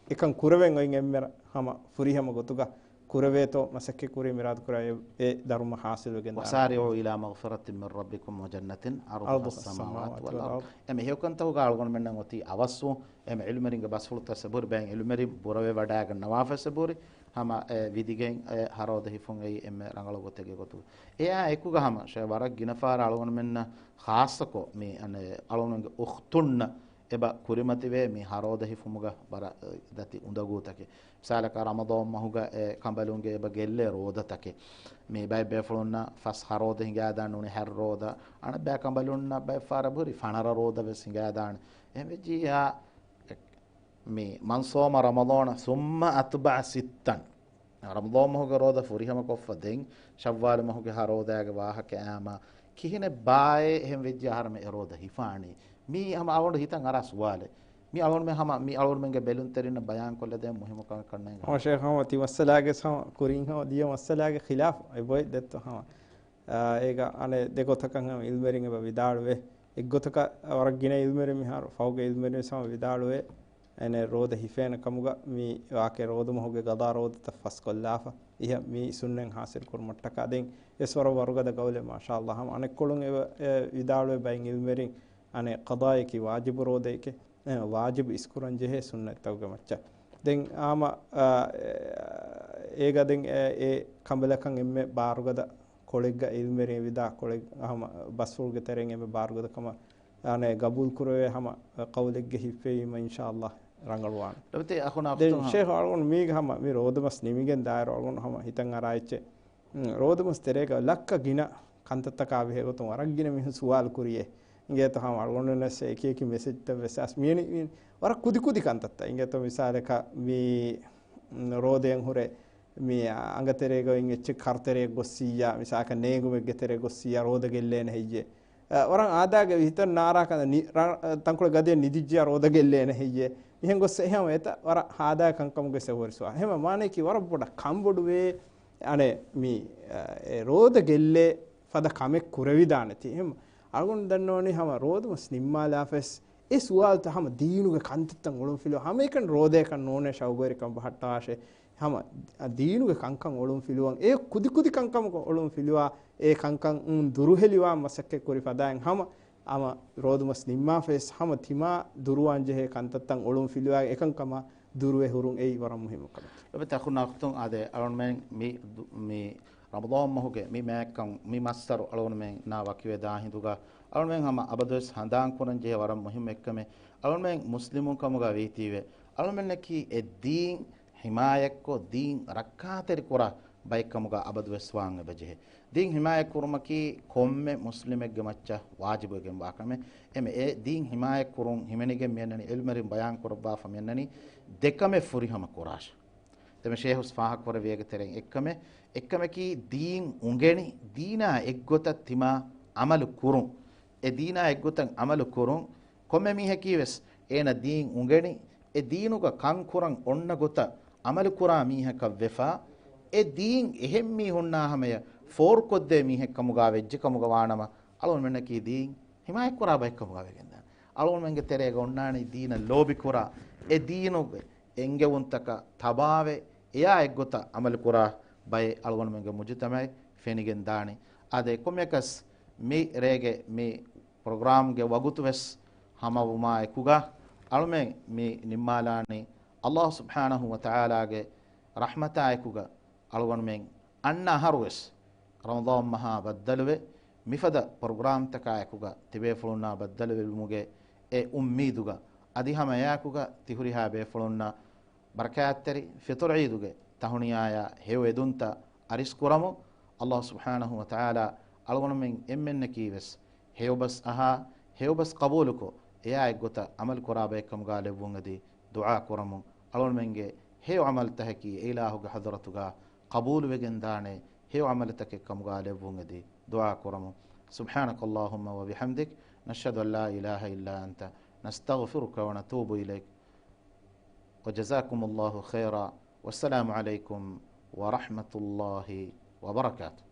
އެކަން ކުރެވެން އޮތް އެންމެ ހަމަ ފުރިހަމަ ގޮތުގަ ކުރެވޭތޯ މަސައްކަތް ކުރީމަ އިރާދަކުރާ އެ، އެ ދަރުމަ ޙާޞިލުވެގެން ދާނެ. وسارعوا إلى مغفرة من ربكم وجنة عرضها السماوات والأرض. އެމެ ހެޔޮކަންތަކުގަ އަޅުގަނޑުމެންނަށް އޮތީ އަވަސްވުން. އެމެ ޢިލްމުވެރިންގެ ބަސްފުޅުތައް އެބަހުރި ބައެއް ޢިލްމުވެރިން ބުރަވެ ވަޑާގަންނަވާފަސް އެބަހުރި. ހަމަ އެ ވިދިގެން އެ ހަރޯދަ ހިފުން އެއީ އެންމެ ރަނގަޅު ގޮތެއްގެ ގޮތުގަ. އެއާ އެކުގަ ހަމަ ޝޭ ވަރަށް ގިނަ ފަހަރަށް އަޅުގަނޑުމެންނަށް ޚާއްޞަކޮށް މި އަނެއް އަޅުގަނޑުގެ އުޚްތުންނަށް އެބަ ކުރިމަތިވޭ މި ހަރޯދަ ހިފުމުގަ ވަރަށް ދަތި އުނދަގޫތަކެއް. މިސާލަކަށް ރަމަޟާން މަހުގަ އެ ކަނބަލުންގެ އެބަ ގެއްލޭ ރޯދަތަކެއް. މި ބައެއް ބޭފުޅުންނަށް ފަސް ހަރޯދަ ހިނގާދާނެ ނޫނީ ހަތް ރޯދަ. އަނެއް ބައި ކަނބަލުންނަށް ބައެއް ފަހަރަށް ހުރި ފަނަރަ ރޯދަ ވެސް ހިނގާދާނެ. އެހެން ވެއްޖިއްޔާ މި من صام رمضان ثم أتبعه ستا. ރަމަޟާން މަހުގެ ރޯދަ ފުރިހަމަކޮށްފަ ދެން ޝައްވާލު މަހުގެ ހަ ރޯދާގެ ވާހަކަ އާމަ ކިހިނެއް ބާއޭ އެހެން ވެއްޖެ އަހަރެމެ އެ ރޯދަ ހިފާނީ؟ މީ ހަމަ އަޅުގަނޑު ހިތަށް އަރާ ސުވާލެއް. މި އަޅުގަނޑުމެން ހަމަ، މި އަޅުގަނޑުމެންގެ ބެލުންތެރިންނަށް ބަޔާންކޮށްލަދޭން މުހިއްމު ކަމެއް ކަންނޭނގެ. ހަމަ ޝޭޚް ހަމަ ތި މައްސަލާގެ ހަމަ ކުރިން ހަމަ ދިޔަ މައްސަލާގެ ޚިލާފް އެބޮތް ދެއްތޯ ހަމަ. އާ، އޭގަ އަނެއް ދެ ގޮތަކަށް ހަމަ އިލްމެރިން އެބަ ވިދާޅުވޭ. އެއްގޮތަކަށް ވަރަށް ގިނަ އިލްމެރިން މިހާރު ފަހުގެ އިލްމެރިން ހަމަ ވިދާޅުވޭ. އެނެ ރޯދަ ހިފޭނެ ކަމުގަ މި ވާކެ ރޯދަމަހުގެ ގަޟާ ރޯދަތައް ފަސްކޮށްލާފަ. އިހަ މި ސުންނަތް ހާސިލް ކުރުމަށްޓަކާ ދެން އެސް ވަރަށް ވަރުގަދަ ގައުލެއް މާޝާﷲ. ހަމަ އަނެއްކޮޅުން އެ، އެ ވިދާޅުވޭ ބައެއް އިލްމެރިން އަނެއް ޤަޟާއަކީ ވާޖިބު ރޯދައެކޭ. އެ، ވާޖިބު އިސްކުރަން ޖެހޭ ސުންނަތްތަކުގެ މައްޗަށް. ދެން އާމަ، އާ، އެ، އޭގަ ދެން އެ، އެ ކަނބަލަކަށް އެންމެ ބާރުގަދަ ކޮޅެއްގަ އިލްމެރިން ވިދާ ކޮޅެއް ހަމަ ބަސްފުޅުގެ ތެރެއިން އެންމެ ބާރުގަދަ ކަމަށް އަނެއް ގަބޫލު ކުރެވޭ ހަމަ ޤައުލެއްގެ ހިއްޕެވީމަ އިންޝާﷲ ރަނގަޅުވާނެ. ރަބިތޭ އަޚުނާ ދެން އުޚްތުން ހަ. ޝޭޚް އަޅުގަނޑު މީގެ ހަމަ މި ރޯދަމަސް ނިމިގެން ދާއިރު އަޅުގަނޑު ހަމަ ހިތަށް އަރާ އެއްޗެއް. ރޯދަމަސް ތެރޭގަ ލައްކަ ގިނަ ކަންތައްތަކާ ބެހޭ ގޮތުން ވަރަށް ގިނަ މީހުން ސުވާލު ކުރިޔޭ. އިނގޭތޯ ހަމަ އަޅުގަނޑުންނަށް އެކި އެކި މެސެޖްތައް ވެސް އަސް މިއަނި ވަރަށް ކުދި ކުދި ކަންތައްތައް. އިނގޭތޯ މިސާލަކަށް މި ރޯދައިން ހުރެ މި އަނގަތެރޭގަ އޮތް އެއްޗެއް ކަރުތެރެއަށް ގޮއްސިއްޔާ، މިސާލަކަށް ނޭނގުމެއްގެ ތެރެއަށް ގޮއްސިއްޔާ ރޯދަ ގެއްލޭނެ ހެއްޔޭ؟ އަ، ވަރަށް އާދައިގެ ހިތަށް ނާރާ ކަން ނި-، ރަ-، ތަންކޮޅެއް ގަދައަށް ނިދިއްޖިއްޔާ ރޯދަ ގެއްލޭނެ ހެއްޔޭ؟ މިހެން ގޮއްސަ އެހެން އެތަ ވަރަށް އާދައިގެ ކަންކަމުގެ ސެހުވެރި ސުވާލު. އެހެން މާނައަކީ ވަރަށް ބޮޑަށް ކަންބޮޑުވޭ، އަނެއް މި، އަ، އެ ރޯދަ ގެއްލޭ ފަދަ ކަމެއް ކުރެވިދާނެތީ. އެހެން އަޅުގަނޑު ދަންނަވަނީ ހަމަ ރޯދަމަސް ނިންމާލާފަސް އެ ސުވާލުތައް ހަމަ ދީނުގެ ކަންތައްތައް އޮޅުން ފިލުވާ. ހަމައެކަނި ރޯދައަކަށް ނޫނޭ ޝައުގުވެރިކަން ބަހައްޓާށޭ. ހަމަ ދީނުގެ ކަންކަން އޮޅުން ފިލުވަން. އެ ކުދި ކުދި ކަންކަމަކު އޮޅުން ފިލުވާ. އެ ކަންކަން ދުރުހެލިވާން މަސައްކަތް ކުރި ފަދައިން ހަމަ ހަމަ ރޯދަމަސް ނިންމާފައިސް ހަމަ ތިމާ ދުރުވާން ޖެހޭ ކަންތައްތައް އޮޅުން ފިލުވާ އެކަންކަމާ ދުރުވެ ހުރުން އެއީ ވަރަށް މުހިއްމު ކަމެއް. އެބަތި އަޚުން އަޚްތުން އާދެ އަޅުންމެން މި ދު-، މި ރަމަޟާން މަހުގެ މި މާތްކަން މި މައްސަރު އަޅުންމެން ނާ ވަކިވެ ދާ ހިނދުގަ އަޅުންމެން ހަމަ އަބަދުވެސް ހަނދާން ކުރަން ޖެހޭ ވަރަށް މުހިއްމު އެއްކަމެއް. އަޅުންމެން މުސްލިމުން ކަމުގަ ވީތީވެ އަޅުންމެންނަކީ އެ ދީން ހިމާޔަތްކޮށް، ދީން ރައްކާތެރިކުރާ ބައެއްކަމުގަ އަބަދުވެސް ވާން އެބަޖެހޭ. ދީން ހިމާޔަތްކުރުމަކީ ކޮންމެ މުސްލިމެއްގެ މައްޗަށް ވާޖިބުވެގެންވާ ކަމެއް. އެމެ އެ ދީން ހިމާޔަތްކުރުން ހިމެނިގެން މިއަންނަނީ، އިލްމެރިން ބަޔާންކުރައްވާފަ މިއަންނަނީ ދެކަމެއް ފުރިހަމަ ކުރާށޭ. ދެމެ ޝޭހުސް ފާހަގަކުރެއްވި އޭގެ ތެރެއިން އެއްކަމެއް، އެއްކަމަކީ ދީން އުނގެނި، ދީނާ އެއްގޮތަށް ތިމާ އަމަލު ކުރުން. އެ ދީނާ އެއްގޮތަށް އަމަލު ކުރުން. ކޮންމެ މީހަކީ ވެސް އޭނަ ދީން އުނގެނި، އެ ދީނުގަ ކަން ކުރަން އޮންނަ ގޮތަށް އަމަލު ކުރާ މީހަކަށް ވެފަ، އެ ދީން އެހެން މީހުންނާ ހަމަޔަށް ފޯރުކޮށްދޭ މީހެއް ކަމުގަ ވެއްޖެ ކަމުގަ ވާނަމަ، އަޅުގަނޑުމެންނަކީ ދީން ހިމާޔަތްކުރާ ބައެއް ކަމުގަ ވެގެންދާނެ. އަޅުގަނޑުމެންގެ ތެރޭގަ އޮންނާނީ ދީނަށް ލޯބިކުރާ، އެ ދީނުގެ އެންގެވުންތަކަށް ތަބާވެ، އެޔާ އެއްގޮތަށް އަމަލުކުރާ ބައެއް އަޅުގަނޑުމެންގެ މުޖުތަމައެއް ފެނިގެން ދާނީ. އާދެ، ކޮންމެއަކަސް މި ރޭގެ މި ޕްރޮގްރާމްގެ ވަގުތު ވެސް ހަމަވުމާ އެކުގަ، އަޅުމެން މި ނިންމާލާނީ އަﷲ ސުބްޙާނަހޫ ވަތަޢާލާގެ ރަޙްމަތާ އެކުގަ، އަޅުގަނޑުމެން އަންނަ އަހަރު ވެސް ރަމަޟާން މަހާ ބައްދަލުވެ، މިފަދަ ޕްރޮގްރާމްތަކާ އެކުގަ ތިބޭފުޅުންނާ ބައްދަލުވެލުމުގެ އެ އުއްމީދުގަ، އަދި ހަމަ އެއާއެކުގަ ތިހުރިހާ ބޭފުޅުންނަށް ބަރަކާތްތެރި ފިޠުރު ޢީދުގެ ތަހުނިޔާޔާ ހެޔޮ އެދުންތައް އަރިސްކުރަމުން. އަﷲ ސުބްޙާނަހޫ ވަތަޢާލާ އަޅުގަނޑުމެން އެންމެންނަކީ ވެސް ހެޔޮބަސް އަހާ، ހެޔޮބަސް ޤަބޫލުކޮށް، އެޔާ އެއްގޮތަށް ޢަމަލު ކުރާ ބައެއްކަމުގަ ލެއްވުން އެދި ދުޢާ ކުރަމުން. އަޅުގަނޑުމެންގެ ހެޔޮ ޢަމަލުތަކަކީ އެއިލާހުގެ ޙަޟްރަތުގަ ޤަބޫލުވެގެންދާނެ ހެޔޮ ޢަމަލުތަކެއް ކަމުގަ ލެއްވުން އެދި ދުޢާ ކުރަމުން. سبحانك اللهم وبحمدك، نشهد أن لا إله إلا أنت، نستغفرك ونتوب إليك. وجزاكم الله خيرا، والسلام عليكم ورحمة الله وبركاته.